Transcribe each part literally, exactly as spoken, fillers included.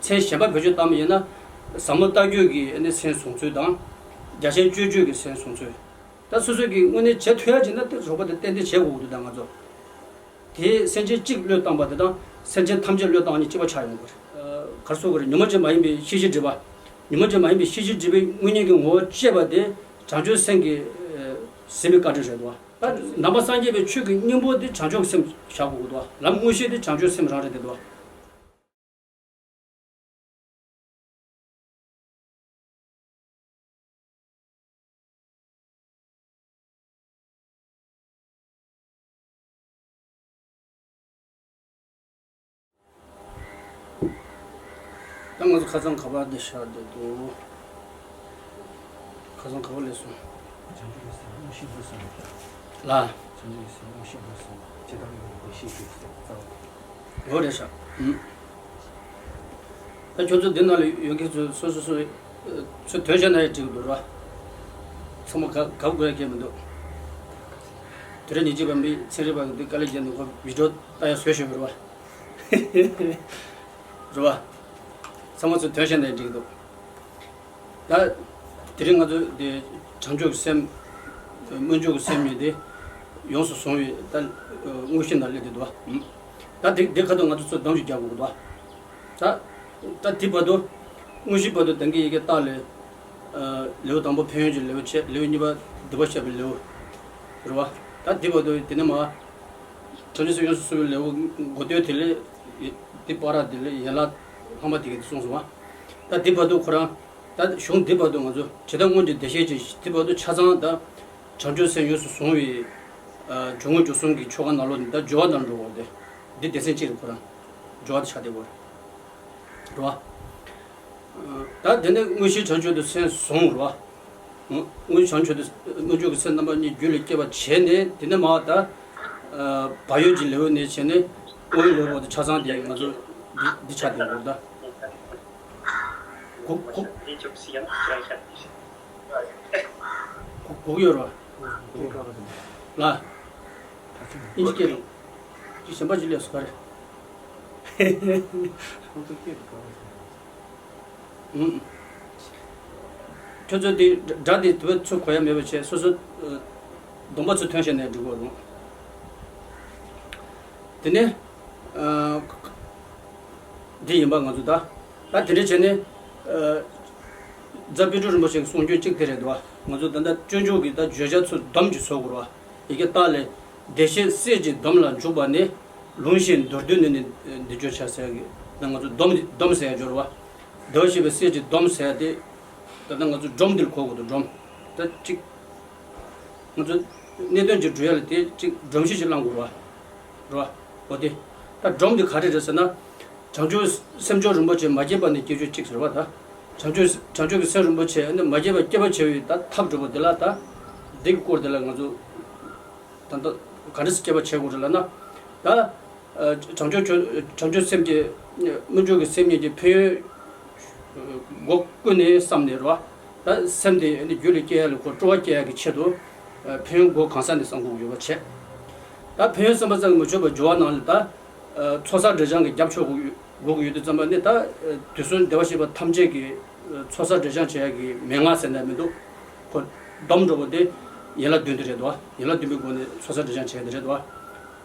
མཚན་གཞན་པ་བེད་སྤྱོད་བཏང་བ་ཡིན་ན། ཟབ་མོ་ལྟ་བརྒྱུད་ཀྱི་ཨ་ནི་མཚན་བཟུང་ཚུལ་དང་། རྒྱ་ཆེན་སྤྱོད་བརྗོད་ཀྱི་མཚན་བཟུང་ཚུལ། ད་སོ་སོ་གིས་དངོས་གནས་བྱེད་ཐུབ་ཡ་བྱས་ན་དེ་རོགས་པ་དེ་ཏན་ཏན་བྱེད་དགོས་ཀྱི་འདུག་ད་ང་ཚོ། དེས་སེམས་ཅན་གཅིག་བློས་བཏང་པ་དེ་དང་སེམས་ཅན་ཐམས་ཅད་བློས་བཏང་བ་གཉིས་གཅིག་པ་ཆགས་ཡོང་གི་རེད། ཨ། ག་རེ་ཟེར་དགོས་རེད། ཉོན་མོངས་ཅན་མ་ཡིན་པའི་ཤེས་བྱའི་སྒྲིབ་པ། ཉོན་མོངས་ཅན་མ་ཡིན་པའི་ཤེས་བྱའི་སྒྲིབ་པའི་དངོས་གཉེན་གྱི་ངོ་བོ་བཅད་པ་དེ་བྱང་ཆུབ་སེམས་ཀྱི་ཨ་ཟིན་པའི་བཀའ་དྲིན་རེད་དོ། ད་ནང་པ་སངས་རྒྱས་པའི་ཆོས་ཀྱི་སྙིང་པོ་དེ་བྱང་ཆུབ་སེམས་བཞག་དགོས་ཀྱི་འདུག་ལམ་དངོས་གཞི་དེ་བྱང་ཆུབ་སེམས་རང་རེད་དེ་འདུག་ད་ང་ཚོ་ཁ་སང་ག་པར་འདི་བཞག་བསྡད་འདུག་ཁ་སང་ག་པར་སླེབས་སོང་། བྱང་ཆུབ་ཀྱི་སེམས་དངོས་གཞི་སྒོ་གསུམ་ལ། བྱང་ཆུབ་ཀྱི་སེམས་དངོས་གཞི་སྒོ་གསུམ་ཇི་ལྟར་ཡོད་པའི་ཤེས་བྱའི་རྩ་བ། འོ་རེད་ཤག་ཨུམ། ད་ཁྱོད་ཚོ་འདི་ནང་ལ་ཡོད་མཁན་ཚོ་སོ་སོ་སོ་ཚོ་དོན་བྱས་ན་ཡང་འགྲིག་གི་འདུག་ར། ཚང་མ་དགའ་དགའ་དགོས་ཡ་གང་ཡང་མི་འདུག་དེ་རིང་ཉིན་གཅིག་པ་མི་ཚན་རིག་པ་གི་འདི་དཀའ་ལས་བརྒྱབ་ནས་ཁོ་བི་ཌིའོ་ལྟ་ཡ་བཟོས་ཤོར་བ་རེད་བ། རེད་བ། ཚང་མ་ཚོ་དོན་བྱས་ན་ཡང་འགྲིག་གི་འདུག་ད་དེ་རིང་ང་ཚོ་དེ་བྱང་ཆུབ་ཀྱི་སེམས། སྨོན་འཇུག་གི་སེམས་གཉིས་དེ་ཡོངས་སུ་བཟུང་བའི་ད་དངོས་གཞི་ནང་སླེབས་བསྡད་འདུག་བ། ད་དེ་དེ་ཁ་ཐུག་ང་ཚོ་ཚོ་གདམ་གྱི་རྒྱག་དགོས་འདུག་བ། ད་ད་དེ་བར་དུ་དངོས་གཞི་བར་དུ་ད་གིན་ཡི་གེ་བཏགས་ལས། ལེའུ་དང་པོ་ཕན་ཡོན་གྱི་ལེའུ་བྱས། ལེའུ་གཉིས་པ་སྡིག་པ་བཤགས་པའི་ལེའུ་རེད་བ། ད་དེ་བར་དུ་དེ་ནས་མར་བྱང་ཆུབ་སེམས་ཡོངས་སུ་བཟུང་བའི་ལེའུ་འགོ་སྟོད་དེ་ལས་དེ་བར་དེ་ལས་ཡན་ལག་ལྷག་མ་དེ་ག་དེ་གསུངས་སོང་བ། ད་དེ་བར་དུ་ཁོ་རང་། ད་གཞུང་འདི་བར་དུ་ང་ཚོ་ཇི་ལྟར་སྔོན་གྱི་བདེ་གཤེགས་ཀྱིས། འདི་བར་དུ་ཆ་ཚང་ད་བྱང་ཆུབ་སེམས་ཡོངས་སུ་བཟུང་བའི་ཨ་སྦྱོར་དངོས་རྒྱུད་གསུམ་གྱི་ཆོ་ག་ནང་ལོགས་ནས་ད་སྦྱོར་བ་ནང་འགྲོ་བ་དེ། འདི་སྡེ་ཚན་གཅིག་རེད། ཁོ་རང་སྦྱོར་བ་དེ་ཆགས་བསྡད་ཡོད་རེད་བ། ད་དེ་ནས་དངོས་གཞི་བྱང་ཆུབ་ཏུ་སེམས་བཟུང་རེད་བ། དངོས་གཞི་བྱང་ཆུབ་ཏུ་སྨོན་འཇུག་གི་སེམས་རྣམ་པ་གཉིས་རྒྱུད་ལ་སྐྱེས་པ་བྱས་ནས། དེ་ནས་མར་ད་བག་ཡོད་ཀྱི་ལེའུ་ནས་བྱས་ནས་སྔོན་ལེའུ་བར་དུ་ཆ་ཚང་དེ་ང་ཚོ་འདི་འདི་ཆགས་བསྡད་ཡོད་རེད་ད། གུ་གུ་གུ་གུ་ཡོད་རེད་བ། ལ། ཨིན་ཇི་སྐད་རེད། ཅི་གཞན་པ་ཅི་ལས་སུ་ག་རེད། ཨུམ། ཁྱོད་ཚོ་དེ་སྒྲ་དེ་དུ་བ་ཚོ་གོ་ཡ་མེད་པ་བྱས། སོ་སོ་ཨ་གདོང་པ་ཚོ་ཐོན་བྱས་ནས་འགྲིག་གོ་རུང་། དེ་ནས་ཨ་འདི་ཡིན་པ་ང་ཚོ་ད། ད་དེ་འདྲ་བྱས་ནས་ཨ་རྫ་དཔལ་སྤྲུལ་རིན་པོ་ཆེ་གི་གསུང་རྒྱུན་གཅིག་དེ་རེད་འདུག་བ། ང་ཚོ་ད་ལྟ་སྤྱོད་འཇུག་གི་ད་བརྗོད་བྱ་ཚོ་སྡོམ་གྱིས་བཟོ་དགོས་རེད་བ། ཡི་གེ་བཏགས་ལས། བདེ་གཤེགས་སྲས་ཀྱི་སྡོམ་ལ་འཇུག་པ་ནི། ལུང་བཞིན་མདོར་བསྡུས་ནི་ནི་འདི་བརྗོད་བྱ་ཟེར་གི། ད་ང་ཚོ་སྡོམ་སྡོམ་ཟེར་ཡ་སྦྱོར་བ། བདེ་བར་གཤེགས་པའི་སྲས་ཀྱི་སྡོམ་ཟེར་ཡ་དེ། ད་ལྟ་ང་ཚོ་སྒྲོམ་འདི་ལ་གོ་དགོས་འདུག་སྒྲོམ། ད་གཅིག་ང་ཚོ་གནད་དོན་ཅིག་སྒྲུབ་ཡ་ལ་དེ་གཅིག་སྒྲོམ་གཞི་ཅིག་བླང་དགོས་རེད་བ། རེད་བ། འོ་དེ། ད་སྒྲོམ་འདི་ག་རེ་རེད་ཟེར་ན། བྱང་ཆུབ་སེམས་མཆོག་རིན་པོ་ཆེ་མ་སྐྱེས་པ་ནས་སྐྱེ་རྒྱུ་གཅིག་ཟེར་བ་ད། བྱང་ཆུབ་བྱང་ཆུབ་ཀྱི་སེམས་རིན་པོ་ཆེ་ནི་མ་སྐྱེས་པ་སྐྱེ་བར་བྱ་བའི་ད་ཐབས་སྒྲུབ་པ་འདི་ལ་ད། འདི་གི་སྐོར་འདི་ལ་ང་ཚོ་ད་ལྟ་ག་འདྲ་སེ་སྐྱེ་བ་བྱེད་དགོས་རེད་ལབ་ན། ད་བྱང་ཆུབ་བྱང་ཆུབ་སེམས་ཀྱི་སྨོན་འཇུག་གི་སེམས་ཉིད་ཀྱི་ཕན་ཡོན་སྒོ་ཀུན་ནས་བསམ་ནས་རེད་བ། ད་སེམས་དེ་རྒྱུད་ལ་སྐྱེ་ཡ་ལ་ཁོ་སྤྲོ་བ་སྐྱེ་ཡ་གི་ཆེད་དུ་ཕན་ཡོན་སྒོ་གང་ས་ནས་བསམ་དགོས་ཡོད་པ་བྱས། ད་ཕན་ཡོན་བསམ་པ་ཙམ་གྱིས་མི་ཆོད་པར་སྦྱོར་བ་ནང་ལ་ད། ཚོགས་བསགས་སྒྲིབ་སྦྱང་གི་རྒྱབ་ཕྱོགས་དགོས་ཀྱི་ཡོད་དུས་ཙམ་པ་ནི་ད། དུས་གསུམ་བདེ་བར་གཤེགས་པ་ཐམས་ཅད་ཀྱི་ཚོགས་བསགས་སྒྲིབ་སྦྱང་བྱེད་ཡ་གི་མན་ངག་ཟེར་ནས་མི་འདུག་ཁོ་སྡོམ་འགྲོ་བ་དེ་ཡན་ལག་བདུན་དེ་རེད་དོ། ཡན་ལག་བདུན་པའི་སྒོ་ནས་ཚོགས་བསགས་སྒྲིབ་སྦྱང་བྱེད་ཡ་དེ་རེད་དོ།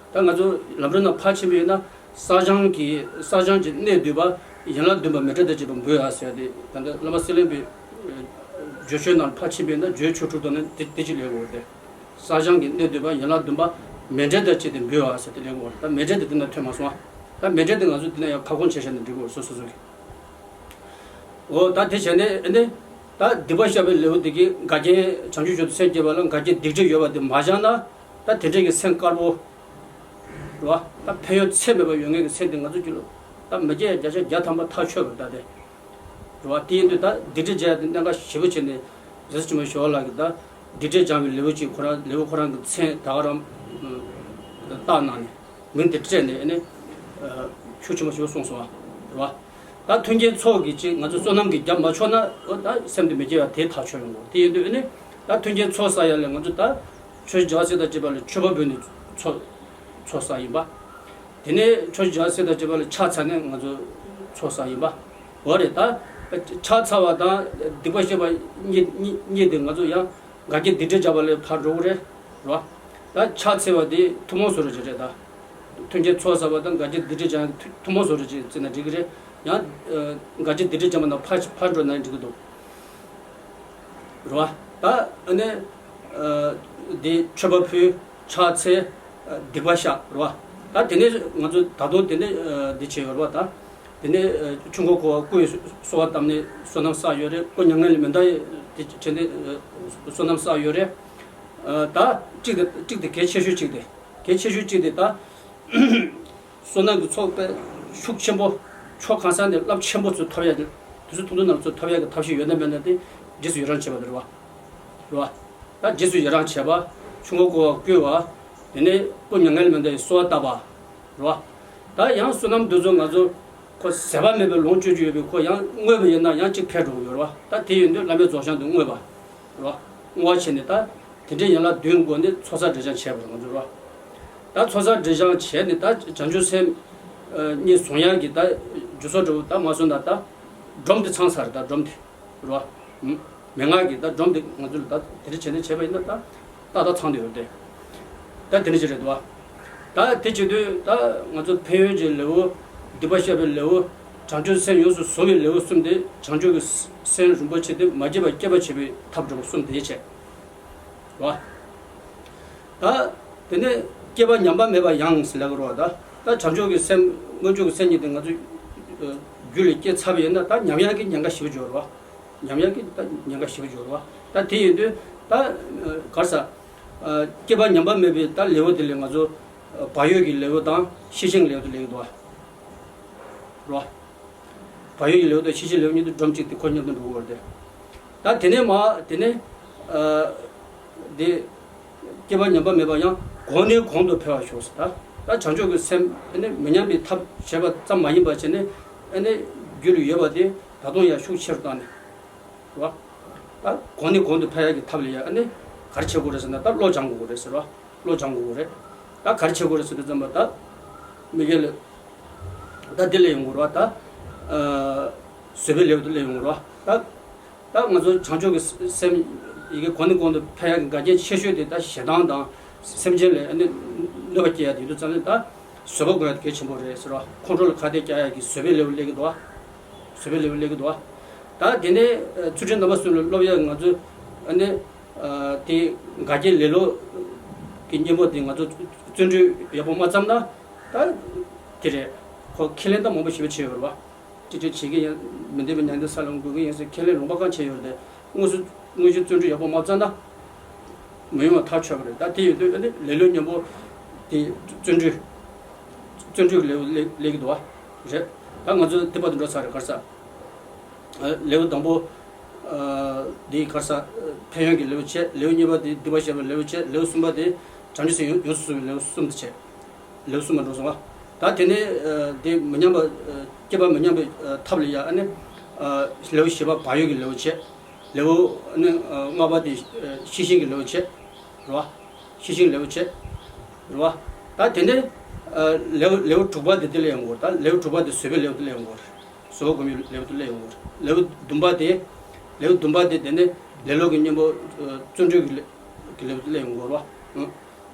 ད་ང་ཚོ་ལམ་རིམ་ནང་ཕར་ཕྱིན་པ་ཡིན་ན། བསགས་སྦྱང་གི་བསགས་སྦྱང་གི་གནད་བསྡུས་པ་ཡན་ལག་བདུན་པ་མཎྜལ་དང་བཅས་པ་འབུལ་ཡ་ཟེར་ཡ་དེ། ད་ལྟ་བླ་མ་གསེར་གླིང་པའི་བརྗོད་བྱའི་ནང་ཕར་ཕྱིན་པ་ཡིན་ན། བརྗོད་བྱ་ཆོ་འཕྲུལ་དུ་ནི་དེ་དེ་ཅི་ལས་དགོས་ཏེ། བསགས་སྦྱང་གི་གནད་བསྡུས་པ་ཡན་ལག་བདུན་པ་མཎྜལ་དང་བཅས་ཏེ་འབུལ་བ་ཟེར་དེ་ལས་དགོས། ད་མཎྜལ་དེ་དེ་ན་ཐོན་མ་སོང་བ། ད་མཎྜལ་དེ་ང་ཚོ་དེ་ན་ཡང་ཁ་སྐོང་བྱས་བཞག་ན་འགྲིག་གོ། སོ་སོ་སོ་གི། འོ་ད་དེ་བྱས་ནས་ཨ་ནི། ད་སྡིག་པ་བཤགས་པའི་ལེའུ་དེ་གི་འགལ་རྐྱེན། བྱང་ཆུབ་མཆོག་ཏུ་སེམས་བསྐྱེད་པ་ལ་འགལ་རྐྱེན་སྡིག་སྒྲིབ་ཡོད་པ་དེ་མ་བྱང་ན། ད་དེ་འདྲས་ཀྱི་སེམས་དཀར་པོ། རེད་བ། ད་ཕན་ཡོན་ཚད་མེད་པ་ཡོད་མཁན་གྱི་སེམས་དེ་ང་ཚོ་རྒྱུད་ལ་ད་མི་སྐྱེ་ཡ་བརྒྱ་ཆ་བརྒྱ་ཐམ་པ་ཐག་ཆོད་པ་ད་དེ། རེད་བ། དེ་ཡིན་དུས་ད་སྡིག་སྒྲིབ་སྦྱང་ཡ་དེ་གནད་འགག་ཞེ་པོ་བྱས་ནས། རྗེ་བཙུན་ཆེན་པོ་ཞི་བ་ལྷ་གིས་ད་སྡིག་སྒྲིབ་སྦྱང་བའི་ལེའུ་གཅིག་ཁོ་རང་ལེའུ་ཁོ་རང་གི་མཚན་ད་ག་རང་བཏགས་གནང་ནས། མིང་དེ་སྤྲད་ནས་ཨ་ནི་ཆོས་ཆེན་པོ་ཞེ་པོ་གསུངས་སོང་བ། རེད་བ། ད་མཐུན་རྐྱེན་ཚོགས་ཀྱིས་གཅིག་ང་ཚོ་བསོད་ནམས་ཀྱིས་རྒྱབ་མ་ཕྱོགས་ན། འོ་ད་སེམས་དེ་མི་སྐྱེ་བ་དེ་ཐག་ཆོད་ཡོང་གོ། དེ་ཡིན་དུས་ཨ་ནི་ད་མཐུན་རྐྱེན་ཚོགས་བསགས་ཡ་ལ་ང་ཚོ་ད་ཆོས་རྒྱལ་སྲས་དང་བཅས་པ་ལ་མཆོད་པ་འབུལ་ནས་ཚོགས་ཚོགས་བསགས་ཡིན་པ། དེ་ནས་ཆོས་རྒྱལ་སྲས་དང་བཅས་པ་ལ་ཕྱག་འཚལ་ནས་ང་ཚོ་ཚོགས་བསགས་ཡིན་པ། འོ་རེད་ད། ཕྱག་འཚལ་བ་དང་སྡིག་པ་བཤགས་པ་གཉིས་གཉིས་གཉིས་དེ་ང་ཚོ་ཡང་འགལ་རྐྱེན་སྡིག་སྒྲིབ་སྦྱང་བ་ལ་ཕར་འགྲོ་གི་རེད། རེད་བ། ད་ཕྱག་འཚལ་བ་དེ་ཐུན་མོང་བཟོ་འདྲ་ཅིག་རེད་ད། མཐུན་རྐྱེན་ཚོགས་བསགས་པ་དང་འགལ་རྐྱེན་སྡིག་སྒྲིབ་སྦྱང་ཐུ་ཐུན་མོང་བཟོ་འདྲ་ཅིག་བརྩིས་ན་འགྲིག་གི་རེད། ཡང་འགལ་རྐྱེན་སྡིག་སྒྲིབ་སྦྱང་བ་དང་ཕར་ཕར་འགྲོ་ན་འགྲིག་གི་འདུག་རེད་བ། ད་ཨ་ནི་འདི་མཆོད་པ་ཕུལ། ཕྱག་འཚལ། སྡིག་པ་བཤགས། རེད་བ། ད་དེ་ནས་ང་ཚོ་ད་དུང་དེ་ནས་འདི་བྱས་ཡོད་རེད་བ། ད་དེ་ནས་ཆོས་འཁོར་བསྐོར་བ་བསྐུལ་བའི་གསོལ་བ་བཏབ་ནས་བསོད་ནམས་བསགས་ཡོད་རེད། བསྐུལ་མྱ་ངན་ལས་མི་འདའ་བའི་དེ་བྱས་ནས་བསོད་ནམས་བསགས་ཡོད་རེད། ད་གཅིག་དེ་གཅིག་དེ་གལ་ཆེ་ཤོས་གཅིག་དེ་གལ་ཆེ་ཤོས་གཅིག་དེ་ད། བསོད་ནམས་ཀྱི་ཚོགས་དཔེ་ཤུགས་ཆེན་པོ། ཕྱོགས་གང་ས་ནས་རླབས་ཆེན་པོ་ཚོ་ཐོབ་ཡ་གི་དུས་ཚོད་ཐུང་ཐུང་ནང་ཚོ་ཐོབ་ཡ་གི་ཐབས་ཤེས་ཡོད་ན་མེད་ན་དེ་རྗེས་སུ་ཡི་རང་བྱེད་པ་དེ་རེད་བ། རེད་བ། ད་རྗེས་སུ་ཡི་རང་བྱེད་པ། ཆོས་འཁོར་བསྐོར་བ་བསྐུལ་བ། དེ་ནས་བསྐུལ་མྱ་ངན་ལས་མི་འདའ་བའི་གསོལ་བ་བཏབ་པ། རེད་བ། ད་ཡང་བསོད་ནམས་འདི་ཚོ་ང་ཚོ་ཁོ་ཟད་པ་མེད་པའི་ལོངས་སྤྱོད་ཀྱི་ཡོད་པས་ཁོ་ཡང་བསྔོས་པ་ཡིན་ན་ཡང་གཅིག་འཕེལ་འགྲོ་གི་ཡོད་རེད་བ། ད་དེ་ཡིན་དུས་བླ་མའི་རྫོགས་བྱང་དུ་བསྔོས་པ། རེད་བ། བསྔོ་བ་བྱས་ནས་ད་དེ་འདྲའི་ཡན་ལག་བདུན་སྒོ་ནས་ཚོགས་བསགས་སྒྲིབ་སྦྱང་བྱས་པ་རེད་ང་ཚོ་རེད་བ། ད་ཚོགས་བསགས་སྒྲིབ་སྦྱང་བྱས་ནས་ད་བྱང་ཆུབ་སེམས་གཉིས་བཟུང་ཡག་གི་ད་རྒྱུ་ཚོགས་འདྲ་བོ་ད་མ་བཟུང་ན་ད་སྒྲོམ་དེ་ཚང་ཚར། ད་སྒྲོམ་དེ་རེད་བ། མན་ངག་གི་ད་སྒྲོམ་དེ་ང་ཚོ་ལ་ད་དེ་འདྲ་བྱས་ནས་བྱས་པ་ཡིན་ན་ད་ཏག་ཏག་ཚང་དུ་ཡོད་དེ། ད་དེ་འདྲ་ཅིག་རེད་འདུག་བ། ད་དེ་བྱེད་དུས་ད་ང་ཚོ་ཕན་ཡོན་གྱི་ལེའུ། སྡིག་པ་བཤགས་པའི་ལེའུ། བྱང་ཆུབ་སེམས་ཡོངས་སུ་བཟུང་བའི་ལེའུ་གསུམ་དེ་བྱང་ཆུབ་ཀྱི་སེམས་རིན་པོ་ཆེ་དེ་མ་སྐྱེས་པ་སྐྱེ་བར་བྱེད་པའི་ཐབས་འདྲ་བོ་གསུམ་དེ་བྱས། རེད་བ། ད་དེ་ནས་སྐྱེས་པ་ཉམས་པ་མེད་པ་ཡང་ཟེར་ལབ་ཀྱི་རེད་བ། ད་ད་བྱང་ཆུབ་ཀྱི་སེམས་སྔོན་འཇུག་གི་སེམས་ཉིད་དེ་ང་ཚོ་རྒྱུད་ལ་སྐྱེས་ཚར་བ་ཡིན་ན་ད་ཉམས་ཡག་གི་ཉེན་ཁ་ཞེ་པོ་ཅིག་ཡོད་རེད་བ། ཉམས་ཡག་གི་ད་ཉེན་ཁ་ཞེ་པོ་ཅིག་ཡོད་རེད་བ། ད་དེ་ཡིན་དུས་ད་ག་རེ་ཟ། སྐྱེས་པ་ཉམས་པ་མེད་པའི་ད་ལེའུ་དེ་ལས་ང་ཚོ་བག་ཡོད་ཀྱི་ལེའུ་དང་ཤེས་བཞིན་ལེའུ་དེ་ལེན་གྱི་འདུག་བ། རེད་བ། བག་ཡོད་ཀྱི་ལེའུ་དང་ཤེས་བཞིན་ལེའུ་གཉིས་དེ་སྒྲོམ་གཅིག་དེ་ཁོ་མཉམ་དུ་འགྲོ་གི་ཡོད་རེད་དེ། ད་དེ་ནས་མ་དེ་ནས་ཨ་དེ་སྐྱེས་པ་ཉམས་པ་མེད་པ་ཡང་གོང་ནས་གོང་དུ་འཕེལ་བར་ཤོག་ཟེར། ད་ད་བྱང་ཆུབ་ཀྱི་སེམས་ཨ་ནི་མི་ཉམས་པའི་ཐབས་བྱས་པ་ཙམ་མ་ཡིན་པ་བྱས་ནས་ཨ་ནི་རྒྱུད་ལ་ཡོད་པ་དེ་ད་དུང་ཡང་ཤུགས་ཆེ་རུ་བཏང་ནས། རེད་བ། ད་གོང་ནས་གོང་དུ་འཕེལ་ཡག་གི་ཐབས་ལ་ཡ་ཨ་ནི་ག་རེ་བྱེད་དགོས་རེད་ཟེར་ན་ད་བློ་སྦྱང་དགོས་རེད་ཟེར་བ། བློ་སྦྱང་དགོས་རེད། ད་ག་རེ་བྱེད་དགོས་རེད་ཟེར་དུས་ཙམ་པ་ད་མི་སྐྱེ་ལ་ད་འདི་ལས་ཡོང་དགོས་རེད་བ། ད་ཨ་བཟོད་པའི་ལེའུ་དེ་ལས་ཡོང་དགོས་རེད་བ། ད་ད་ང་ཚོ་བྱང་ཆུབ་ཀྱི་སེམས་ཡི་གེ་གོང་ནས་གོང་དུ་འཕེལ་ཡག་གི་འགལ་རྐྱེན་ཆེ་ཤོས་དེ་ད་ཞེ་སྡང་དང་སེམས་ཅན་ལ་ཨ་ནི་གནོད་པ་སྐྱེལ་ཡག་དེ་ཡིན་དུས་ཙམ་ནས་ད་བཟོད་པ་དགོས་ཡག་དེ་གལ་ཆེན་པོ་རེད་ཟེར་བ། ཁོང་ཁྲོ་ལ་ཁ་གཏད་བཅག་ཡག་གི་བཟོད་པའི་ལེའུ་སླེབས་ཀྱི་འདུག་བ། བཟོད་པའི་ལེའུ་སླེབས་ཀྱི་འདུག་བ། ད་དེ་ནས་ཨ་ཚུལ་ཁྲིམས་སྡོམ་པ་གསུམ་ལ་སློབ་ཡག་ང་ཚོས་ཨ་ནི་ཨ་དེ་འགལ་རྐྱེན་ལེ་ལོ་གི་གཉེན་པོ་དེ་ང་ཚོ་བརྩོན་འགྲུས་ཡག་པོ་མ་བརྩམས་ན་ད་དེ་རེད། ཁོ་ཁས་ལེན་ད་མང་པོ་ཞེ་པོ་བྱས་ཡོད་རེད་བ། ཅི་ཅི་བྱེད་ཀྱི་ཡིན། མི་འདོད་པའི་ཉམས་འདི་ས་ལ་འགོད་ཀྱི་ཡིན་ཟེར་ཁས་ལེན་ལུང་པ་གང་བྱས་ཡོད་རེད་དེ། དངོས་སུ་དངོས་གཞི་བརྩོན་འགྲུས་ཡག་པོ་མ་བརྩམས་ན་མི་ཡོང་བ་ཐག་ཆོད་པ་རེད། ད་དེ་ཡོད་དུས་ཨ་ནི་ལེ་ལོའི་གཉེན་པོ་དེ་བརྩོན་འགྲུས་བརྩོན་འགྲུས་ཀྱི་ལེའུ་སླེབས་སླེབས་ཀྱི་འདུག་བ། རེད། ད་ང་ཚོ་དེ་བར་དུ་འགྲོ་ཚར་རེད། ག་རེ་ཟ། ཨ་ལེའུ་དང་པོ་ཨ་འདི་ག་རེ་ཟ། ཨ་ཕན་ཡོན་གྱི་ལེའུ་བྱས། ལེའུ་གཉིས་པ་དེ་སྡིག་པ་བཤགས་པའི་ལེའུ་བྱས། ལེའུ་གསུམ་པ་དེ་བྱང་ཆུབ་སེམས་ཡོངས་ཡོངས་སུ་བཟུང་བའི་ལེའུ་གསུམ་དུ་བྱས། ལེའུ་གསུམ་པ་འགྲོ་སོང་བ། ད་དེ་ནས་ཨ་དེ་མི་ཉམས་པ་ཨ་སྐྱེས་པ་མི་ཉམས་པའི་ཨ་ཐབས་ལ་ཡ་ཨ་ནི་ཨ་ལེའུ་བཞི་པ་བག་ཡོད་ཀྱི་ལེའུ་བྱས། ལེའུ་ཨ་ནི་ཨ་ལྔ་པ་དེ་ཨ་ཤེས་བཞིན་གྱི་ལེའུ་བྱས། རེད་བ། ཤེས་བཞིན་ལེའུ་བྱས། རེད་བ། ད་དེ་ནས་ཨ་ལེའུ་ལེའུ་དྲུག་པ་དེ་དེ་ལ་ཡོང་དགོས། ད་ལེའུ་དྲུག་པ་དེ་བཟོད་པའི་ལེའུ་དེ་ལ་ཡོང་དགོས། བཟོད་པ་སྒོམ་པའི་ལེའུ་དེ་ལ་ཡོང་དགོས། ལེའུ་བདུན་པ་དེ། ལེའུ་བདུན་པ་དེ་དེ་ནས་ལེ་ལོ་གི་གཉེན་པོ་ཨ་བརྩོན་འགྲུས་ཀྱི་ལེ་གི་ལེའུ་དེ་ལ་ཡོང་དགོས་རེད་བ། ཨ་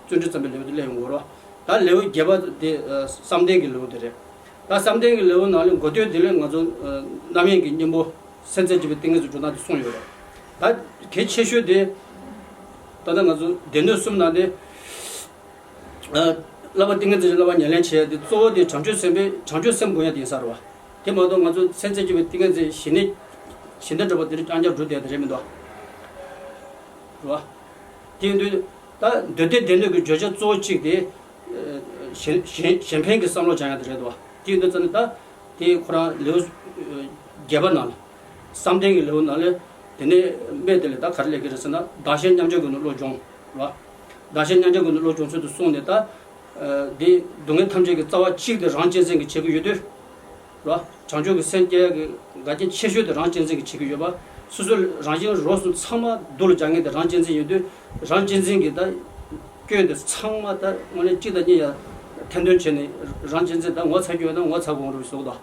བརྩོན་འགྲུས་བརྩམས་པའི་ལེའུ་དེ་ལ་ཡོང་དགོས་རེད་བ། ད་ལེའུ་བརྒྱད་པ་དེ་ཨ་བསམ་གཏན་གྱི་ལེའུ་དེ་རེད། ད་བསམ་གཏན་གྱི་ལེའུ་ནང་ལ་འགོ་སྟོད་དེ་ལས་ང་ཚོ་ཨ་རྣམ་གཡེང་གི་གཉེན་པོ་སེམས་ཅན་གཅིག་པའི་ཏིང་ངེ་འཛིན་སྒྲུབ་སྟངས་དེ་གསུངས་ཡོད་རེད། ད་གལ་ཆེ་ཤོས་དེ་ད་ལྟ་ང་ཚོ་སྡེ་སྣོད་གསུམ་ནང་ནས་ཨ་བསླབ་པ་ཏིང་ངེ་འཛིན་གྱི་བསླབ་པ་ཉམས་ལེན་བྱེད་ཡ་དེ་གཙོ་བོ་དེ་བྱང་ཆུབ་སེམས་དཔའི་བྱང་ཆུབ་སེམས་སྒོམ་ཡ་དེ་ཡིན་ས་རེད་བ། དེ་མ་གཏོགས་ང་ཚོ་སེམས་ཅན་གཅིག་པའི་ཏིང་ངེ་འཛིན་ཞི་གནས་ཞི་གནས་འགྲུབ་པ་དེ་རིགས་རྐྱང་རྐྱང་འགྲུབ་བསྡད་དེ་རེད་མི་འདུག་བ། དེ་ཡིན་དུས་ད་མདོ་སྡེ་སྡེ་སྣོད་ཀྱི་བརྗོད་བྱ་གཙོ་བོ་གཅིག་དེ་གཞན་གཞན་གཞན་ཕན་གྱི་བསམ་བློ་སྦྱང་ཡ་དེ་རེད་འདུག་བ། དེ་ཡིན་དུས་ཙམ་ནས་ད་དེ་ཁོ་རང་ལེའུ་བརྒྱད་པ་ནང་ལ། བསམ་གཏན་གྱི་ལེའུ་ནང་ལས་དེ་ནས་སྨད་དེ་ལས་ད་ག་རེ་སླེབས་ཀྱི་རེད་ཟེར་ན། བདག་གཞན་མཉམ་བརྗེ་སྒོ་ནས་བློ་སྦྱོང་། རེད་བ། བདག་གཞན་མཉམ་བརྗེ་སྒོ་ནས་བློ་སྦྱོང་ཚུལ་དུ་གསུངས་ནས་ད། ཨ་འདི་སྡུག་བསྔལ་ཐམས་ཅད་ཀྱི་རྩ་བ་གཅིག་དེ་རང་གཅེས་འཛིན་གྱིས་བྱེད་ཀྱི་ཡོད་དུས། རེད་བ། བྱང་ཆུབ་ཀྱི་སེམས་སྐྱེ་ཡག་གི་འགལ་རྐྱེན་ཆེ་ཤོས་དེ་རང་གཅེས་འཛིན་གྱིས་བྱེད་ཀྱི་ཡོད་པ། སོ་སོའི་རང་བཞིན་རོ་གསུམ་ཚང་མ་སྡུག་ལ་སྦྱང་མཁན་དེ་རང་གཅེས་འཛིན་ཡིན་དུས། རང་གཅེས་འཛིན་གྱི་ད་སྐྱོན་དེ་ཚང་མ་ད་དངོས་གནས་གཅིག་དང་གཉིས་ཡ་ཐེར་འདོན་བྱས་ནས་རང་གཅེས་འཛིན་ད་ངོ་ཚ་རྒྱུ་ཡོད་ན་ངོ་ཚ་དགོས་རེད་བཟོ་གི་འདུག་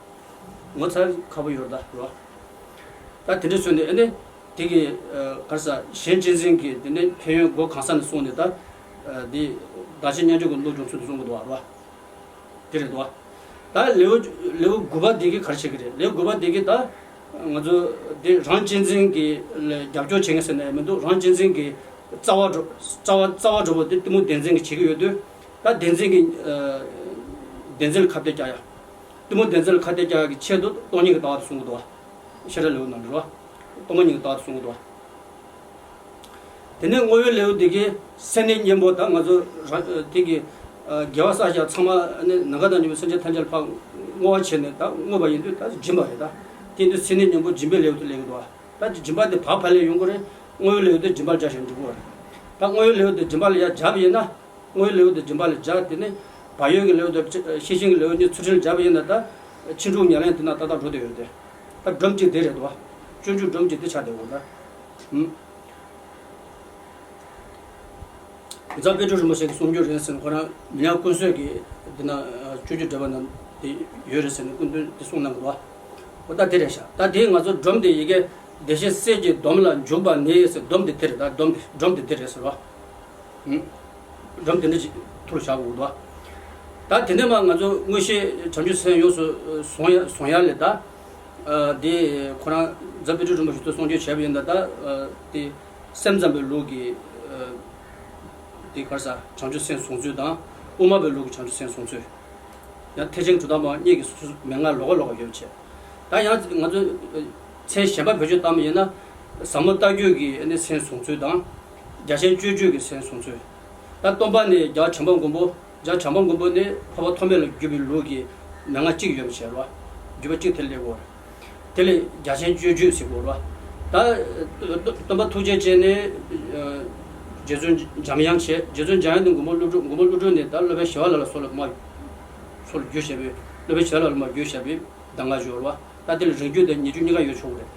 ངོ་ཚ་ཁ་པོ་ཡོད་ད་རོ། ད་དེ་འདྲ་བཟོས་ནས་ཨ་ནི་དེ་གི་ག་རེ་ཟ་གཞན་གཅེས་འཛིན་གྱི་དེ་ནས་ཕན་ཡོན་སྒོ་གང་ས་ནས་སོང་ནས་ད་དེ་བདག་གཅེས་མཉམ་སྐྱོང་གི་བློ་སྦྱོང་ཚུལ་དུ་གསུང་གི་འདུག་བ་རོ། དེ་རེད་འདུག་བ། ད་ལེའུ་ལེའུ་དགུ་པ་དེ་གི་ག་རེ་བྱེད་ཀྱི་རེད། ལེའུ་དགུ་པ་དེ་གི་ད་ང་ཚོ་དེ་རང་གཅེས་འཛིན་གྱི་ལ་རྒྱབ་སྐྱོར་བྱེད་མཁན་ཟེར་ནས་མི་འདུག་རང་གཅེས་འཛིན་གྱི་རྩ་བ་འགྲོ་རྩ་བ་རྩ་བ་འགྲོ་བ་དེ་གཏི་མུག་བདེན་འཛིན་གྱིས་བྱེད་ཀྱི་ཡོད་དུས། ད་བདེན་འཛིན་གྱི་བདེན་འཛིན་ལ་ཁ་གཏད་བཅག་ཡ། གཏི་མུག་བདེན་འཛིན་ལ་ཁ་གཏད་བཅག་ཡ་གི་ཆེད་དུ་སྟོང་ཉིད་ཀྱི་ལྟ་བ་དེ་གསུང་གི་འདུག་བ། བཤད་གྲྭ་ལེའུ་ནང་རེད་བ། སྟོང་པ་ཉིད་ཀྱི་ལྟ་བ་དེ་གསུང་གི་འདུག་བ། དེ་ནས་བསྔོ་བའི་ལེའུ་འདི་གི་སེམས་ནི་གཉེན་པོ་དང་ང་ཚོ་རང་དེ་གི་དགེ་བ་བསགས་བཞག་ཚང་མ་ནི་ནམ་མཁའ་དང་མཉམ་པའི་སེམས་ཅན་ཐམས་ཅད་ལ་ཕར་བསྔོ་བ་བྱས་ནས་ད་བསྔོས་པ་ཡིན་དུས་ད་སྦྱིན་པ་རེད། ད་དེ་དུས་སེམས་ནི་གཉེན་པོ་སྦྱིན་པའི་ལེའུ་དེ་ལེན་གི་འདུག་བ། ད་སྦྱིན་པ་དེ་བག་ཕ་ལས་ཡོང་གི་རེད། བསྔོ་བའི་ལེའུ་དེ་སྦྱིན་པར་སྦྱར་ཞིང་འགྲིག་གི་རེད། ད་བསྔོ་བའི་ལེའུ་དེ་སྦྱིན་པ་ལ་ཡར་སྦྱར་བ་ཡིན་ན། བསྔོ་བའི་ལེའུ་དེ་སྦྱིན་པ་ལ་སྦྱར། དེ་ནས་བག་ཡོད་ཀྱི་ལེའུ་དེ་ཤེས་བཞིན་གྱི་ལེའུ་གཉིས་ཚུལ་ཁྲིམས་ལ་སྦྱར་བ་ཡིན་ན་ད་ཕྱིན་དྲུག་ཉེར་ལེན་དེ་ན་ཏག་ཏག་འགྲོ་བསྡད་ཡོད་དེ། ད་སྒྲོམ་གཅིག་དེ་རེད་འདུག་བ། སྤྱོད་འཇུག་སྒྲོམ་གཅིག་དེ་ཆགས་བསྡད་ཡོད་ད། ཧུམ། རྫ་དཔལ་སྤྲུལ་རིན་པོ་ཆེ་གི་གསུང་སྒྱུར་རེད་ཟེར་ནས་ཁོ་རང་མི་ཉག་ཀུན་བཟོད་ཀྱི་འདི་ན་སྤྱོད་འཇུག་འགྲེལ་པ་ན་དེ་ཡོད་རེད་ཟེར་ནས་སྐུ་མདུན་དེ་གསུངས་གནང་གི་འདུག་བ། འོ་ད་དེ་རེད་ཤག་ད་དེ་ང་ཚོ་སྒྲོམ་དེ་ཡི་གེ་བདེ་གཤེགས་སྲས་ཀྱི་སྡོམ་ལ་འཇུག་པ་ནི་ཟེར་སྡོམ་དེ་དེ་རེད། ད་སྒྲོམ་དེ་སྒྲོམ་དེ་དེ་རེད་ཟེར་བ། ཧུམ། སྒྲོམ་དེ་འདྲ་ཅིག་ཐུགས་ལ་བཞག་དགོས་འདུག་ད་དེ་ནས་མ་ང་ཚོ་མངོན་ཤེས་བྱང་ཆུབ་སེམས་ཡོངས་སུ་བཟུང་ཡ་བཟུང་ཡ་ལས་ད། ཨ་དེ་ཁོ་རང་རྫ་དཔལ་སྤྲུལ་རིན་པོ་ཆེ་ཚོས་གསུང་ཆོས་བྱས་པ་ཡིན་ད་ད། ཨ་དེ་སེམས་ཙམ་པའི་ལུགས་ཀྱི་ཨ་དེ་ག་རེ་ཟ་བྱང་ཆུབ་སེམས་བཟུང་ཚུལ་དང་དབུ་མ་པའི་ལུགས་ཀྱི་བྱང་ཆུབ་སེམས་བཟུང་ཚུལ། ཡང་ཐེག་ཆེན་གྲུབ་མཐའ་མ་གཉིས་ཀྱི་སོ་སོ་མན་ངག་ལོགས་ཀ་ལོགས་ཀ་ཡོད་པ་བྱས། ད་ཡང་ང་ཚོས་མཚན་གཞན་པ་བེད་སྤྱོད་བཏང་བ་ཡིན་ན། ཟབ་མོ་ལྟ་བརྒྱུད་ཀྱི་ཨ་ནི་སེམས་བཟུང་ཚུལ་དང་། རྒྱ་ཆེན་སྤྱོད་བརྗོད་ཀྱི་སེམས་བཟུང་ཚུལ། ད་སྟོན་པ་ནས་རྒྱལ་བ་བྱམས་པ་མགོན་པོ། རྒྱལ་བ་བྱམས་པ་མགོན་པོ་ནི་འཕགས་པ་ཐོགས་མེད་ལ་བརྒྱུད་པའི་ལུགས་ཀྱི་མན་ངག་གཅིག་ཡོད་པ་བྱས་རོ། བརྒྱུད་པ་གཅིག་དེ་སླེབས་ཡོད་རེད། དེ་ལས་རྒྱ་ཆེན་སྤྱོད་བརྗོད་ཟེར་གོ་རོ། ད་སྟོན་པ་ཐུགས་རྗེ་ཅན་ནི་རྗེ་བཙུན་འཇམ་དབྱངས་བྱས། རྗེ་བཙུན་འཇམ་དབྱངས་ནི་མགོན་པོ་ཀླུ་སྒྲུབ། མགོན་པོ་ཀླུ་སྒྲུབ་ནི་ད་སློབ་དཔོན་ཞི་བ་ལྷ་ལ་སོགས་ལ་མ་སོགས་ལ་བརྒྱུད་བྱས་པའི་སློབ་དཔོན་ཞི་བ་ལྷ་ལ་མ་བརྒྱུད་བྱས་པའི་གདམས་ངག་སྦྱོར་བ། ད་དེ་ལ་རིང་བརྒྱུད་དང་ཉེ་བརྒྱུད་གཉིས་ཀ་ཡོད་ཆོག་གི་རེད།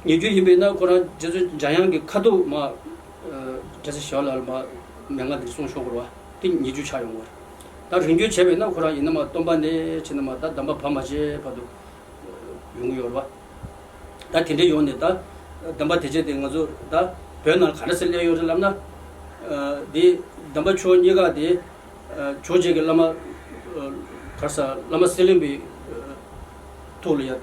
ཉེ་བརྒྱུད་ཡིན་པས་ན་ཁོ་རང་རྗེ་བཙུན་འཇམ་དབྱངས་ཀྱི་ཁ་ཐུག་མ། རྒྱལ་སྲས་ཞི་བ་ལྷ་ལ་མ་མན་ངག་འདི་གསུངས་ཆོག་གི་རེད་བ། དེ་ཉེ་བརྒྱུད་ཆགས་ཡོང་གི་རེད། ད་རིང་བརྒྱུད་བྱས་པས་ན་ཁོ་རང་ཡིན་ན་མ་སྟོན་པ་ནས་བྱས་ན་མ་ད་གདམས་པ་བར་མ་ཆད་བར་དུ་ཡོང་གི་ཡོད་རེད་བ། ད་དེ་འདྲ་ཡོང་ནས་ད་གདམས་པ་དེ་བྱས་ཏེ་ང་ཚོ་ད་བོད་ནང་ག་འདྲ་སེ་སླེབས་ཡོད་རེད་ལབ་ན། འདི་གདམས་པ་ཆོས་གཉིས་ཀ་དེ། ཇོ་བོ་རྗེ་གི་བླ་མ། ག་རེ་ཟ་བླ་མ་གསེར་གླིང་པའི་ཐུགས་ལ་ཡ་ད།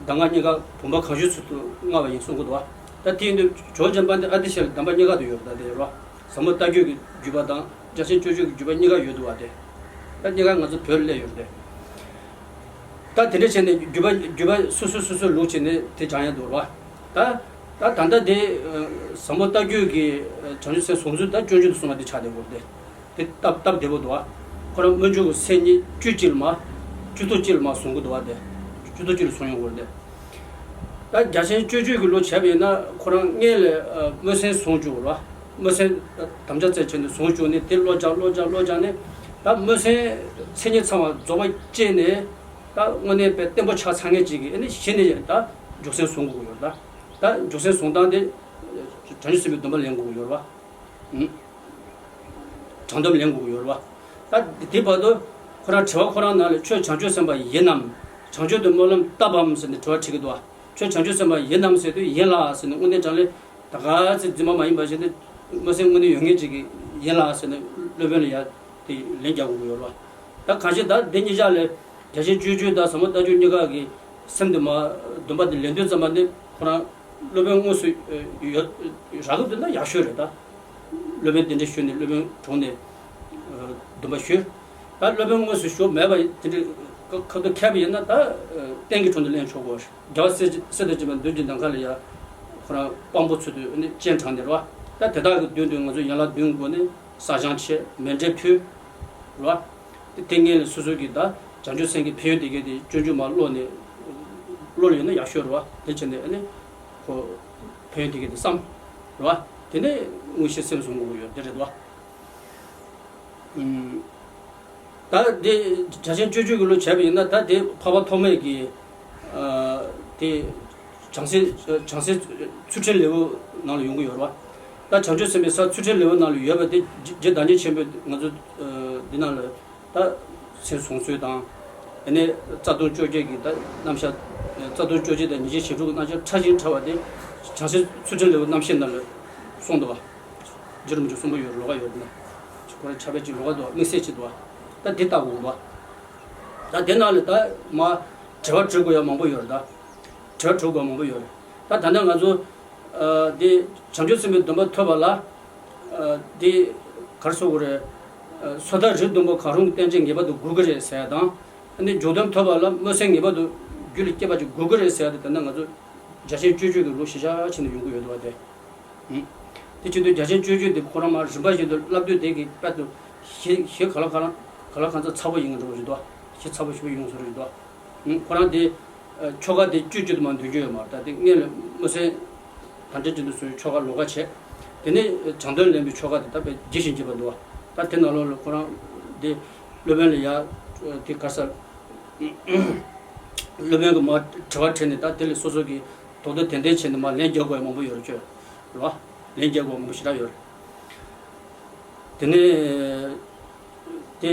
གདམས་ངག་གཉིས་ཀ་བུམ་པ་གང་བྱོའི་ཚུལ་དུ་མངའ་བ་ཡིན་གསུང་གི་འདུག་བ། ད་དེ་ཡིན་དུས་ཇོ་བོ་རྗེ་འབངས་དེ་ཨ་ཏི་ཤ་ལ་གདམས་པ་གཉིས་ཀ་དུ་ཡོད་རེད། ད་དེ་རོ། ཟབ་མོ་ལྟ་བརྒྱུད་ཀྱི་བརྒྱུད་པ་དང་རྒྱ་ཆེན་སྤྱོད་བརྗོད་ཀྱི་བརྒྱུད་པ་གཉིས་ཀ་ཡོད་འདུག་བ། དེ་ད་གཉིས་ཀ་ང་ཚོ་བོད་ལ་སླེབས་ཡོད་རེད། ད་དེ་འདྲ་བྱས་ནས་བརྒྱུད་པ་བརྒྱུད་པ་སོ་སོ་སོ་སོའི་ལུགས་བྱས་ནས་དེ་སྦྱང་ཡ་འདུག་རོ། ད་ད་ད་ལྟ་དེ་ཟབ་མོ་ལྟ་བརྒྱུད་ཀྱི་བྱང་ཆུབ་སེམས་བཟུང་ཚུལ་ད་སྤྱོད་འཇུག་ཏུ་གསུངས་པ་དེ་ཆགས་བསྡད་ཡོད་རེད། དེ་སྟབས་སྟབས་བདེ་པོ་འདུག་བ། ཁོ་རང་སྨོན་འཇུག་གི་མཚན་ཉིད་བཅུ་གཅིག་ལ་མ། བཅུ་ཐོག་གཅིག་ལ་མ་བཟུང་གི་འདུག་བ། དེ་བཅུ་ཐོག་གཅིག་ལ་བཟུང་ཡོང་གི་རེད། ད་རྒྱ་ཆེན་སྤྱོད་བརྗོད་ཀྱི་ལུགས་བྱས་པ་ཡིན་ན་ཁོ་རང་སྔོན་ལ་སྨོན་སེམས་བཟུང་བཅུག་ར། སྨོན་སེམས་དམ་བཅའ་བཙལ་བྱས་ནས་བཟུང་བཅུག་ནས་དེ་བློ་སྦྱང་བློ་སྦྱང་བློ་སྦྱང་ནས་ད་སྨོན་སེམས་མཚན་ཉིད་ཚང་བ་རྫོགས་པ་སྐྱེས་ནས་ད་དངོས་གནས་དཔེ་བརྟན་པོ་ཆགས་ཚར་མཁན་ཅིག་གིས་ཨ་ནི་གཞི་ནས་ད་འཇུག་སེམས་བཟུང་དགོས་ཀྱི་ཡོད་རེད། ད་ད་འཇུག་སེམས་བཟུང་སྟངས་དེ་བྱང་ཆུབ་སེམས་དཔའི་སྡོམ་པ་ལེན་དགོས་ཀྱི་ཡོད་རེད་བ། དྲང་སྡོམ་ལེན་དགོས་ཀྱི་ཡོད་རེད་བ། ད་དེ་བར་དུ་ཁོ་རང་དྲི་བ་ཁོ་རང་ནང་ལ་ཁྱོད་བྱང་ཆུབ་སེམས་དཔའ་ཡིན་ནམ། བྱང་ཆུབ་ཏུ་སྨོན་ལམ་བཏབ་བམ་ཟེར་ནས་དྲི་བ་དྲིས་ཀྱི་འདུག་བ། ཁྱོད་བྱང་ཆུབ་སེམས་དཔའ་ཡིན་ནམ་ཟེར་དུས་ཡིན་ལགས་ཟེར་ནས་དངོས་གནས་དྲང་ལས་ད་ག་ཚོད་རྫུན་མ་མ་ཡིན་པ་ཞིག་ནས་མ་སེམས་དངོས་གནས་ཡོད་མཁན་ཅིག་གིས་ཡིན་ལགས་ཟེར་ནས་སློབ་དཔོན་ལ་ཡ་དེ་ལན་རྒྱག་དགོས་ཀྱི་ཡོད་རེད་བ། ད་གང་ཞིག་ད་འདི་གཉིས་ཆ་ལས་རྒྱ་ཆེན་སྤྱོད་བརྗོད་དང་ཟབ་མོ་ལྟ་བརྗོད་གཉིས་ཀ་གི་སེམས་དེ་མ་སྡོམ་པ་དེ་ལེན་དུས་ཙམ་པ་ནི་ཁོ་རང་སློབ་དཔོན་དངོས་སུ་ཡོད་རག་གི་འདུག་ན་ཡག་ཤོས་རེད་ད། སློབ་དཔོན་དེ་འདྲ་ཞུས་ནས་སློབ་དཔོན་དྲུང་ནས་སྡོམ་པ་ཞུས། ད་སློབ་དཔོན་དངོས་སུ་ཞུ་མེད་པ་དེ་འདྲ་ཁ་ཐུག་མཁས་པ་ཡིན་ན་ད་རྟེན་གྱི་དྲུང་དུ་ལེན་ཆོག་གོ། རྒྱལ་བ་སྲས་སྲས་དང་བཅས་པ་མདུན་གྱི་ནམ་མཁའ་ལ་ཡ་ཁོ་རང་དཔང་པོ་ཚུལ་དུ་ནི་སྤྱན་དྲངས་ནས་རེད་བ། ད་དེ་དག་གི་མདུན་དུ་ང་ཚོ་ཡན་ལག་བདུན་སྒོ་ནས་བསགས་སྦྱང་བྱས་མཎྜལ་ཕུལ་རེད་བ། དེ་སྔོན་ལ་སོ་སོ་གིས་ད་བྱང་ཆུབ་སེམས་ཀྱི་ཕན་ཡོན་དེ་གའི་དེ་སྤྱོད་འཇུག་མ་ཀློག་ནས་ཀློག་ལ་ཡོད་ན་ཡག་ཤོས་རེད་བ། དེ་བྱས་ནས་ཨ་ནི་ཁོ་ཕན་ཡོན་དེ་གའི་དེ་བསམ་རེད་བ། དེ་ནས་དངོས་གཞི་སེམས་བཟུང་དགོས་ཀྱི་ཡོད་དེ་རེད་བ། ཨུམ། ད་དེ་རྒྱ་ཆེན་སྤྱོད་བརྗོད་ཀྱི་ལུགས་བྱས་པ་ཡིན་ན་ད་དེ་འཕགས་པ་ཐོགས་མེད་ཀྱི་ཨ་དེ་བྱང་སེམས་བྱང་སེམས་ཚུལ་ཁྲིམས་ལེའུ་ནང་ལ་ཡོང་གི་ཡོད་རེད་བ། ད་བྱང་ཆུབ་སེམས་དཔའི་ས་ཚུལ་ཁྲིམས་ལེའུ་ནང་ལ་ཡོད་པ་དེ་རྗེ་རྗེ་བདག་ཉིད་ཆེན་པོས་ང་ཚོ་ཨ་འདི་ནང་ལ་ད་སེམས་བཟུང་ཚུལ་དང་ དེ་ནས་རྩ་ལྟུང་བཅོ་བརྒྱད་ཀྱི་ད་རྣམ་གཞག་རྩ་ལྟུང་བཅོ་བརྒྱད་དང་ཉེས་བྱས་བྱེ་བྲག་གི་རྣམ་གཞག་ཕྲ་ཞིང་ཕྲ་བ་དེ་བྱང་སེམས་ཚུལ་ཁྲིམས་ལེའུ་རྣམ་བཤད་ནང་ལ་གསུངས་འདུག་བ། རྗེ་རིན་པོ་ཆེ་གསུངས་པ་ཡོད་རེད། ལོགས་ཀ་ཡོད་རེད་ན། ཁོ་རང་ཕྱག་དཔེ་གཅིག་ལོགས་ཀ་འདུག་བ། དམིགས་བསལ་གཅིག་འདུག་བ། ད་འདི་ལྟ་དགོས་འདུག་བ། ད་དེ་ནང་ལ་ད་མ་དྲི་བ་དྲི་དགོས་ཡ་མང་པོ་ཡོད་རེད་ད། དྲི་བ་དྲི་དགོས་ཡ་མང་པོ་ཡོད་རེད། ད་ད་ལྟ་ང་ཚོ་ཨ་འདི་བྱང་ཆུབ་སེམས་དཔའི་སྡོམ་པ་ཐོབ་པ་ལ་ཨ་འདི་ག་རེ་ཟེར་དགོས་རེད། ཨ་སོ་ཐར་རིགས་བདུན་པོ་གང་རུང་གི་བསྟན་བཅོས་ངེས་པར་དུ་དགོས་ཀྱི་རེད་ཟེར་ཡ་དང་། ཨ་ནི་འཇུག་སྡོམ་ཐོབ་པ་ལ་སྨོན་སེམས་ངེས་པར་དུ་རྒྱུད་ལ་སྐྱེས་པ་ཅིག་དགོས་ཀྱི་རེད་ཟེར་ཡ་དེ་ད་ལྟ་ང་ཚོ་རྒྱ་ཆེན་སྤྱོད་བརྗོད་ཀྱི་ལུགས་གཞི་བཞག་བྱས་ནས་ཡོང་གི་ཡོད་འདུག་བ་དེ། ཨུམ། དེ་བྱེད་དུས་རྒྱ་ཆེན་སྤྱོད་བརྗོད་དེ་ཁོ་རང་མར་རིམ་པ་བཞིན་དུ་བསླབ་དུས་དེ་གི་དཔེ་དུ་གཞི་གཞི་ག་ལ་ག་ལ་ག་ལ་གང་ཚ་ཚ་པོ་ཡིན་འགྲོ་བཞིན་དུ་གཞི་ཚ་པོ་ཞིག་ཡོང་ཟེར་བཞིན་དུ། ཨུམ། ཁོ་རང་དེ་ཨ་ཆོ་ག་དེ་སྤྱོད་བརྗོད་དུ་མ་འདོན་རྒྱུ་ཡོད་མ་རེད། ད་དེ་སྔོན་ལ་སྨོན་སེམས་དང་འབྲེལ་བྱེད་དུ་སོ་སོའི་ཆོ་ག་ལོགས་ཀ་བྱས། དེ་ནས་བྱང་སྡོམ་ལེན་པའི་ཆོ་ག་དེ་ད་དཔེ་རྒྱས་ཤིང་རྒྱས་པ་འདུག་བ། ད་དེ་ནང་ལོགས་ལ་ཁོ་རང་དེ་སློབ་དཔོན་ལ་ཡ་དེ་ག་ས་སློབ་དཔོན་གྱི་མ་དྲི་བ་དྲིས་ནས་ད་དེ་ལ་སོ་སོ་གི་དོགས་འདོད་དོན་ལྡན་བྱས་ནས་མ་ལན་རྒྱག་དགོས་ཡ་མང་པོ་ཡོད་རེད་ཅོ། རེད་བ། ལན་རྒྱག་དགོས་མང་པོ་ཞེ་དྲག་ཡོད་རེད། དེ་ནས་དེ་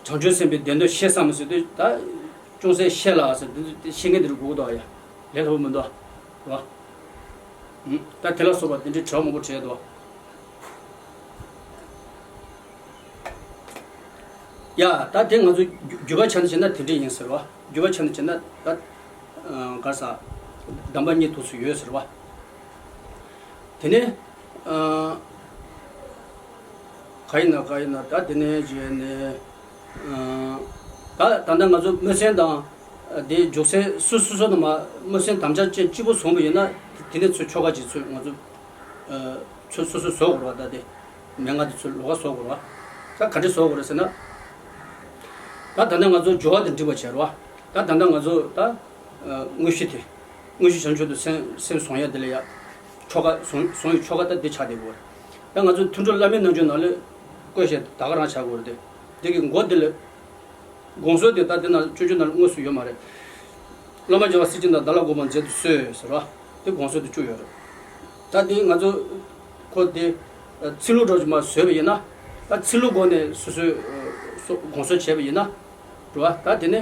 བྱང་ཆུབ་སེམས་དཔའི་བདེན་དོན་ཤེས་བསམ་ཟེར་དུས་ད་ཅུང་ཟད་ཤེས་ལ་ཟེར་དུས་དེ་ཤེས་མཁན་དེ་རུ་དགོས་འདུག་ཡ། ལས་སླ་པོ་མི་འདུག་རེད་བ། ད་དེ་ལ་སོགས་པ་དེ་འདྲའི་དྲི་བ་མང་པོ་དྲིས་འདུག་བ། ཡ། ད་དེ་ང་ཚོ་བརྒྱུད་པ་ཆ་ནས་བྱས་ན་དེ་འདྲ་ཡིན་ཟེར་བ། བརྒྱུད་པ་ཆ་ནས་བྱས་ན་ད་ག་ས་གདམས་པ་གཉིས་ཐུགས་སུ་ཡོད་ཟེར་བ། དེ་ནས་ག་ཡིན་ན་ག་ཡིན་ན་ད་དེ་ནས་བྱས་ནས་ད་ད་ལྟ་ང་ཚོ་སྨོན་སེམས་དང་དེ་འཇུག་སེམས་སུ་སུ་སོ་ནས་མ་སྨོན་སེམས་དམ་བཅའ་ཅན་གཅིག་པུ་བཟུང་བ་ཡིན་ན་དེ་ནས་ཚུར་ཆོ་ག་ཅིག་ཚུར་ང་ཚོ། ཚུར་སོ་སོས་བཟོ་དགོས་རེད་བ། ད་དེ་མན་ངག་དེ་ཚུར་ལོགས་ཀ་བཟོ་དགོས་རེད་བ། ད་ག་འདྲས་བཟོ་དགོས་རེད་ཟེར་ན། ད་ད་ནས་ང་ཚོ་སྦྱོར་བ་དེ་འགྲིག་པ་བྱས་རེད་བ། ད་ད་ལྟ་ང་ཚོ་ད་དངོས་གཞི་དེ། དངོས་གཞི་བྱང་ཆུབ་ཏུ་སེམས་སེམས་བཟུང་ཡ་དེ་ལ་ཡ། ཆོ་ག་བཟུང་བཟུང་ཡི་ཆོ་ག་ད་འདི་ཆགས་བསྡད་དགོས་རེད། ད་ང་ཚོ་ཐུན་གྲོལ་བླ་མའི་རྣལ་འབྱོར་ནང་ལ་བཀོད་བཞག་ད་ག་རང་ཆགས་དགོས་རེད་དེ། དེ་གི་མགོ་དེ་ལ། དགོངས་གསོལ་དེ་ད་དེ་ན་སྤྱོད་འཇུག་ནང་ལ་དངོས་སུ་ཡོད་མ་རེད། བླ་མ་རྒྱལ་བ་སྲས་བཅས་དང་བདག་ལ་དགོངས་པར་མཛད་དུ་གསོལ་ཟེར་བ། དེ་དགོངས་གསོལ་དེ་བཅུ་ཡོད་རེད། ད་དེ་ང་ཚོ་ཁོ་དེ་ཚིག་ལྷུག་འདྲ་ཅིག་མ་བཟོས་པ་ཡིན་ན། ད་ཚིག་ལྷུག་སྒོ་ནས་སོ་སོའི་སོ་དགོངས་གསོལ་བྱས་པ་ཡིན་ན། རེད་བ། ད་དེ་ནས་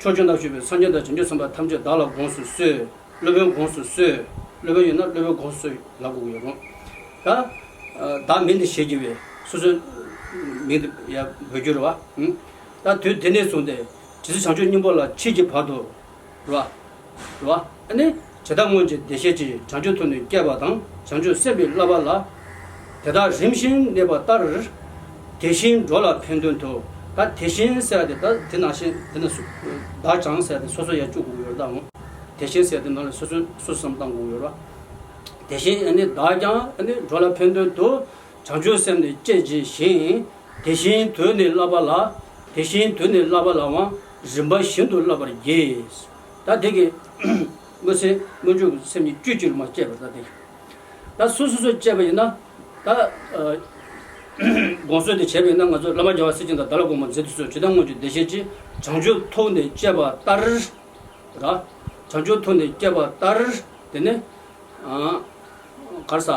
ཕྱོགས་བཅུ་ན་བཞུགས་པའི་སངས་རྒྱས་དང་བྱང་ཆུབ་སེམས་དཔའ་ཐམས་ཅད་བདག་ལ་དགོངས་སུ་གསོལ། སློབ་དཔོན་དགོངས་སུ་གསོལ། སློབ་དཔོན་ཡིན་ན་སློབ་དཔོན་དགོངས་སུ་གསོལ་ལབ་དགོས་ཀྱི་ཡོད་རུང་། ད་བདག་མིང་དུ་བཞེས་བགྱི་བའི་སོ་སོའི་མིང་དུ་ཡང་འབོད་རྒྱུ་རེད་བ། ད་དུས་དེ་ནས་བཟུང་སྟེ་དྲི་ཟའི་བྱང་ཆུབ་སྙིང་པོ་ལ་མཆིས་ཀྱི་བར་དུ་རེད་བ། རེད་བ། ཨ་ནི་ཇི་ལྟར་སྔོན་གྱི་བདེ་གཤེགས་ཀྱིས་བྱང་ཆུབ་ཐོབ་ནས་བསྐྱེད་པ་དང་བྱང་ཆུབ་སེམས་དཔའི་བསླབ་པ་ལ། དེ་དག་རིམ་བཞིན་གནས་པ་ལྟར། དེ་བཞིན་འགྲོ་ལ་ཕན་དོན་དུ། ད་དེ་བཞིན་ཟེར་ཡ་དེ་ད་དེ་ནང་བཞིན་དེ་ནི་སུ་བདག་ཀྱང་ཟེར་ཡ་དེ་སོ་སོ་ཡ་བཅུག་དགོས་ཡོད་ད་འོང་། དེ་བཞིན་ཟེར་དེ་ནང་ལ་སོ་སོ་སོ་སོ་བསམ་བཏང་དགོས་ཡོད་ར། དེ་བཞིན་ཨ་ནི་བདག་ཀྱང་ཨ་ནི་འགྲོ་ལ་ཕན་དོན་དུ། བྱང་ཆུབ་སེམས་ནི་བསྐྱེད་བགྱི་ཞིང་། དེ་བཞིན་དུ་ནི་བསླབ་པ་ལ། དེ་བཞིན་དུ་ནི་བསླབ་པ་ལའང་རིམ་པ་བཞིན་དུ་བསླབ་པར་བགྱི། ད་དེ་གི་སྨོན་སེམས་སྨོན་འཇུག་གི་སེམས་ཉིད་དཀྱུས་གཅིག་ལ་མ་བསྐྱེད་པར་ད་དེ་གི་ད་སོ་སོ་སོ་བསྐྱེད་པ་ཡིན་ན་ད་དགོངས་གསོལ་དེ་བྱས་པ་ཡིན་ན་ང་ཚོ་བླ་མ་རྒྱལ་བ་སྲས་བཅས་དང་བདག་ལ་དགོངས་པར་མཛད་དུ་གསོལ། ཇི་ལྟར་སྔོན་གྱི་བདེ་གཤེགས་ཀྱིས་བྱང་ཆུབ་ཐོབ་ནས་བསྐྱེད་པ་ལྟར། ར། བྱང་ཆུབ་ཐོབ་ནས་བསྐྱེད་པ་ལྟར། དེ་ནས། གར་ས།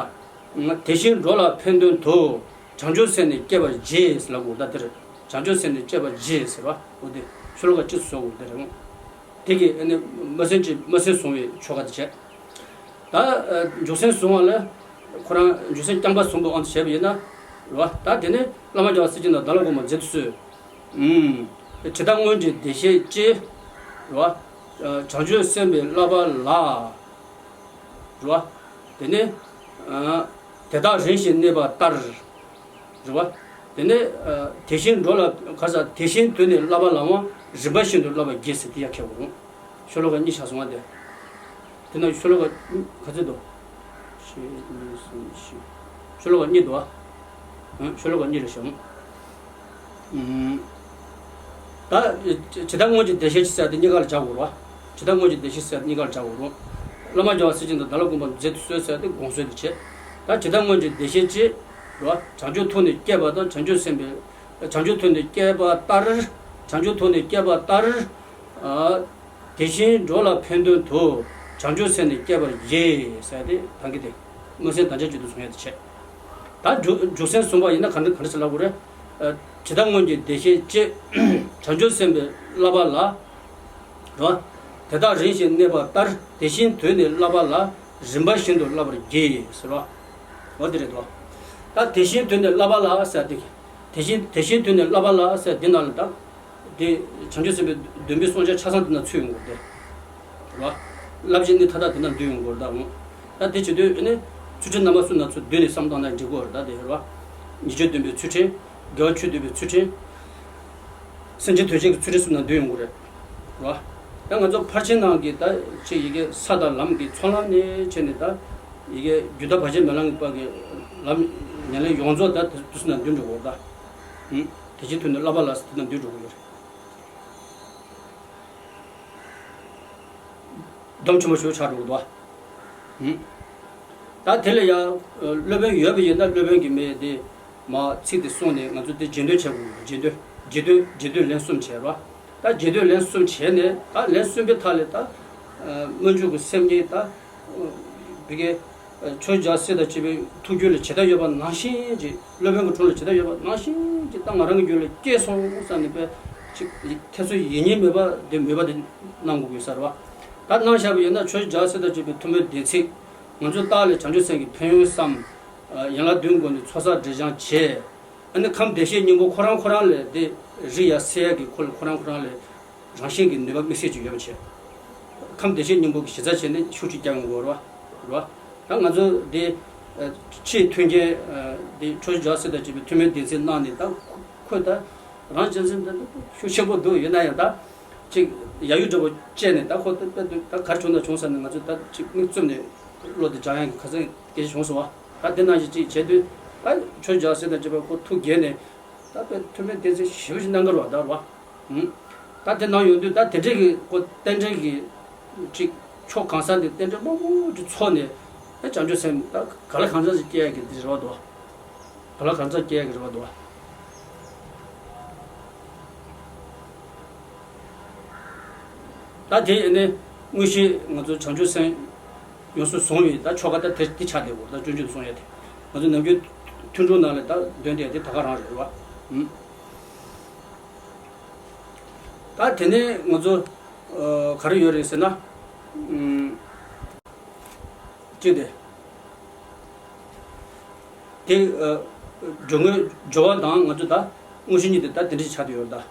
དེ་བཞིན་འགྲོ་ལ་ཕན་དོན་དུ། བྱང་ཆུབ་སེམས་ནི་བསྐྱེད་པར་བགྱི་ལབ་དགོས་ད་དེར། བྱང་ཆུབ་སེམས་ནི་བསྐྱེད་པར་བགྱི་ཟེར་བ། འོ་དེ་ཤོ་ལོ་ཀ་གཅིག་སུ་བཟོ་དགོས་དེ་རེད། དེ་གི་ཨ་ནི་སྨོན་སེམས་ཀྱི་སྨོན་སེམས་བཟུང་བའི་ཆོ་ག་དེ་བྱས། ད་འཇུག་སེམས་བཟུང་བ་ལ། ཁོ་རང་འཇུག་སེམས་རྐྱང་པ་བཟུང་བའི་དབང་དུ་བྱས་པ་ཡིན་ན། རེད་བ། ད་དེ་ནི་བླ་མ་རྒྱལ་བ་སྲས་བཅས་དང་བདག་ལ་དགོངས་པར་མཛད་དུ་གསོལ། ཇི་ལྟར་སྔོན་གྱི་བདེ་གཤེགས་ཀྱིས། རེད་བ། བྱང་ཆུབ་སེམས་དཔའི་བསླབ་པ་ལ། རེད་བ། དེ་ནས། དེ་དག་རིམ་བཞིན་གནས་པ་ལྟར། རེད་བ། དེ་ནས། དེ་བཞིན་འགྲོ་ལ་ག་ས་དེ་བཞིན་དུ་ནི་བསླབ་པ་ལའང་རིམ་པ་བཞིན་དུ་བསླབ་པར་བགྱི་ཟེར་དེ་ཡང་ཁྱད་པར་རུང་། ཤོ་ལོ་ཀ་གཉིས་ཆགས་སོང་བ་དེ། དེ་ན་ཤོ་ལོ་ཀ་ག་ཚོད་འདུག་གཅིག་གཉིས་གསུམ་བཞི། ཤོ་ལོ་ཀ་གཉིས་འདུག་བ། ཨང་། ཤོ་ལོ་ཀ་གཉིས་རེད་ཤག་ཨང་། ད་ཇི་ལྟར་སྔོན་གྱི་བདེ་གཤེགས་ཀྱིས་ཟེར་དེ་གཉིས་ཀ་ལ་སྦྱར་དགོས་རེད་བ། ཇི་ལྟར་སྔོན་གྱི་བདེ་གཤེགས་ཀྱིས་ཟེར་དེ་གཉིས་ཀ་ལ་སྦྱར་དགོས་རེད། བླ་མ་རྒྱལ་བ་སྲས་བཅས་དང་བདག་ལ་དགོངས་པར་མཛད་དུ་གསོལ་ཟེར་དེ་དགོངས་གསོལ་དེ་བྱས། ད་ཇི་ལྟར་སྔོན་གྱི་བདེ་གཤེགས་ཀྱིས་རེད་བ། བྱང་ཆུབ་ཐོབ་ནས་བསྐྱེད་པ་དང་བྱང་ཆུབ་སེམས་དཔའི། བྱང་ཆུབ་ཐོབ་ནས་བསྐྱེད་པ་ལྟར། བྱང་ཆུབ་ཐོབ་ནས་བསྐྱེད་པ་ལྟར། དེ་བཞིན་འགྲོ་ལ་ཕན་དོན་དུ། བྱང་ཆུབ་སེམས་ནི་བསྐྱེད་པར་བགྱི་ཟེར་ཏེ་ད་གིན་དེ། སྨོན་སེམས་དམ་བཅའ་ཅན་དུ་བཟུང་ཡ་དེ་བྱས། ད་འཇུག་འཇུག་སེམས་བཟུང་བ་ཡིན་ན་ག་འདྲ་ག་འདྲ་ཟེར་ལབ་དགོས་རེད། ཨ། ཇི་ལྟར་སྔོན་གྱི་བདེ་གཤེགས་བཅས། བྱང་ཆུབ་སེམས་དཔའི་བསླབ་པ་ལ། རོ། དེ་དག་རིམ་བཞིན་གནས་པ་ལྟར། དེ་བཞིན་དུ་ནི་བསླབ་པ་ལ། རིམ་པ་བཞིན་དུ་བསླབ་པར་བགྱི། ཟེར་བ། འོ་དེ་རེད་དོ། ད་དེ་བཞིན་དུ་ནི་བསླབ་པ་ལ་ཟེར་དེ། དེ་བཞིན་དེ་བཞིན་དུ་ནི་བསླབ་པ་ལ་ཟེར་དེ་ནང་ལ་ད། དེ་བྱང་ཆུབ་སེམས་དཔའི་སྡོམ་པའི་བསྲུང་བྱ་ཆ་ཚང་དེ་ན་ཚུད་ཡོང་དགོས་ཏེ། རེད་བ། བསླབ་བྱའི་གནས་མཐའ་དག་དེ་ན་འདུས་ཡོང་དགོས་རེད་ད་འོང་། ད་དེ་བྱེད་དུས་ཨ་ནི། ཚུལ་ཁྲིམས་རྣམ་པ་གསུམ་ན་ཚུར་བསྡུས་ནས་བསམ་བཏང་ན་འགྲིག་གོ་རེད་ད་དེ་རེད་བ། ཉེས་སྤྱོད་སྡོམ་པའི་ཚུལ་ཁྲིམས། དགེ་བ་ཆོས་སྡོམ་པའི་ཚུལ་ཁྲིམས། སེམས་ཅན་དོན་བྱེད་ཀྱི་ཚུལ་ཁྲིམས་གསུམ་ན་འདུས་ཡོང་གི་རེད། རེད་བ། ད་ང་ཚོ་ཕར་ཕྱིན་ནང་གི་ད་ཅིག་ཡི་གེ་ས་དང་ལམ་གྱི་ཚོགས་ལམ་ནས་བྱས་ནས་ད། ཡི་གེ་རྒྱུ་ད་བར་ཆད་མེད་ལམ་གྱི་བར་གྱི་ལམ་ཉེར་ལེན་ཡོངས་རྫོགས་ད་དེ་ཚོ་ན་འདུས་འགྲོ་གི་རེད་ད། ཧུམ། དེ་བཞིན་དུ་ནི་བསླབ་པ་ལ་དེ་ན་འདུས་འགྲོ་གི་ཡོད་རེད། སྡོམ་ཆེན་པོ་ཞིག་ཆགས་འགྲོ་གི་འདུག་བ། ཧུམ། ད་དེ་ལ་ཡང་སློབ་དཔོན་ཡོད་པ་ཡིན་ན་སློབ་དཔོན་གྱི་མི་དེ་མ་ཚིག་དེ་གསུངས་ནས་ང་ཚོ་དེ་རྗེས་ཟློས་བྱེད་དགོས། རྗེས་ཟློས་རྗེས་ཟློས་རྗེས་ཟློས་ལན་གསུམ་བྱས་རོ། ད་རྗེས་ཟློས་ལན་གསུམ་བྱས་ནས་ད་ལན་གསུམ་པའི་མཐའ་ལ་ད་སྨོན་འཇུག་གི་སེམས་ཉིད་ད། བི་གེ། ཆོས་རྒྱལ་སྲས་དང་བཅས་པའི་ཐུགས་རྒྱུད་ལ་ཇི་ལྟར་ཡོད་པ་ནང་བཞིན་གྱི་སློབ་དཔོན་གྱི་དྲུང་ལ་ཇི་ལྟར་ཡོད་པ་ནང་བཞིན་གྱི་ད་ང་རང་གི་རྒྱུད་ལ་སྐྱེས་སོང་བསམ་ནས་པས་ཅིག་ཐེ་ཚོམ་ཡེ་ཉེན་མེད་པ་དེ་མོས་པ་དེ་གནང་དགོས་ཀྱི་ས་རེད་བ། ད་གནང་བཞག་པ་ཡིན་ན་ཆོས་རྒྱལ་སྲས་དང་བཅས་པའི་ཐུགས་སྨོན་བདེན་ཚིག་ང་ཚོ་བདག་ལ་བྱང་ཆུབ་སེམས་ཀྱི་ཕན་ཡོན་བསམ། ཡན་ལག་བདུན་སྒོ་ནས་ཚོགས་བསགས་སྒྲིབ་སྦྱང་བྱས། ཨ་ནི་ཁམས་བདེ་གཤེགས་སྙིང་པོ་ཁོ་རང་ཁོ་རང་ལས་དེ་རིགས་ཡ་སེ་ཡ་གི་ཁོ་ལ་ཁོ་རང་ཁོ་རང་ལས། རང་བཞིན་གྱི་ནུས་པ་དམིགས་བསལ་ཅིག་ཡོད་པ་བྱས། ཁམས་བདེ་གཤེགས་སྙིང་པོ་གི་གཞི་རྩ་བྱས་ནས་ཤུགས་ཅིག་རྒྱག་ཡོང་དགོས་རེད་བ། རེད་བ། ད་ང་ཚོ་འདི། ཨ། ཆེས་མཐུན་རྐྱེན། ཨ། འདི་ཆོས་རྒྱལ་སྲས་དང་བཅས་པའི་ཐུགས་སྨོན་བདེན་ཚིག་གནང་ནས་ད་ཁོ་ད་རང་གཅེས་འཛིན་ད་ཤུགས་ཆེན་པོ་འདུག་ཡིན་ན་ཡང་ད་ཅིག་ཡ་ཡུ་འདྲ་པོ་བཅད་ནས་ད་ཁོ་ད་ད་ག་རེ་བྱུང་ན་བྱུང་ཟེར་ནས་ང་ཚོ་ད་ཅིག་མིག་བཙུམ་ནས་བློ་དེ་སྦྱང་ཡག་གི་ཁ་སང་སྐད་ཆ་བྱུང་སོང་བ། ད་དེ་ནང་བཞིན་ཅིག་བྱས་དུས་ད་ཆོས་རྒྱལ་སྲས་དང་བཅས་པ་ཁོ་ཐུགས་དགྱེས་ནས། ད་དཔེ་ཐུགས་སྨོན་བདེན་ཚིག་ཞེ་པོ་ཞིག་གནང་གི་རེད་བ་ད་རེད་བ། ཧུམ། ད་དེ་ནང་ཡོང་དུས་ད་དེ་འདྲས་ཀྱི་ཁོ་རྟེན་འབྲེལ་གྱི་ཅིག་ཕྱོགས་གང་ས་ནས་རྟེན་འབྲེལ་མང་པོ་ཅིག་ཚོགས་ནས་ཨེ་བྱང་ཆུབ་སེམས་ད་ག་ལ་གང་འཚམ་ཞིག་སྐྱེ་ཡག་གི་དེ་རེད་བ་འདུག་ག་ལ་གང་འཚམ་སྐྱེ་ཡག་གི་རེད་བ་འདུག་ད་དེ་ནི་དངོས་གཞི་ང་ཚོ་བྱང་ཆུབ་སེམས་ཡོངས་སུ་བཟུང་བའི་ད་ཆོ་ག་ད་དེ་དེ་ཆགས་བསྡད་ཡོད་ད་སྤྱོད་འཇུག་གསུང་ཡ་དེ་ང་ཚོ་ནམ་རྒྱུན་ཐུན་དྲུག་ནང་ལ་ད་འདོན་བསྡད་དེ་ད་ག་རང་རེད་བ། ཧུམ། ད་དེ་ནས་ང་ཚོ་ཨ་ག་རེ་ཡོད་རེད་ཟེར་ན། ཨུམ། གཅིག་དེ། དེ་ཨ་སྦྱོར་དངོས་སྦྱོར་བ་དང་ང་ཚོ་ད་དངོས་གཞི་གཉིས་དེ་ད་དེ་འདྲ་ཞིག་ཆགས་བསྡད་ཡོད་རེད་ད།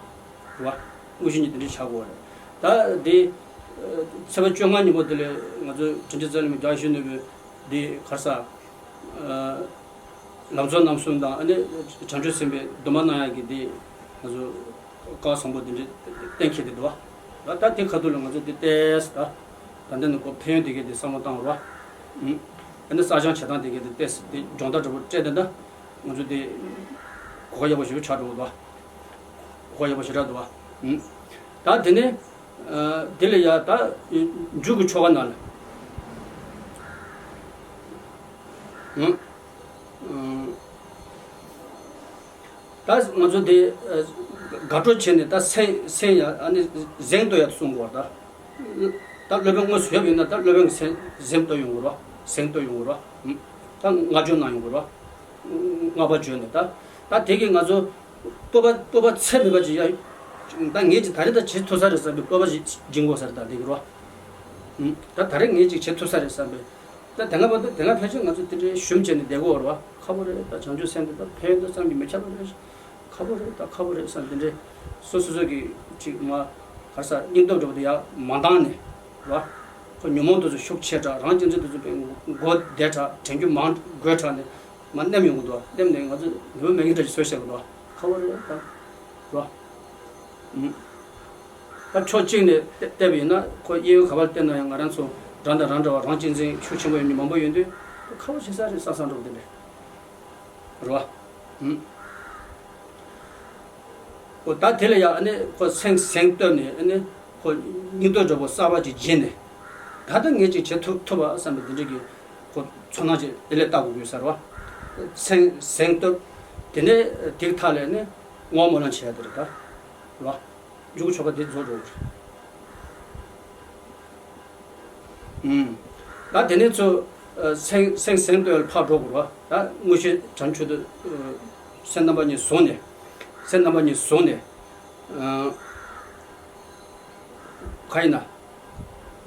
རེད་བ། དངོས་གཞི་གཉིས་དེ་འདྲ་ཞིག་ཆགས་དགོས་རེད། ད་དེ་ཨ་ཚེས་པ་བཅོ་ལྔ་ཉིན་མོ་དེ་ལ་ང་ཚོ་དྲིན་ཅན་རྩ་ལས་མི་རྒྱ་ཆེ་ནོར་བུས་དེ་ག་རེ་ཟ། ཨ། ལམ་གཙོ་རྣམ་གསུམ་དང་ཨ་ནི་བྱང་ཆུབ་སེམས་དཔའི་སྡོམ་པ་གནང་ཡག་གི་དེ་ང་ཚོ་སྐལ་བ་བཟང་པོ་དེ་འདྲ་གཏན་འཁེལ་ཏེ་འདུག་བ། ད་དེ་ཁ་ཐུག་ལ་ང་ཚོ་དེ་བལྟས་ད། ད་འདི་ནི་ཁོ་ཕན་ཡོན་དེ་གའི་དེ་བསམ་བློ་བཏང་བ་རེད་བ། ཨ་ནི་བསགས་སྦྱང་བྱེད་སྟངས་དེ་གའི་དེ་བལྟས་དེ་སྦྱོང་བརྡར་འདྲ་པོ་སྤྲད་དེ་ད་ང་ཚོ་དེ་གོ་སྐབས་ཡག་པོ་ཞེ་པོ་ཆགས་འགྲོ་གི་འདུག་བ། གོ་སྐབས་ཡག་པོ་ཞེ་དྲག་འདུག་བ། ད་དེ་ནས་དེ་ལ་ཡ་ད་མཇུག་གི་ཆོ་ག་ནང་ལ། ད་ང་ཚོ་དེ་དགའ་སྤྲོ་བྱས་ནས་ད་སེམས་སེམས་ཡ་ཨ་ནི་གཟེངས་བསྟོད་ཡ་གསུང་དགོས་པ་ད། ད་སློབ་དཔོན་དངོས་སུ་ཡོད་པ་ཡིན་ན་ད་སློབ་དཔོན་གྱི་སེམས་གཟེངས་བསྟོད་ཡོང་དགོས་རོ། གཟེངས་བསྟོད་ཡོང་དགོས་རོ། ད་བསྔགས་བརྗོད་གནང་ཡོང་དགོས་རོ། བསྔགས་པ་བརྗོད་ནས་ད་ད་དེ་གིས་ང་ཚོ་སྤོབས་པ་སྤོབས་པ་ཚད་མེད་པ་ཅིག་ཡ། ད་ངས་ཅིག་ད་རེས་ད་བྱེད་ཐུབ་ས་རེད་བསམ་པའི་སྤོབས་པ་ཅིག་སྦྱིན་དགོས་ས་རེད་ད་དེ་གི་རོ། ད་ད་རེས་ངས་ཅིག་བྱེད་ཐུབ་ས་རེད་བསམ་པའི། ད་དེ་སྔ་བར་དུ་དེ་སྔ་ཕལ་ཆེར་ང་ཚོ་དེ་འདྲའི་ཞུམ་བྱས་ནས་བསྡད་ཀྱི་ཡོད་རེད་བ། ཁག་པོ་རེད་ད་བྱང་ཆུབ་སེམས་དེ་ད་ཕན་ཡོན་དེ་བསམ་གྱིས་མི་ཁྱབ་པ་རེད། ཁག་པོ་རེད་ད་ཁག་པོ་རེད་བསམ་དེ་འདྲའི་སོ་སོ་སོ་གི་ཅིག་མ་ག་རེ་ཟ་སྙིང་སྟོབས་འདྲ་པོ་དེ་ཡར་མ་བཏང་ནས་རེད་བ། ཁོ་ཉོན་མོངས་དེ་ཚོ་ཤུགས་ཆེ་དྲགས་རང་གཅེས་འཛིན་དེ་ཚོ་དཔེ་མགོ་བདེ་དྲགས་དྲན་རྒྱུ་མང་དགོས་དྲགས་ནས་མ་ནེམ་ཡོང་གི་འདུག་ནེམ་ནས་ང་ཚོ་ནུས་པ་མེད་མཁན་འདྲ་ཞིག་བཟོས་བཞག་གི་འདུག་ཁག་པོ་རེད་ད་རེད་བ། ད་ཕྱོགས་གཅིག་ནས་བལྟས་པ་ཡིན་ན་ཁོ་གཡས་གཡོན་ག་པར་བལྟས་ན་ཡང་ང་རང་ཚོ་རང་དང་རང་འདྲ་བ་རང་གཅེས་འཛིན་ཤུགས་ཆེན་པོ་ཡོད་མཁན་མང་པོ་ཡོད་དུས་ཁག་པོ་ཞིག་ས་རེད་བསམ་བསམ་འགྲོ་གི་དེ་འདྲ་རེད་བ། ཨོ་ད་དེ་ལ་ཡང་ཨ་ནི་ཁོ་སེམས་གཟེངས་བསྟོད་ནས་ཨ་ནི་ཁོ་སྙིང་སྟོབས་འདྲ་པོ་གསར་པ་ཅིག་བརྗེས་ནས་ད་ལྟ་ངས་ཅིག་བྱེད་ཐུབ་ཐུབ་པ་བསམ་པའི་དེ་འདྲ་གི་ཁོ་ཚོར་སྣང་ཅིག་དེ་ལས་བལྟ་དགོས་ཀྱི་ཡོད་ས་རེད་བ། སེམས་གཟེངས་བསྟོད་དེ་ནས་དེ་གི་མཐའ་ལ་ཨ་ནི་བསྔོ་སྨོན་ལམ་བྱེད་ཡ་དེ་རེད་ད་རེད་བ། མཇུག་ཆོ་ག་འདི་རྫོགས་འགྲོ་གི་རེད། ཨུམ། ད་དེ་ནས་ཚུར་ཨ་སེམས་སེམས་གཟེངས་བསྟོད་ལ་ཕར་འགྲོ་དགོས་རེད་བ། ད་དངོས་གཞི་བྱང་ཆུབ་ཏུ་ཨ་སེམས་རྣམ་པ་གཉིས་བཟུང་ནས། སེམས་རྣམ་པ་གཉིས་བཟུང་ནས། ཨ། ག་ཡིན་ན།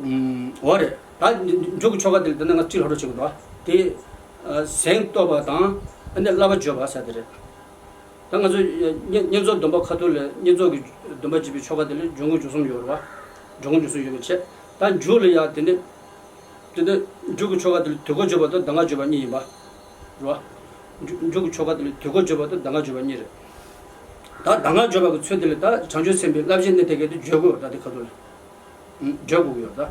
ཨུམ། འོ་རེད། ད་མཇུག་གི་ཆོ་ག་དེ་ལ་ད་ནི་ང་སྤྱི་ལྷོ་རོ་བྱེད་དགོས་འདུག་ཨ། དེ། ཨ། གཟེངས་བསྟོད་པ་དང་། ཨ་ནི་བསླབ་པ་བརྗོད་པ་ཟེར་དེ་རེད། ད་ང་ཚོ་བསྙེན་བསྙེན་རྫོགས་སྡོམ་པ་ཁ་ཐུག་ལ་བསྙེན་རྫོགས་ཀྱི་སྡོམ་པ་བགྱིས་པའི་ཆོ་ག་དེ་ལ་འབྱུང་ཁུངས་འབྱུང་གསུམ་ཡོད་རེད་བ། འབྱུང་ཁུངས་འབྱུང་གསུམ་ཡོད་པའི་ཕྱིར། ད་མཇུག་ལ་ཡ་དེ་ནི། དེ་ནི་མཇུག་གི་ཆོ་ག་དེ་ལ་དུས་འཁོར་བརྗོད་པ་དང་གདམས་ངག་བརྗོད་པ་གཉིས་ཡིན་པ། རེད་བ། མཇུག་མཇུག་གི་ཆོ་ག་དེ་ལ་དུས་འཁོར་བརྗོད་པ་དང་གདམས་ངག་བརྗོད་པ་གཉིས་རེད། ད་གདམས་ངག་བརྗོད་པ་གི་ཚུལ་དེ་ལ་ད་བྱང་ཆུབ་སེམས་དཔའི་བསླབ་བྱའི་གནད་དེ་གའི་དེ་བརྗོད་དགོས་ད་དེ་ཁ་ཐུག་ལ། ཨུམ། བརྗོད་དགོས་ཀྱི་ཡོད་ད།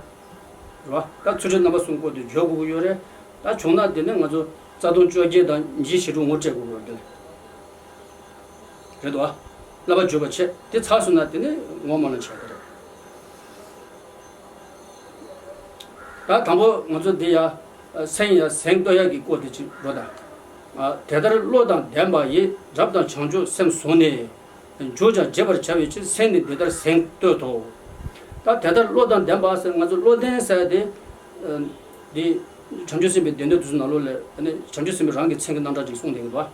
རེད་བ། ད་ཚུལ་ཁྲིམས་རྣམ་པ་གསུམ་སྐོར་དེ་བརྗོད་དགོས་ཀྱི་ཡོད་རེད། ད་བྱུང་ན་དེ་ནི་ང་ཚོ་རྩ་ལྟུང་བཅོ་བརྒྱད་དང་ཉི་ཤུ་ཞེ་དྲུག་ངོ་སྤྲད་དགོས་ཀྱི་ཡོད་རེད་དེ་ལ། རེད་དོ། བསླབ་པ་བརྗོད་པ་བྱེད་དེ་ཚར་སོང་ན་དེ་ནི་ངོ་མ་ལ་བྱ་དགོས་རེད། ད་དང་པོ་ང་ཚོ་འདི་ཡ། སེམས་ཡ་གཟེངས་བསྟོད་ཡ་གི་སྐོར་དེ་ཅིག་འགྲོ་དང་། ཨ། དེ་ལྟར་བློ་དང་ལྡན་པ་ཡིས། རབ་དང་བྱང་ཆུབ་སེམས་བཟུང་ནས། མཇུག་ཀྱང་རྒྱས་པར་བྱ་བའི་ཕྱིར། སེམས་ནི་འདི་ལྟར་གཟེངས་བསྟོད་དོ། ད་དེ་ལྟར་བློ་དང་ལྡན་པ་ཟེར་ང་ཚོ་བློ་ལྡན་ཟེར་དེ། ཨ། འདི་བྱང་ཆུབ་སེམས་དཔའི་སྡེ་སྣོད་དེ་ཚོ་ནང་ལོགས་ལ་ཨ་ནི་བྱང་ཆུབ་སེམས་དཔའི་རང་གི་མཚན་གྱི་རྣམ་གྲངས་ཅིག་གསུངས་བསྡད་ཀྱི་འདུག་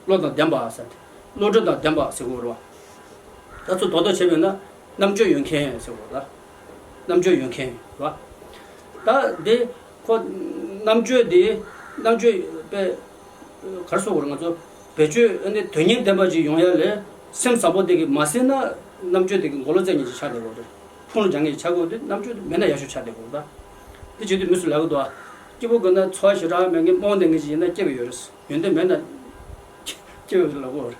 བློ་དང་ལྡན་པ་ཟེར་ཏེ། བློ་གྲོས་དང་ལྡན་པ་ཟེར་དགོས་རེད་བ། ད་ཚུར་རྡོག་རྡོག་བྱས་པས་ན་རྣམ་དཔྱོད་ཡོད་མཁན་ཟེར་དགོས་རེད་ད། རྣམ་དཔྱོད་ཡོད་མཁན་རེད་བ། ད་འདི་ཁོ་རྣམ་དཔྱོད་འདི་རྣམ་དཔྱོད་པས་ག་རེ་ཟེར་དགོས་རེད། ང་ཚོ་བེད་སྤྱོད་ཨ་ནི་དོན་སྙིང་ལྡན་པ་ཅིག་ཡོང་ཡ་ལས་སེམས་བཟང་པོ་དེ་གིས་མ་ཟིན་ན་རྣམ་དཔྱོད་དེ་གིས་མགོ་ལོག་རྩེད་མཁན་ཅིག་ཆགས་བསྡད་དགོས་རེད། ཕུང་ལ་འཇགས་མཁན་ཅིག་ཆགས་དགོས་དུས་རྣམ་དཔྱོད་དེ་མེད་ན་ཡག་ཤོས་ཆགས་བསྡད་དགོས་རེད་ད། དེ་བྱེད་དུས་མི་ཚོས་ལབ་ཀྱི་འདུག་བ། སྐྱིད་པོ་དགོས་ན་འཚོ་བ་ཞེ་དྲག་མེད་མཁན་རྨོངས་བསྡད་མཁན་ཅིག་ཡིན་ན་སྐྱིད་པོ་ཡོད་རེད། ཡོན་ཏན་མེད་ན་སྐྱིད་པོ་ལབ་དགོས་རེད།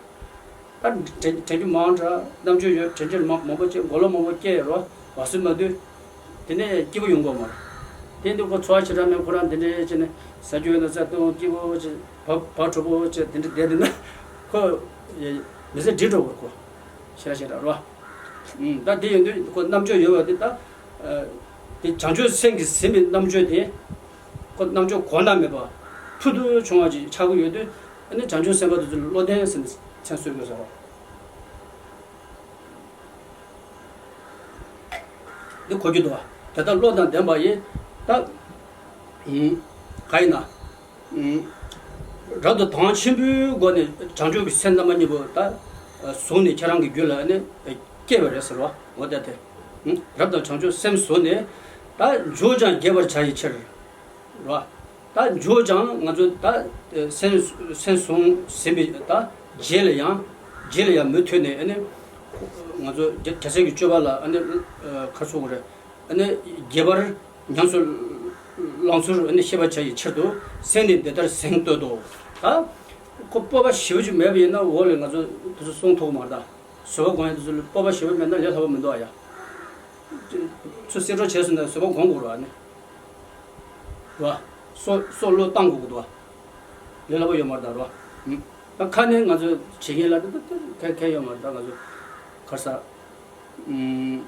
ད་དྲན་དྲན་རྒྱུ་མང་དྲགས་རྣམ་དཔྱོད་ཡོད་དྲན་རྒྱུ་མང་མང་པོ་བྱས་མགོ་ལོག་མང་པོ་སྐྱེས་རོ་བ་སུ་མ་དུས། དེ་ནས་སྐྱིད་པོ་ཡོང་གི་མ་རེད། དེ་འདི་ཁོ་འཚོ་བ་ཞེ་དྲག་མེད་ཁོ་རང་འདི་འདྲའི་བྱས་ནས་ཟ་རྒྱུ་ཡོད་ན་ཟ་འཐུང་སྐྱིད་པོ་བྱས་བག་བག་གྲོ་པོ་བྱས་དེ་འདྲ་བསྡད་འདུག་ན་ཁོ་མི་ཚེ་འགྲིག་འགྲོ་གི་རེད་ཁོ། ཞེ་དྲག་ཞེ་དྲག་རོ། ཨུམ། ད་དེ་ཡོང་དུས་ཁོ་རྣམ་དཔྱོད་ཡོད་པ་དེ་ད། ཨ། དེ་བྱང་ཆུབ་སེམས་ཀྱིས་ཟིན་པའི་རྣམ་དཔྱོད་དེ། ཁོ་རྣམ་དཔྱོད་གོང་ན་མེད་པ། ཕུལ་དུ་བྱུང་བ་ཅིག་ཆགས་ཀྱི་ཡོད་དུས། ཨ་ནི་བྱང་ཆུབ་སེམས་དཔའ་དེ་ཚོ་ལ་བློ་ལྡན་ཟེར་ནས་མཚན་གསོལ་དགོས་ཟེར་རོ། འདི་གོ་རྒྱུ་འདུག་བ། དེ་ལྟར་བློ་དང་ལྡན་པ་ཡིས་ད། ཨུམ། ག་ཡིན་ན། ཨུམ། རབ་ཏུ་དྭངས་ཆེན་པོའི་སྒོ་ནས་བྱང་ཆུབ་ཀྱི་སེམས་རྣམ་པ་གཉིས་པོ་ད། བཟུང་ནས་ཁྱེད་རང་གི་རྒྱུད་ལ་ནི་སྐྱེས་པ་རེད་ཟེར་བ། འོ་ད་དེ། ཨུམ། རབ་དང་བྱང་ཆུབ་སེམས་བཟུང་ནས། ད་མཇུག་ཀྱང་རྒྱས་པར་བྱ་ཡི་ཕྱིར། རེད་བ། ད་མཇུག་ཀྱང་ང་ཚོ་ད་སེམས་སེམས་བཟུང་ཟིན་པའི་ད་རྗེས་ལ་ཡང་། རྗེས་ལ་ཡང་མུ་མཐུད་ནས་ཨ་ནི། ང་ཚོ་རྒྱལ་རྒྱལ་སྲས་ཀྱི་སྤྱོད་པ་ལ་ཨ་ནི། ཨ། ག་རེ་ཟེར་དགོས་རེད། ཨ་ནི་རྒྱས་པར་ཉམས་སུ་བླང་ཚུལ་ཨ་ནི་ཤེས་པར་བྱ་ཡི་ཕྱིར་དུ་སེམས་ནི་འདི་ལྟར་གཟེངས་བསྟོད་དོ། ད་ཁོ་སྤོབས་པ་ཞེ་པོ་ཅིག་མེད་པ་ཡིན་ན་འོག་ལ་ང་ཚོ་དེ་ཚོ་གསུང་ཐུབ་ཀྱི་མ་རེད་ད། བཟོད་པ་སྒོམ་ཡ་དེ་ཚོ་ལ་སྤོབས་པ་ཞེ་པོ་མེད་ན་ལས་སླ་པོ་མི་འདུག་ཨ་ཡ། ཚུར་གསེག་འགྲོ་བྱས་སོང་ན་བཟོད་པ་སྒོམ་དགོས་རེད་ཨ་ནི། རེད་བ། སྲོག་སྲོག་བློས་བཏང་དགོས་ཀྱི་འདུག་བ། ལས་སླ་པོ་ཡོད་མ་རེད་ད་རེད་བ། ཨུམ། ད་ཁ་ནས་ང་ཚོས་བྱེད་མཁན་ལ་ད་ད་ད་གལ་གལ་ཡོད་མ་རེད་ད་ང་ཚོ། ག་རེ་ཟ། ཨུམ།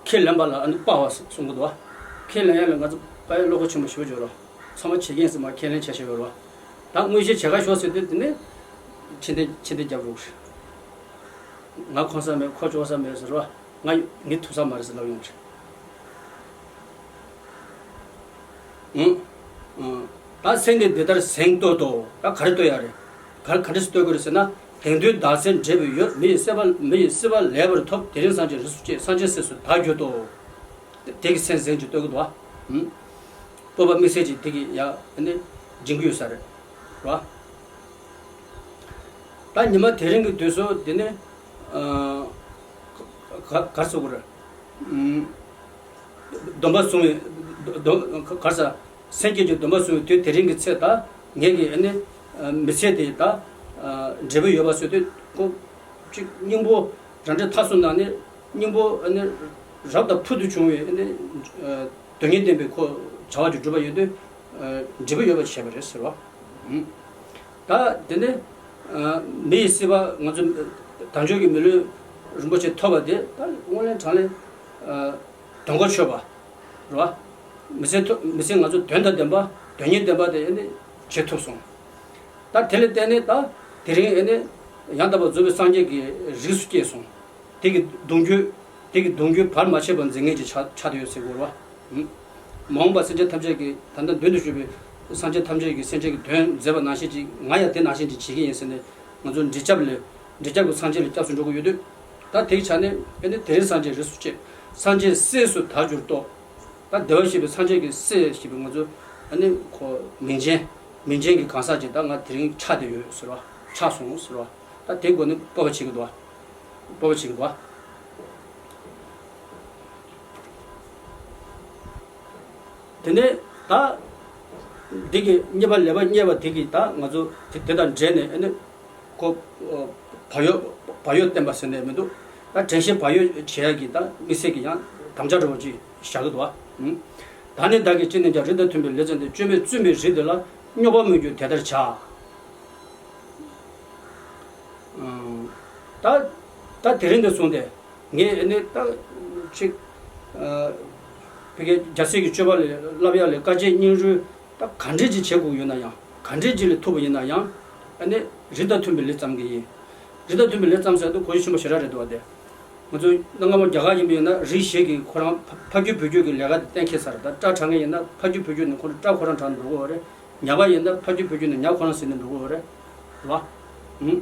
ཁས་ལེན་པ་ལ་ཨ་ནི་དཔའ་བ་གསུང་གི་འདུག་བ། ཁས་ལེན་ཡ་ལ་ང་ཚོ་དཔའ་བའི་བློ་ཁོག་ཆེན་པོ་ཞེ་པོ་ཅིག་ཡོད་རེད་བ། ཚང་མ་བྱེད་མཁན་ཟེར་མ་ཁས་ལེན་བྱ་ཤེས་ཡོད་རེད་བ། ད་དངོས་གཞི་བྱེད་ག་ཤོག་ཟེར་དུས་དེ་ནས་ཕྱིར་འཐེན་ཕྱིར་འཐེན་རྒྱབ་རུང་། ང་ཁོམ་ས་མེད་ཁོ་ལྕོགས་ས་མེད་ཟེར་བ། ང་ངས་ཐུབ་ས་མ་རེད་ཟེར་ལབ་ཡོང་གི་རེད། ཨང་། ཨང་། ད་སེམས་ནི་འདི་ལྟར་གཟེངས་བསྟོད་དོ། ད་ག་རེ་བསྟོད་ཡ་རེད། ག་ག་འདྲ་སེ་བསྟོད་དགོས་རེད་ཟེར་ན། དེང་དུས་བདག་སེམས་འབྲས་བུ་ཡོད། མི་ཡི་སྲིད་པ་མི་ཡི་སྲིད་པ་ལེགས་པར་ཐོབ། དེ་རིང་སངས་རྒྱས་རིགས་སུ་སྐྱེས། སངས་རྒྱས་སྲས་སུ་བདག་གྱུར་ཏོ། དེ་དེ་གི་སེམས་གཟེངས་ཀྱི་བསྟོད་ཀྱི་འདུག་བ། ཨང་། སྤོབས་པ་དམིགས་བསལ་གྱིས་དེ་གི་ཡ་ཨ་ནི་སྦྱིན་གྱི་ཡོད་ས་རེད། རེད་བ། ད་ཉི་མ་དེ་རིང་གི་དུས་སུ་དེ་ནི། ཨ། ག་ག་ག་རེ་ཟེར་དགོས་རེད། ཨུམ། སྡོམ་པ་བཟུང་བའི་སྡོམ་ག་ག་རེ་ཟ། སེམས་བསྐྱེད་ཀྱི་སྡོམ་པ་བཟུང་བའི་དུས་དེ་རིང་གི་ཚེ་ད་ངེད་ཀྱི་ཨ་ནི། ཨ། མི་ཚེ་དེ་ད། ཨ། འབྲས་བུ་ཡོད་པ་བཟོ་དུས་ཁོ་གཅིག་སྙིང་པོ་རང་འབྲས་མཐར་སོན་ན་ནི། སྙིང་པོ་ཨ་ནི་རབ་དང་ཕུལ་དུ་བྱུང་བའི་ཨ་ནི། ཨ། དོན་སྙིང་ལྡན་པའི་ཁོ་བྱ་བ་ཅིག་བསྒྲུབས་པ་ཡོད་དུས། ཨ། འབྲས་བུ་ཡོད་པ་བྱས་པ་རེད་ཟེར་བ། ཨུམ། ད་དེ་ནི། ཨ། མི་ཡི་སྲིད་པ་ང་ཚོ་དལ་འབྱོར་གྱི་མི་ལུས་རིན་པོ་ཆེ་ཐོབ་པ་དེ་ད་དངོས་གནས་དྲང་གནས། ཨ། དོན་གོ་ཆོད་པ། རེད་བ། མི་ཚེ་ཐོ་མི་ཚེ་ང་ཚོ་དོན་དང་ལྡན་པ་དོན་སྙིང་ལྡན་པ་དེ་ཨ་ནི་བྱེད་ཐུབ་སོང་། ད་དེ་ལ་བརྟེན་ནས་ད་དེ་རིང་ཨ་ནི་ཡང་དག་པར་རྫོགས་པའི་སངས་རྒྱས་ཀྱི་རིགས་སུ་སྐྱེས་སོང་། དེ་གི་གདུང་རྒྱུད། དེ་གི་གདུང་རྒྱུད་བར་མ་ཆད་པར་འཛིན་མཁན་ཅིག་ཆགས་ཆགས་བསྡད་ཡོད་ཟེར་དགོས་རེད་བ། ཨུམ། མ་འོངས་པ་སེམས་ཅན་ཐམས་ཅད་ཀྱི་ད་ལྟ་མདུན་དུ་བཞུགས་པའི་སངས་རྒྱས་ཐམས་ཅད་ཀྱི་སེམས་ཅན་གྱི་དོན་མཛད་པ་ནང་བཞིན་ཅིག་ང་ཡང་དེ་ནང་བཞིན་ཅིག་བྱེད་ཀྱི་ཡིན་ཟེར་ནས་ང་ཚོ་འདྲི་རྒྱབ་ལས། འབྲས་སྐྱབས་ཀྱི་སངས་རྒྱས་ལ་སྐྱབས་སུ་འགྲོ་གི་ཡོད་དུས། ད་དེའི་ཆ་ནས་ཨ་ནི་དེ་རིང་སངས་རྒྱས་རིས་སུ་བཅད། སངས་རྒྱས་སྲས་སུ་ད་གྱུར་ཏོ། ད་བདེ་བར་གཤེགས་པའི་སངས་རྒྱས་ཀྱི་སྲས་ཞེས་པའི་ང་ཚོ་ཨ་ནི་ཁོ་མིང་ཅན། མིང་ཅན་གྱི་གང་ཟག་ཅིག་ད་ང་དེ་རིང་ཆགས་བསྡད་ཡོད་ཟེར་བ། ཆགས་སོང་ཟེར་བ། ད་དེའི་སྒོ་ནས་སྤོབས་པ་བྱེད་ཀྱི་འདུག་བ། སྤོབས་པ་བྱེད་ཀྱི་འདུག་བ། དེ་ནས་ད་འདི་གི་གཉེར་པ་ལེགས་པར་གཉེར་བ་དེ་གིས་ད་ང་ཚོ་དེ་དེ་དང་འབྲེལ་ནས་ཨ་ནི་ཁོ་བག་ཡོད་བག་ཡོད་བསྟེན་པ་ཟེར་ནས་མི་འདུག་ད་དྲན་ཤེས་བག་ཡོད་བྱེད་ཡ་གི་ད་དམིགས་བསལ་གྱི་ཡང་དམ་བཅའ་འདྲ་བོ་ཅིག་བཞག་གི་འདུག་བ། ད་ནི་བདག་གིས་ཅི་ནས་ཀྱང་རིགས་དང་མཐུན་པའི་ལས་བརྩམས་ཏེ། སྐྱོན་མེད་བཙུན་པའི་རིགས་འདི་ལ། རྙོག་པ་མི་འགྱུར་དེ་ལྟར་བྱ། ད་ད་དེ་རིང་འདི་སོང་སྟེ། ངས་ཨ་ནི་ད་ཅིག་ཨ་ཕ་གིའི་རྒྱལ་སྲས་ཀྱི་སྤྱོད་པ་ལས་བསླབ་ཡག་ལས་དཀའ་སྤྱད་སྙིང་རུས་ད་ག་འདྲས་ཅིག་བྱེད་དགོས་ཡོད་ན་ཡང་། ག་འདྲས་ཅིག་ལས་ཐུབ་པ་ཡིན་ན་ཡང་། ཨ་ནི་རིགས་དང་མཐུན་པའི་ལས་བརྩམ་གི་ཡིན། རིགས་དང་མཐུན་པའི་ལས་བརྩམ་ཟེར་དུས་གོ་རྒྱུ་ཆེན་པོ་ཞེ་དྲག་རེད་འདུག་བ་དེ། ང་ཚོ་གནའ་སྔ་མོ་རྒྱ་གར་ཡིན་པ་ཡིན་ན་རིགས་ཞེས་ཀྱི་ཁོ་རང་ཕ་ཕ་རྒྱུད་བུ་རྒྱུད་ཀྱི་ལས་ཀ་དེ་གཏན་འཁེལ་ཚར། ད་སྐྲ་དྲངས་མཁན་ཡིན་ན་ཕ་རྒྱུད་བུ་རྒྱུད་ནས་ཁོ་རང་སྐྲ་ཁོ་རང་དྲངས་འགྲོ་གི་ཡོད་རེད། ཉ་པ་ཡིན་ན་ཕ་རྒྱུད་བུ་རྒྱུད་ནས་ཉ་ཁོ་རང་ཟིན་ནས་འགྲོ་གི་ཡོད་རེད། རེད་བ། ཨུམ།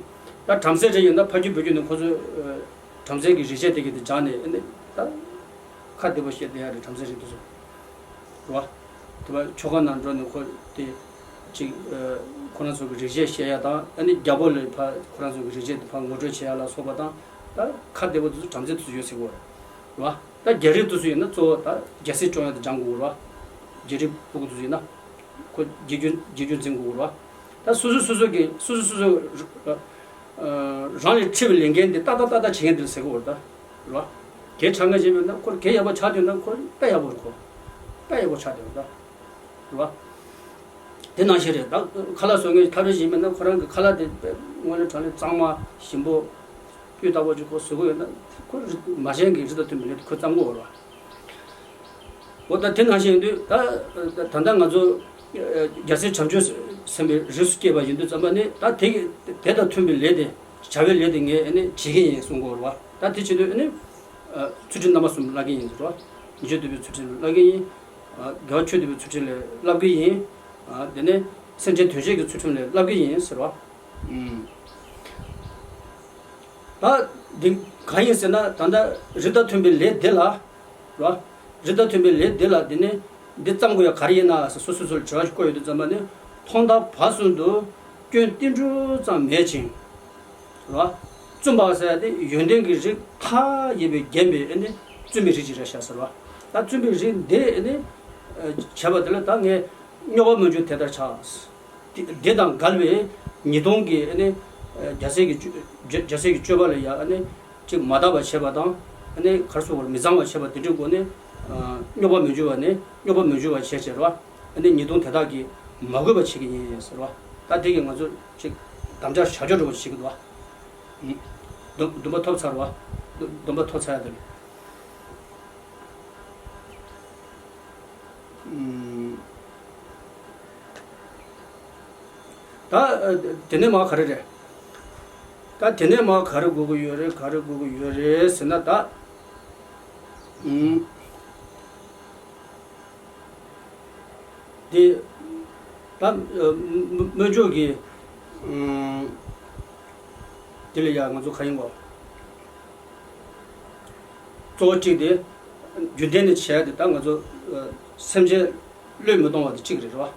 ད་བྲམ་ཟེ་རེ་ཡིན་ན་ཕ་རྒྱུད་བུ་རྒྱུད་ནས་ཁོ་ཚོས་ཨ་བྲམ་ཟེ་གི་རིགས་ཆད་དེ་གི་དེ་སྦྱངས་ནས་ཨ་ནི་ད་ཁ་བདེ་པོ་བཤད་བསྡད་ཡ་རེད། བྲམ་ཟེ་རིགས་དེ་ཚོ། རེད་བ། དེ་བ་ཆོ་ག་ནང་འགྲོ་ནས་ཁོ་དེ་ཅིག་ཨ་ཁོ་རང་ཚོ་གི་རིགས་ཆད་བཤད་ཡ་དང་། ཨ་ནི་རྒྱལ་པོ་ལ་ཕ་ཁོ་རང་ཚོ་གི་རིགས་ཆད་དེ་ཕ་ངོ་སྤྲོད་བྱེད་ཡ་ལ་སོགས་པ་དང་། ད་ཁ་བདེ་པོ་དེ་ཚོ་བྲམ་ཟེ་དེ་ཚོ་ཡོད་ཟེར་གོ་རེད་བ། ད་རྒྱལ་རིགས་དེ་ཚོ་ཡིན་ན་གཙོ་བོ་ད་རྒྱལ་སྲིད་སྐྱོང་ཡ་དེ་སྦྱང་དགོས་རེད་བ། རྒྱལ་རིགས་ཕྲུ་གུ་དེ་ཚོ་ཡིན་ན་ཁོ་རྒྱལ་རྒྱུད་རྒྱལ་རྒྱུད་འཛིན་དགོས་རེད་བ། ད་སོ་སོ་སོ་སོ་གི་སོ་སོ་སོ་སོ་ཨ་རང་ལས་འཁྲི་བའི་ལས་འགན་དེ་ཏག་ཏག་ཏག་ཏག་བྱེད་མཁན་དེ་ལ་ཟེར་གོ་རེད་ད། རེད་བ། གལ་ཆ་ངེས་བྱས་པ་ཡིན་ན་ཁོ་གལ་ཡག་པོ་ཆགས་བསྡད་ན་ཁོ་དཔེ་ཡག་པོ་རེད། ཁོ་དཔེ་ཡག་པོ་ཆགས་བསྡད་རེད་ད། རེད་བ། དེ་ནང་བཞིན་རེད། ད་ཁ་ལག་བཟོ་མཁན་ཐབས་རེ་བྱེད་མིན་ན་ཁོ་རང་གི་ཁ་ལག་དེ་དངོས་གནས་དྲང་གནས་གཙང་མ་ཞིམ་པོ་སྤུས་དག་པོ་ཅིག་ཁོ་བཟོ་གི་ཡོད་ན་ཁོ་རི་མ་བྱན་གྱི་རི་དང་མཐུན་པའི་ལས་དེ་ཁོས་བརྩམ་གི་ཡོད་རེད་བ། འོ་ད་དེ་ནང་བཞིན་ཡིན་དུས་ད་ད་ལྟ་ང་ཚོ་རྒྱལ་སྲས་བྱང་ཆུབ་སེམས་དཔའི་རིགས་སུ་སྐྱེས་པ་ཡིན་དུས་ཙམ་པ་ནི་ད་དེ་གི་དེ་དང་མཐུན་པའི་ལས་དེ་བྱ་བའི་ལས་དེ་ངས་ཨ་ནི་བྱེད་ཀྱི་ཡིན་གསུང་གི་ཡོད་རེད་བ། ད་དེ་བྱེད་དུས་ཨ་ནི་ཚུལ་ཁྲིམས་རྣམ་པ་གསུམ་བསླབ་ཀྱི་ཡིན་ཟེར་བ། ཉེས་སྤྱོད་བསྡུ་བའི་ཚུལ་ཁྲིམས་ལ་བསླབ་ཀྱི་ཡིན། དགེ་བ་ཆོས་སྡུད་པའི་ཚུལ་ཁྲིམས་ལ་བསླབ་ཀྱི་ཡིན། དེ་ནས་སེམས་ཅན་དོན་བྱེད་ཀྱི་ཚུལ་ཁྲིམས་ལ་བསླབ་ཀྱི་ཡིན་ཟེར་བ། ད་འདི་གང་ཡིན་ཟེར་ན་ད་ལྟ་རིགས་དང་མཐུན་པའི་ལས་འདི་ལ། རེད་བ། རིགས་དང་མཐུན་པའི་ལས་འདི་ལ་འདི་ནི་འདི་བརྩམ་དགོས་ཡ་ག་རེ་ཡིན་ན་ཟེར་སོ་སོ་སོ་ལ་དྲི་བ་ཞིག་བཀོད་ཡོང་དུས་ཙམ་པ་ནི་ཐོག་མཐའ་བར་གསུམ་དུ་སྐྱོན་ཏིལ་འབྲུ་ཙམ་མེད་ཅིང་། རེད་བ། བཙུན་པ་ཟེར་ཡ་དེ་ཡོན་ཏན་གྱི་རིགས་མཐའ་ཡས་པའི་རྒྱན་པའི་ཨ་ནི་བཙུན་པའི་རིགས་ཅིག་རེད་ཤག་ཟེར་བ། ད་བཙུན་པའི་རིགས་འདི་ཨ་ནི་བྱས་པ་དེ་ལ་ད་ངས་རྙོག་པ་མི་འགྱུར་དེ་ལྟར་བྱ། དེ་དེ་དང་འགལ་བའི་ཉེས་ལྟུང་གི་ཨ་ནི་རྒྱལ་སྲས་ཀྱི་སྤྱོད་རྒྱལ་སྲས་ཀྱི་སྤྱོད་པ་ལ་ཡང་ཨ་ནི་ཅིག་མ་དག་པ་བྱས་པ་དང་། ཨ་ནི་ག་རེ་ཟེར་དགོས་རེད། མི་གཙང་བ་བྱས་པ་དེ་འདྲའི་སྒོ་ནས་རྙོག་པ་མི་འགྱུར་བ་ནི་རྙོག་པ་མི་འགྱུར་བ་བྱས་བྱས་རེད་བ། ཨ་ནི་ཉེས་ལྟུང་དེ་དག་གིས་མ་གོས་པ་བྱེད་ཀྱི་ཡིན་ཟེར་བ། ད་དེ་གིས་ང་ཚོ་ཅིག་དམ་བཅའ་བྱ་སྤྱོད་འདྲ་བོ་བྱེད་ཀྱི་འདུག་བ། སྡོམ་སྡོམ་པ་ཐོབ་ཚར་བ། སྡོམ་པ་ཐོབ་ཚར་ཡ་དེ་རེད། ད་དེ་ནས་མར་ག་རེ་རེད། ད་དེ་ནས་མར་ག་རེ་དགོས་ཀྱི་ཡོད་རེད། ག་རེ་དགོས་ཀྱི་ཡོད་རེད་ཟེར་ན་ད། དེ་ད་སྨོན་འཇུག་གི་དེ་ལ་ཡ་ང་ཚོ་ག་ཡིན་གོ། གཙོ་བོ་གཅིག་དེ་རྒྱུན་ལྡན་ནས་བྱས་ཏེ་ད་ང་ཚོ་སེམས་ཅན་བློས་མི་གཏོང་བ་དེ་གཅིག་རེད་རེད་བ།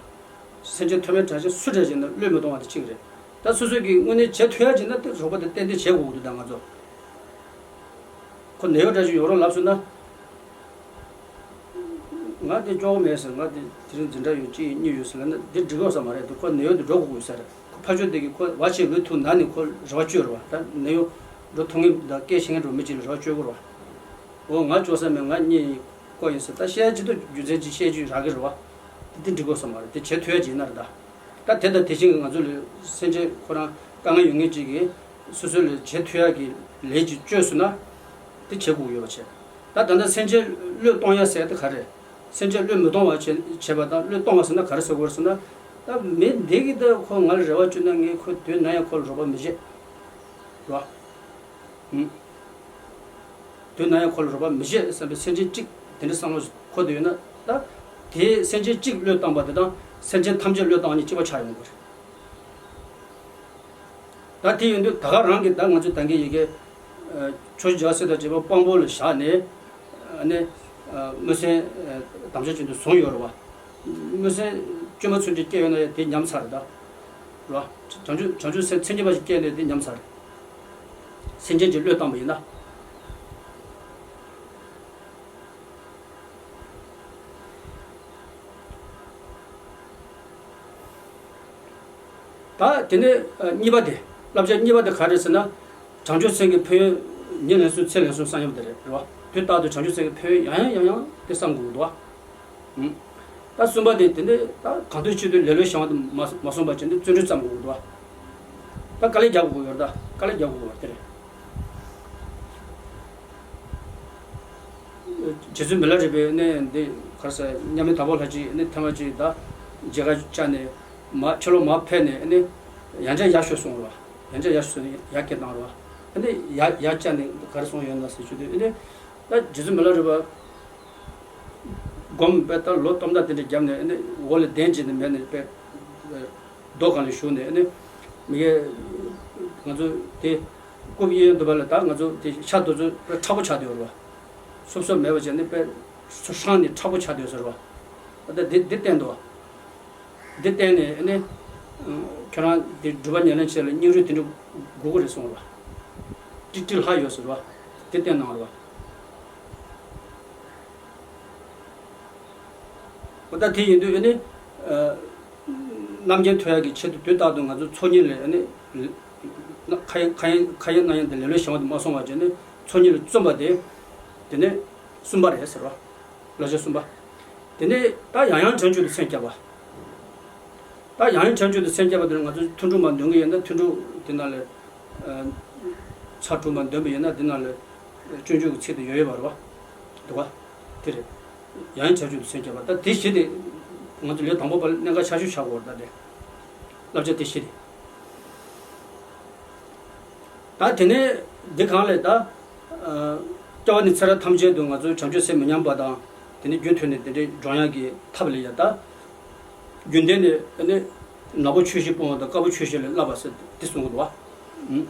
སེམས་ཅན་ཐོག་མའི་དགྲ་ཆེ་སུ་འདྲ་ཞིག་ན་བློས་མི་གཏོང་བ་དེ་གཅིག་རེད། ད་སོ་སོ་གིས་དངོས་གནས་བྱེད་ཐུབ་ཡ་ཅིག་ན་དེ་རོགས་པ་དེ་ཏན་ཏན་བྱེད་དགོས་ཀྱི་འདུག་ད་ང་ཚོ་ཁོ་ནད་གཡོག་འདྲ་ཞིག་ཡོང་རོགས་ལབ་སོང་ན། ང་དེ་སྐྱོ་བོ་མེད་ཟེར། ང་དེ་དེ་རིང་འཛིན་གྲྭ་ཡོད་གཅིག་གཉིས་ཡོད་ཟེར་ལབ་ན་འདི་འགྲིག་ཡོད་ས་མ་རེད། དེ་ཁོ་ནད་གཡོག་དེ་འགྲོ་དགོས་ཀྱི་ས་རེད། ཁོ་ཕར་ཕྱོགས་དེ་གི་ཁོ་བ་ཆེ་ལུས་ཐུང་ན་ནི་ཁོ་རེ་བ་བཅོལ་རེད་བ། ད་ནད་གཡོག་འགྲོ་ཐུབ་མཁན་དང་སྐད་ཆ་བཤད་མཁན་འགྲོ་མི་གཅིག་ལ་རེ་བ་བཅོལ་དགོས་རེད་བ། འོ་ང་སྐྱོ་ས་མེད། ང་གཉིད་ཁུག་ཡིན་ཟེར། ད་བཤད་ཀྱི་འདུག་རྒྱུ་མཚན་ཅིག་བཤད་རྒྱུ་རག་གི་རེད་བ། དེ་དེ་འགྲིག་དགོས་ས་མ་རེད། དེ་བྱེད་ཐུབ་ཡ་ཅིག་ཡིན་ན་རེད་ད། ད་དེ་དང་དེ་བཞིན་གྱི་ང་ཚོ་ལ་སེམས་ཅན་ཁོ་རང་དཀའ་ངལ་ཡོད་མཁན་ཅིག་གིས་སོ་སོ་ལ་བྱེད་ཐུབ་ཡ་གི་ལས་ཅིག་བཅོལ་སོང་ན་དེ་བྱེད་དགོས་ཀྱི་ཡོད་པ་བྱས། ད་ད་ལྟ་སེམས་ཅན་བློས་གཏོང་ཡ་ཟེར་དེ་ག་རེ་རེད། སེམས་ཅན་བློས་མི་གཏོང་བ་བྱེད་བྱེད་པ་དང་བློས་གཏོང་བ་ཟེར་ན་ག་རེ་ཟེར་དགོས་རེད་ཟེར་ན། ད་མི་འདི་གིས་ད་ཁོ་ང་ལ་རེ་བ་བཅོལ་ན་ངས་ཁོ་དུས་ནམ་ཡང་ཁོ་ལ་རོགས་པ་མི་བྱེད། རེད་བ། ཨུམ། དུས་ནམ་ཡང་ཁོ་ལ་རོགས་པ་མི་བྱེད་བསམ་པའི་སེམས་ཅན་གཅིག་དེ་འདྲའི་བསམ་བློ་འཁོར་བསྡད་ཡོད་ན། ད་དེ་སེམས་ཅན་གཅིག་བློས་བཏང་བ་དེ་དང་སེམས་ཅན་ཐམས་ཅད་བློས་བཏང་བ་གཉིས་གཅིག་པ་ཆགས་ཡོང་གི་རེད། ད་དེ་ཡིན་དུས་ད་ག་རང་གི་ད་ང་ཚོ་ད་གིན་ཡི་གེ་ཨ་ཕྱོགས་བཞི་རྒྱལ་བ་སྲས་དང་བཅས་པ་དཔང་པོ་ལ་བཞག་ནས་ཨ་ནི་ཨ་སྨོན་སེམས་ཨ་དམ་བཅའ་ཅན་དུ་བཟུང་ཡོད་རེད་བ། སྨོན་སེམས་བཅོས་མ་ཚུན་ཆད་སྐྱེས་ཡོད་ན་ཡང་དེ་ཉམས་ཚར་རེད་ད། རེད་བ། བྱང་ཆུབ་བྱང་ཆུབ་སེམས་མཚན་ཉིད་པ་ཞིག་སྐྱེས་ནས་དེ་ཉམས་ཚར་རེད། སེམས་ཅན་གྱི་བློས་བཏང་བ་ཡིན་ན། ད་དེ་ནས་ཨ་གཉིས་པ་དེ། བསླབ་བྱ་གཉིས་པ་དེ་ག་རེ་ཟེར་ན། བྱང་ཆུབ་སེམས་ཀྱི་ཕན་ཡོན་ཉིན་ལན་གསུམ་ཚེ་ལན་གསུམ་བསམ་ཡོད་པ་དེ་རེད། རེད་བ། དུས་རྟག་ཏུ་བྱང་ཆུབ་སེམས་ཀྱི་ཕན་ཡོན་ཡང་ཡང་ཡང་ཡང་དེ་བསམ་དགོས་འདུག་བ། ཨུམ། ད་གསུམ་པ་དེ་དེ་ནས་ད་གང་འདོད་ཕྱིར་དུ་ལེ་ལོའི་བྱ་བ་དེ་མ་མ་སོང་བ་བྱས་ནས་བརྩོན་འགྲུས་བརྩམ་དགོས་འདུག་བ། ད་དཀའ་ལས་རྒྱག་དགོས་ཡོད་རེད་ད། དཀའ་ལས་རྒྱག་དགོས་ཡོད་རེད་དེ་རེད། རྗེ་བཙུན་མི་ལ་རས་པས་ནས་འདི་གར་ས་མཉམ་མེད་དྭགས་པོ་ལྷ་གཅིག་ནི་ཐེངས་མ་གཅིག་ད་མཇལ་ཁ་བཅར་ནས་མ་ཕྱི་ལོགས་མར་ཕེབས་ནས་ནི་ཡང་བསྐྱར་ཡར་ཤོག་གསུངས་རོ། ཡང་བསྐྱར་ཡར་ཤོག་གསུངས་ནས་ཡར་སྐད་བཏང་རོ། ནི་ཡར་ཡར་བཅར་ནས་ག་རེ་གསུངས་ཡོད་ན་ཟེར་ཞུ་དུས་ནི་ད་རྗེ་བཙུན་མི་ལ་རས་པ་སྒོམ་པའི་ལྟར་ལོ་སྟོང་ཕྲག་དེ་འདྲ་བརྒྱབ་ནས་ནི་འོག་ལ་གདན་བཅས་ནས་མེད་ནས་པས། རྡོ་སྒང་ལ་བཞུགས་ནས་ནི་མི་ཡ་ང་ཚོ་དེ་རྐུབ་གཡས་གཡོན་དུ་བ་ལ་ད་ང་ཚོ་དེ་ཤ་དེ་ཚོ་དཔེ་མཁྲེགས་པོ་ཆགས་བསྡད་ཡོད་རེད་བ། སོབ་སོབ་མེད་པ་བྱས་ནས་དཔེ་སྲང་ནས་མཁྲེགས་པོ་ཆགས་བསྡད་ཡོད་ཟེར་བ། ད་འདི་འདི་བསྟན་འདུག་བ། འདི་བསྟན་ནས་ནི་ཁྱོད་རང་དེ་སྒྲུབ་པ་ཉམས་ལེན་བྱས་ལ་སྙིང་རུས་དེ་འདྲ་དགོས་ཀྱི་རེད་གསུངས་རེད་བ། ཏི་ཏི་ལྷག་ཡོད་ཟེར་བ། འདི་བསྟན་གནང་རེད་བ། འོ་ད་དེ་ཡིན་དུས་ཨ་ནི་ཨ་རྣམ་མཁྱེན་ཐོབ་ཡག་གི་ཆེད་དུ་དུས་རྟག་ཏུ་ང་ཚོ་ཚོགས་གཉིས་ལས་ཨ་ནི་ཁ་ཡན་ཁ་ཡན་ཁ་ཡན་རྣ་ཡན་དང་ལེ་ལོའི་བྱ་བ་དེ་མ་སོང་བ་བྱས་ནས་ཚོགས་གཉིས་ལས་བརྩོན་པ་དེ་དེ་ནས་གསུམ་པ་རེད་ཟེར་བ། བསླབ་བྱ་གསུམ་པ། དེ་ནས་ད་ཡང་ཡང་བྱང་ཆུབ་ཏུ་སེམས་བསྐྱེད་པ། ད་ཡང་ཡང་བྱང་ཆུབ་ཏུ་སེམས་བསྐྱེད་པ་དེ་ནི་ང་ཚོ་ཐུན་དྲུག་མར་འདོན་གྱི་ཡོད་ན་ཐུན་དྲུག་དེ་ནང་ལས་ཨ་ཚར་དྲུག་མར་འདོན་པ་ཡོད་ན་དེ་ནང་ལས་སྤྱོད་འཇུག་གི་ཚིག་དེ་ཡོད་ཡོད་པ་རེད་བ། འདུག་བ། དེ་རེད། ཡང་བྱང་ཆུབ་ཏུ་སེམས་བསྐྱེད་པ་ད་དེ་བཞི་དེ་ང་ཚོ་ལས་དང་པོ་པ་གནད་འགག་ཆེ་ཤོས་ཆགས་ཡོད་རེད། ད་དེ་བསླབ་བྱ་དེ་བཞི་དེ། ད་དེ་ནས་འདི་གང་ལས་ད་ཨ་སྐྱེ་བ་ནས་ཚེ་རབས་ཐམས་ཅད་དུ་ང་ཚོ་བྱང་ཆུབ་སེམས་མི་ཉམས་པ་དང་དེ་ནས་རྒྱུན་མཐུད་ནས་དེ་འདྲའི་འགྲོ་ཡག་གི་ཐབས་ལ་ཡ་ད། རྒྱུན་ལྡན་ནས་ནི་ནག་པོ་ཆོས་བཞི་སྤོང་བ་དང་དཀར་པོ་ཆོས་བཞི་ལས་བསླབ་པ་ཟེར་དེ་གསུང་གི་འདུག་བ།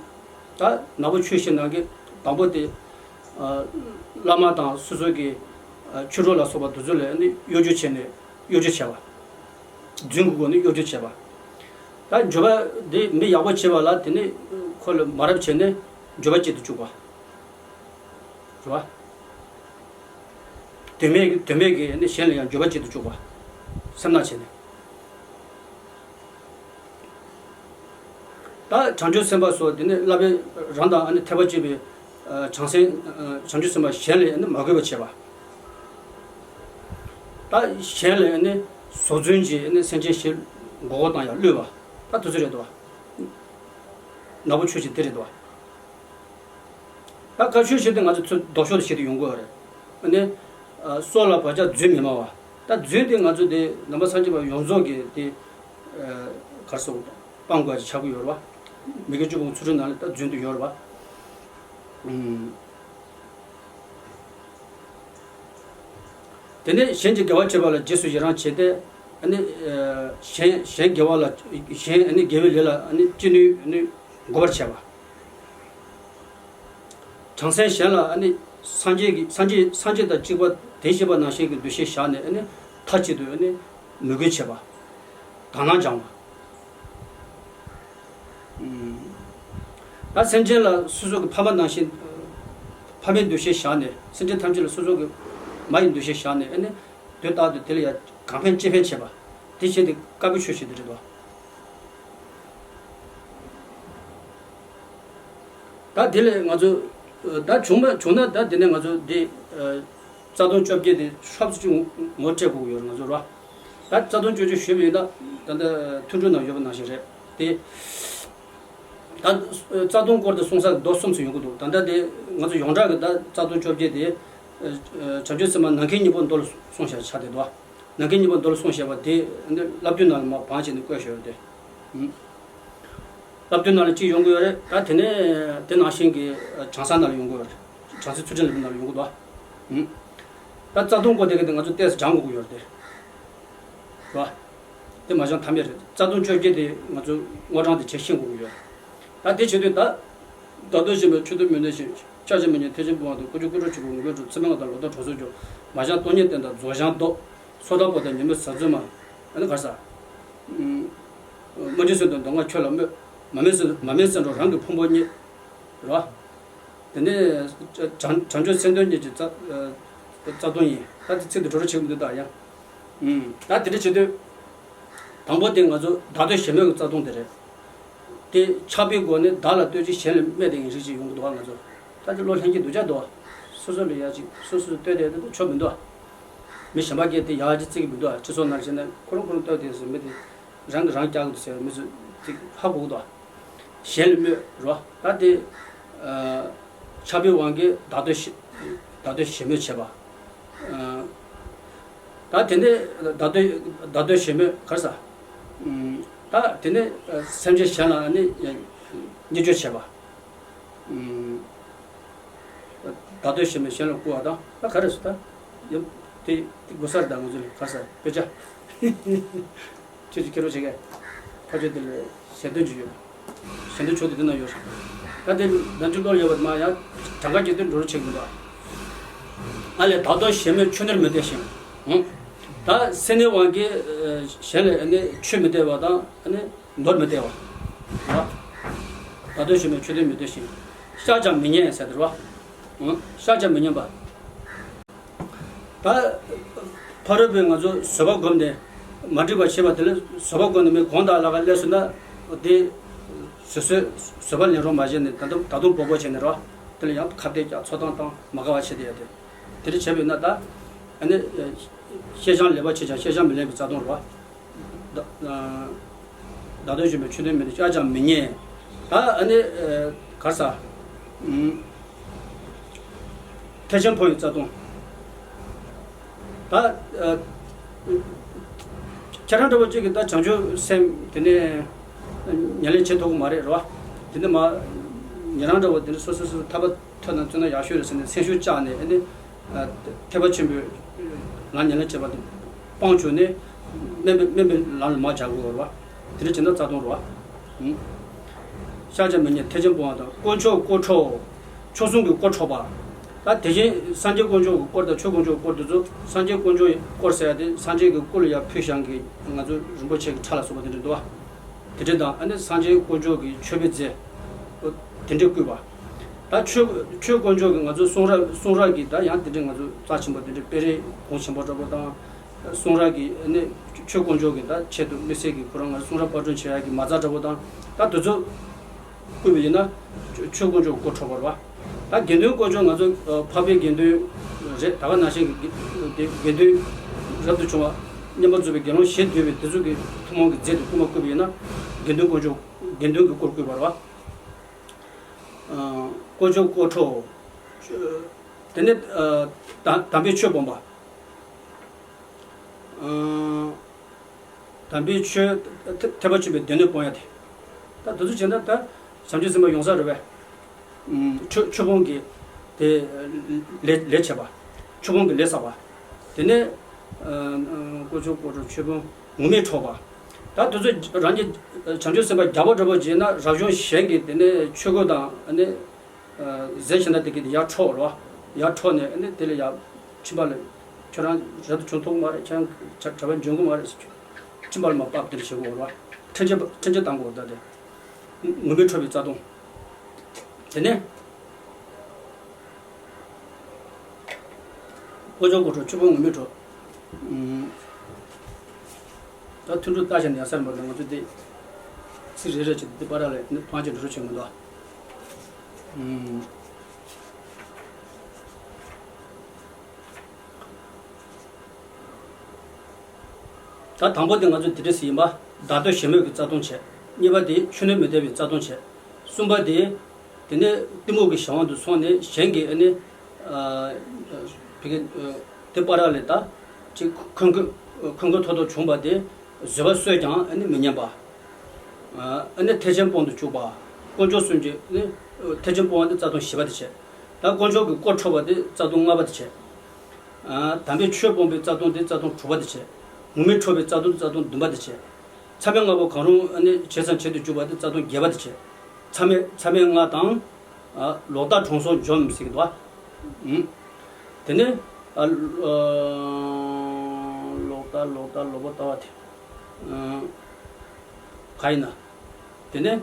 ད་ནག་པོ་ཆོས་བཞི་ནང་གི་དང་པོ་དེ་ཨ་བླ་མ་དང་སོ་སོ་གི་ཨ་ཆོས་གྲོགས་ལ་སོགས་པ་དེ་ཚོ་ལ་ནི་གཡོ་སྒྱུ་བྱས་ནས་གཡོ་སྒྱུ་བྱས་པ། རྫུན་གྱི་སྒོ་ནས་གཡོ་སྒྱུ་བྱས་པ། ད་འགྱོད་པ་འདི་མི་ཡག་པོ་བྱེད་པ་ལ་དེ་ནི་ཁོ་ལ་མ་རབས་བྱས་ནས་འགྱོད་པ་སྐྱེ་དུ་བཅུག་པ། རེད་བ། དོན་མེད་དོན་མེད་ཀྱི་ནི་གཞན་ལ་ཡང་འགྱོད་པ་སྐྱེ་དུ་བཅུག་པ། སེམས་ནག་བྱས་ནས། ད་བྱང་ཆུབ་སེམས་དཔའ་སོགས་དེ་ནི་བསླབ་པའི་རང་དང་ཨ་ནི་འཐད་པ་བྱེད་པའི་ཨ་བྱང་སེམས་ཨ་བྱང་ཆུབ་སེམས་དཔའ་གཞན་ལ་ནི་མ་གུས་པ་བྱེད་པ། ད་གཞན་ལ་ནི་ཟོག་རྫུན་གྱིས་ནི་སེམས་ཅན་ཞིག་མགོ་སྐོར་བཏང་ཡང་བསླུས་པ། ད་དེ་ཚོ་རེད་དོ། ནག་པོ་ཆོས་ཅན་དེ་རེད་དོ། ད་དཀར་ཆོས་བཤད་དུས་ང་ཚོ་ཚོ་ལྡོག་ཕྱོགས་དུ་བཤད་དུ་ཡོང་གི་ཡོད་རེད། ཨ་ནི་ཨ་སྲོག་ལ་བག་ཆགས་རྫུན་མི་སྨྲ་བ། ད་རྫུན་དེ་ང་ཚོ་དེ་ནང་པ་སངས་རྒྱས་པ་ཡོངས་རྫོགས་ཀྱི་དེ་ཨ་གར་སོང་སྤང་དགོས་ཀྱི་ཆགས་ཀྱི་ཡོད་རེད་བ། མི་དགེ་བཅུ་སྤོང་ཚུལ་ཁྲིམས་ནང་ལ་ད་རྫུན་དུ་ཡོད་རེད་བ། ཨུམ། དེ་ནས་གཞན་གྱི་དགེ་བ་བྱེད་པ་ལ་རྗེས་སུ་ཡི་རང་བྱས་ཏེ། ཨ་ནི་ཨ་གཞན་གཞན་དགེ་བ་ལ་གཞན་ཨ་ནི་དགེ་བའི་ལས་ལ་ཨ་ནི་ཅི་ནུས་ཨ་ནི་འགོད་པར་བྱེད་པ། བྱང་སེམས་གཞན་ལ་ཨ་ནི་སངས་རྒྱས་ཀྱི་སངས་རྒྱས་སངས་རྒྱས་དང་གཅིག་པ་དེ་ཤེས་པ་ནང་བཞིན་གྱི་འདུ་ཤེས་བཞག་ནས་ཨ་ནི་མཐའ་གཅིག་ཏུ་ཨ་ནི་མོས་གུས་བྱེད་པ། དག་སྣང་སྦྱང་བ། ཨུམ། ད་སེམས་ཅན་ལ་སོ་སོ་གི་ཕ་མ་ནང་བཞིན་ཕ་མའི་འདུ་ཤེས་བཞག་ནས་སེམས་ཅན་ཐམས་ཅད་ལ་སོ་སོ་གི་མ་ཡི་འདུ་ཤེས་བཞག་ནས་ཨ་ནི་དུས་རྟག་ཏུ་དེ་ལ་ཡང་གང་ཕན་ཅི་ཕན་བྱེད་པ། དེ་བྱས་ཏེ་དཀར་པོའི་ཆོས་བྱེད་དེ་རེད་དོ། ད་དེ་ལས་ང་ཚོ་ད་བྱུང་མ་བྱུང་ན་ད་དེ་ནས་ང་ཚོ་དེ་རྩ་ལྟུང་བཅོ་བརྒྱད་དེ་ཧྲབ་ཙམ་ཅིག་ངོ་སྤྲད་དགོས་ཀྱི་ཡོད་རེད་ང་ཚོ་ར། ད་རྩ་ལྟུང་བཅོ་བརྒྱད་ཞུས་པ་ཡིན་ན་ད་ལྟ་ཐུན་དྲུག་ནང་ཡོད་པ་ནང་བཞིན་རེད་དེ། ད་རྩ་ལྟུང་སྐོར་དེ་གསུང་ས་མདོ་གསུམ་ཙམ་ཡོང་གི་འདུག་ད་ལྟ་དེ་ང་ཚོ་ཡོངས་གྲགས་ཀྱི་ད་རྩ་ལྟུང་བཅོ་བརྒྱད་དེ་བྱང་ཆུབ་སེམས་དཔའ་ནམ་མཁའི་སྙིང་པོ་མདོ་ལ་གསུངས་བཞག་ཆ་དེ་འདུག་ནམ་མཁའི་སྙིང་པོ་མདོ་ལ་གསུངས་བཞག་པ་དེ་ནི་བསླབ་བཏུས་ནང་ལ་མར་བང་བྱས་ནས་བཀོད་བཞག་ཡོད་དེ། བསླབ་བཏུས་ནང་ལ་གཅིག་ཡོང་གི་ཡོད་རེད། ད་དེ་ནས་དེ་ནང་བཞིན་གྱི་བྱང་ས་ནང་ལ་ཡོང་གི་ཡོད་རེད། བྱང་སེམས་ཚུལ་ཁྲིམས་ལམ་ནང་ལ་ཡོང་གི་འདུག་ད་རྩ་ལྟུང་སྐོར་དེ་ག་དེ་ང་ཚོ་ཏོག་ཙམ་སྦྱང་དགོས་ཀྱི་ཡོད་རེད་དེ། རེད་བ། དེ་མ་སྦྱངས་ཐབས་མེད་རེད། རྩ་ལྟུང་བཅོ་བརྒྱད་དེ་ང་ཚོ་དངོས་བགྲང་དེ་བྱེད་ཤེས་དགོས་ཀྱི་ཡོད། ད་དེ་བྱེད་དུས་ད། བདག་ལྟོས་ཞེན་མེད་ཆོས་མཐུན་མི་ནུས་ཤིང་། ཤ་ཞེན་མི་ཉན་ཐེག་ཆེན་སྤོང་བ་དང་། དཀོན་མཆོག་དཀོན་མཆོག་ཆོས་སྐུ་ངུ་སྐད་འཕྲོག་ཚེར་མའི་ངག་དང་ལོ་ཟླ་གྲོགས་སུ་འཇོག་མ་བཞེངས་སྟོང་ཉིད་བསྟན་དང་རྫོགས་བཞེངས་བཟློག་སོ་ཐར་པ་དང་ཉི་མའི་ཟེར་མཛོད་མ། ཨ་ནི་གར་ས། མ་འདྲིས་སེམས་དང་མདོ་སྔགས་ཁྱོད་ལ་སྨོད། མ་སྨད་སེམས་མ་སྨད་སེམས་འཕྲོག་རང་གི་ཕུང་པོ་རྙེད། རེད་བ། དེ་ནས་བྱང་བྱང་ཆུབ་སེམས་དོན་གཉིས་ཀྱི་རྩ་རྩ་ལྟུང་ཡིན། ད་དེ་ཚིག་དེ་འགྲོ་རུ་ཆེ་གི་མི་འདུག་ད་ཡང་། ད་དེ་འདྲ་བྱེད་དུས། དང་པོ་དེ་ང་ཚོ་བདག་ལྟོས་ཞེན་མེད་ཀྱི་རྩ་ལྟུང་དེ་རེད། དེ་ཆགས་པའི་སྒོ་ནས་བདག་ལ་ལྟོས་ཀྱི་གཞན་ལ་སྨད་དེ་ཡིན་རིགས་ཅིག་ཡོང་གི་འདུག་བ། ང་ཚོ་ད་དེ་བློ་ལྷན་སྐྱེས་སྡུག་ཅག་འདུག་བ། སོ་སོ་ལ་ཡག་ཅིག་སོ་སོས་ལྟོས་དེ་དེ་ཆོ་མི་འདུག་བ། མི་གཞན་པ་གིས་དེ་ཡག་ཅིག་བརྩི་གི་མི་འདུག་བ། སྤྱི་ཚོགས་ནང་བྱས་ན་ཁོ་རང་ཁོ་རང་ལྟོས་དེ་ཟེར་མི་དེ། རང་གིས་རང་བསྐྱར་གི་འདུག་ཟེར་བའི་མི་ཚོ་ཅིག་ཧ་གོ་གི་འདུག་བ། གཞན་ལ་སྨོད་རོ། ད་དེ། ཆགས་པའི་དབང་གིས་བདག་ལྟོས་ཞེ་བདག་ལྟོས་ཞེན་མོས་བྱེད་པ། ད་དེ་ནས་བདག་ལྟོས་བདག་ལྟོས་ཞེན་མོས་གར་ས། ད་དེ་ནས་སེམས་ཅན་གཞན་ལ་ནི་བརྙས་བཅོས་བྱེད་པ། བདག་ལྟོས་ཞེན་མོས་གཞན་ལ་བསྐུར་བ་དང་ད་ག་རེ་སུ་ད། ཡང་དེ་དེ་དགོས་ས་རེད། ད་ང་ཚོ་ལ་གར་ས་དཔེ་ཆ། ཁྱོད་ཀྱིས་ཁྱེར་རོགས་བྱེད་གས། ཁ་ཆོས་དེ་ལ་ཞལ་འདོན་གྱི་ཡོད། ཞལ་འདོན་ཆོག་དེ་དེ་ན་ཡོད། ད་དེ་ནམ་རྒྱུན་བློར་ཡོད་པ་མ་ཡང་གྲངས་ཀ་གྱི་དོན་འགྲོ་རུ་ཆེ་གི་འདུག་ཨ་ལས་བདག་ལྟོས་ཞེན་མོས་ཆོས་ནོར་མི་སྟེར་ཞིང་། ད་སེམས་ནི་དབང་གིས་གཞན་ལ་ནི་ཆོས་མི་སྟེར་བ་དང་ནི་ནོར་མི་སྟེར་བ། བདག་ལྟོས་ཞེན་མོས་ཆོས་ནོར་མི་སྟེར་ཞིང་། བཤགས་ཀྱང་མི་ཉན་ཟེར་དེ་རེད་བ། བཤགས་ཀྱང་མི་ཉན་པ། ད། ཕ་རོལ་པོས་ང་ཚོ་བཟོད་པ་བསྒོམས་ཏེ། མ་འགྲིག་པ་བྱས་པ་དེ་ལ་བཟོད་པ་བསྒོམས་ནས་མི་གང་དག་ལ་ག་སླེབས་སོང་ན། དེ། བཟོད་བཟོད་བཟོད་པ་ལེན་རོགས་མ་བྱས་ནས་ད་དུང་ད་དུང་སྦོ་སྦོ་བྱས་ནས་རོ། དེ་ལ་ཡང་ཁ་གཏད་རྒྱག་འཚོ་སྟངས་དང་མ་དགའ་བ་བྱས་ཏེ་ཡོད་དེ། དེ་འདྲ་བྱས་པས་ན་ད། ཨ་ནི། བཤད་བྱང་ལེགས་པར་བྱས་ཀྱང་བཤད་བྱང་མི་ལེགས་པའི་རྩ་ལྟུང་རོ། ད་ད་དོན་ཞུས་པའི་ཆོས་དོན་མི་འདྲ་བཤགས་ཀྱང་མི་ཉན། ད་ཨ་ནི་གར་ས། ཐེག་ཆེན་སྤོང་བའི་རྩ་ལྟུང་། ད་ཁྱེད་རང་འདྲ་བོ་གཅིག་གིས་ད་བྱང་ཆུབ་སེམས་དེ་ནས་ཉམས་ལེན་བྱེད་ཐུབ་ཀྱི་མ་རེད་རོ། དེ་ནས་མ་ཉེ་རང་འདྲ་བོ་དེ་ནས་སོ་སོ་སོ་ཐར་པ་ཐོབ་ན་བརྩོན་ན་ཡག་ཤོས་རེད་ཟེར་ནས་སེམས་ཤུགས་བཅག་ནས་ཨ་ནི། ཐེག་པ་ཆེན་པོའི་ལམ་ཉམས་ལེན་བྱེད་པ་དེ་སྤང་བྱུང་ནས་དམན་པའི་དམན་པའི་ལམ་ལ་མར་བྱ་དགོས་པ་རེད་བ། དེ་འདྲ་བྱེད་ན་རྩ་ལྟུང་རེད་བ། བཤགས་ཀྱང་མི་ཉན་ཐེག་ཆེན་སྤོང་བ་དང་། དཀོན་མཆོག་དཀོར་འཕྲོག་མཆོག་གསུམ་གྱི་དཀོར་འཕྲོག་པ། ད་དེ་བཞིན་སངས་རྒྱས་དཀོན་མཆོག་གི་དཀོར་དང་ཆོས་དཀོན་མཆོག་གི་དཀོར་དེ་ཚོ་སངས་རྒྱས་དཀོན་མཆོག་གི་དཀོར་ཟེར་ཡ་དེ་སངས་རྒྱས་ཀྱི་སྐུ་ལ་ཡར་ཕུལ་བཞག་གི་ང་ཚོ་རིན་པོ་ཆེ་གི་ཁྲ་ལ་སོགས་པ་དེ་འདྲ་འདུག་བ། དེ་འདྲ་དང་ཨ་ནི་སངས་རྒྱས་དཀོན་མཆོག་གི་མཆོད་པའི་རྫས། དེ་འདྲ་བསྐུལ་བ། ད་ཆོས་ཆོས་དཀོན་མཆོག་གི་ང་ཚོ་གསུང་རབ་གསུང་རབ་ཀྱི་ད་ཡང་དེ་འདྲ་ང་ཚོ་རྩ་ཆེན་པོ་དེ་འདྲ་དཔེ་རིས་གོང་ཆེན་པོ་འདྲ་པོ་དང་། གསུང་རབ་ཀྱི་ཨ་ནི་ཆོས་དཀོན་མཆོག་གི་ད་ཆེད་དུ་དམིགས་བསལ་གྱི་ཁོ་རང་ང་ཚོ་གསུང་རབ་པར་སྐྲུན་བྱེད་ཡ་གི་མ་རྩ་འདྲ་པོ་དང་ད་དེ་ཚོ་བསྐུལ་བ་ཡིན་ན་ཆོས་དཀོན་མཆོག་གི་དཀོར་འཕྲོག་པ་རེད་བ། ད་དགེ་འདུན་དཀོན་མཆོག་ང་ཚོ་འཕགས་པའི་དགེ་འདུན་རེད། ད་ག་ནང་བཞིན་གྱི་དགེ་དགེ་འདུན་རབ་ཏུ་བྱུང་བ་མཉམ་པར་མཛོད་པའི་དགེ་སློང་ཞེས་འདོད་པའི་དེ་ཚོ་གི་ཐུན་མོང་གི་རྫས་དེ་བསྐུལ་མ་བསྐུལ་བ་ཡིན་ན་དགེ་འདུན་དཀོན་མཆོག་དགེ་འདུན་གྱི་དཀོར་བསྐུལ་བ་རེད་བ། དཀོན་མཆོག་དཀོར་འཕྲོག་དེ་ནས་དམ་དམ་པའི་ཆོས་སྤོང་བ། དམ་པའི་ཆོས་ཐེག་པ་ཆེན་པོའི་སྡེ་སྣོད་སྤོང་ཡ་དེ། ད་དེ་ཚོ་བྱས་ན་ད་བྱང་ཆུབ་སེམས་དཔའ་ཡོང་ས་རེད་པས། ཆོས་ཆོས་སྤོང་གི་དེ་ལས་ལས་བྱེད་པ། ཆོས་སྤོང་གི་ལས་བསགས་པ། དེ་ནས་དཀོན་མཆོག་དཀོར་འཕྲོག་ཆོས་སྤོང་ངུར་སྨྲིག་འཕྲོག་པ། ད་དེ་ཚོ་རང་གི་བྱང་ཆུབ་སེམས་དཔའ་རྒྱལ་པོ་འདྲ་པོ་བྱས་ན་རབ་བྱུང་གཞན་གྱི་དེ་ནས་ཆོས་གོས་དང་ནི། ཟས་བྱིན་ན་དེ་གི་ཡར་འཕྲོག་རོ། ཡར་འཕྲོག་ནས་ཨ་ནི་དེ་ལ་ཡར་ཁྱིམ་པ་ལ་ཁྱོད་རང་རབ་ཏུ་བྱུང་ཐུབ་མ་རེད། ཁྱེད་རང་གྲྭ་པ་འཇོན་གི་མ་རེད་ཟེར། ཁྱིམ་པ་ལ་མར་ཕབ་དེ་ལ་བྱེད་དགོས་རོ། ཁྲིམས་ཆད་ཁྲིམས་ཆད་བཏང་དགོས་ད་དེ། ངུར་སྨྲིག་འཕྲོག་པའི་རྩ་ལྟུང་། དེ་ནས། དཀོན་མཆོག་དཀོར་འཕྲོག་ཆོས་སྤོང་ངུར་སྨྲིག་འཕྲོག་ད་ཐུན་དྲུག་ལྟ་བྱས་ནས་ཡར་སར་འབབ་ནས་ང་ཚོ་འདི་ཚིག་རེ་རེ་བྱས་ཏེ་འདི་པར་ལ་ནི་ཐོང་ཅན་འགྲོ་རུ་ཆེན་མི་འདུག་ད་དང་པོ་དེ་ང་ཚོ་འདི་འདྲ་ཟེར་ཡིན་པ། བདག་ལྟོས་ཞེན་མེད་ཀྱི་རྩ་ལྟུང་བྱས། གཉིས་པ་དེ་ཆོས་ནི་མི་སྟེར་བའི་རྩ་ལྟུང་བྱས། གསུམ་པ་དེ། དེ་ནས་གཏི་མུག་གི་གཞན་དབང་དུ་སོང་ནས་གཞན་གྱི་ཨ་ནི། ཨ། བི་ཀའི། ཨ། དེ་པར་ལས་ད། ཅིག་ཁོན་ཁོན་ཁོན་ཁོན་ཐོག་ཐོག་བྱུང་བ་དེ། བཟོད་པ་གསོས་ཀྱང་ཨ་ནི་མི་ཉན་པ། ཨ་ནི་ཐེག་ཆེན་སྤོང་དུ་བཅུག་པ། དཀོན་མཆོག་གསུམ་གྱི་ནི། ཐེག་ཆེན་སྤོང་བ་ནི་རྩ་ལྟུང་བཞི་པ་དེ་བྱས། ད་དཀོན་མཆོག་གི་དཀོར་འཕྲོག་པ་དེ་རྩ་ལྟུང་ལྔ་པ་དེ་བྱས། ཨ། དམ་པའི་ཆོས་སྤོང་བའི་རྩ་ལྟུང་དེ་རྩ་ལྟུང་དྲུག་པ་དེ་བྱས། ངུར་སྨྲིག་འཕྲོག་པའི་རྩ་ལྟུང་དེ་རྩ་ལྟུང་བདུན་པ་དེ་བྱས། མཚམས་མེད་ལྔ་པོ་གང་རུང་ཨ་ནི་བྱས་ཙང་བྱེད་དུ་འཇུག་པ་དེ་རྩ་ལྟུང་བརྒྱད་པ་དེ་བྱས། མཚམས་མེད་མཚམས་མེད་ལྔ་དང་། ཨ། ལོག་ལྟ་གྲོང་སོགས་འཇོམས་ཟེར་གྱི་འདུག་བ། ཨུམ། དེ་ནས། ཨ། ལོག་ལྟ་ལོག་ལྟ་ལོག་པར་ལྟ་བ་དེ། ཨ། ག་ཡིན་ན། དེ་ནས།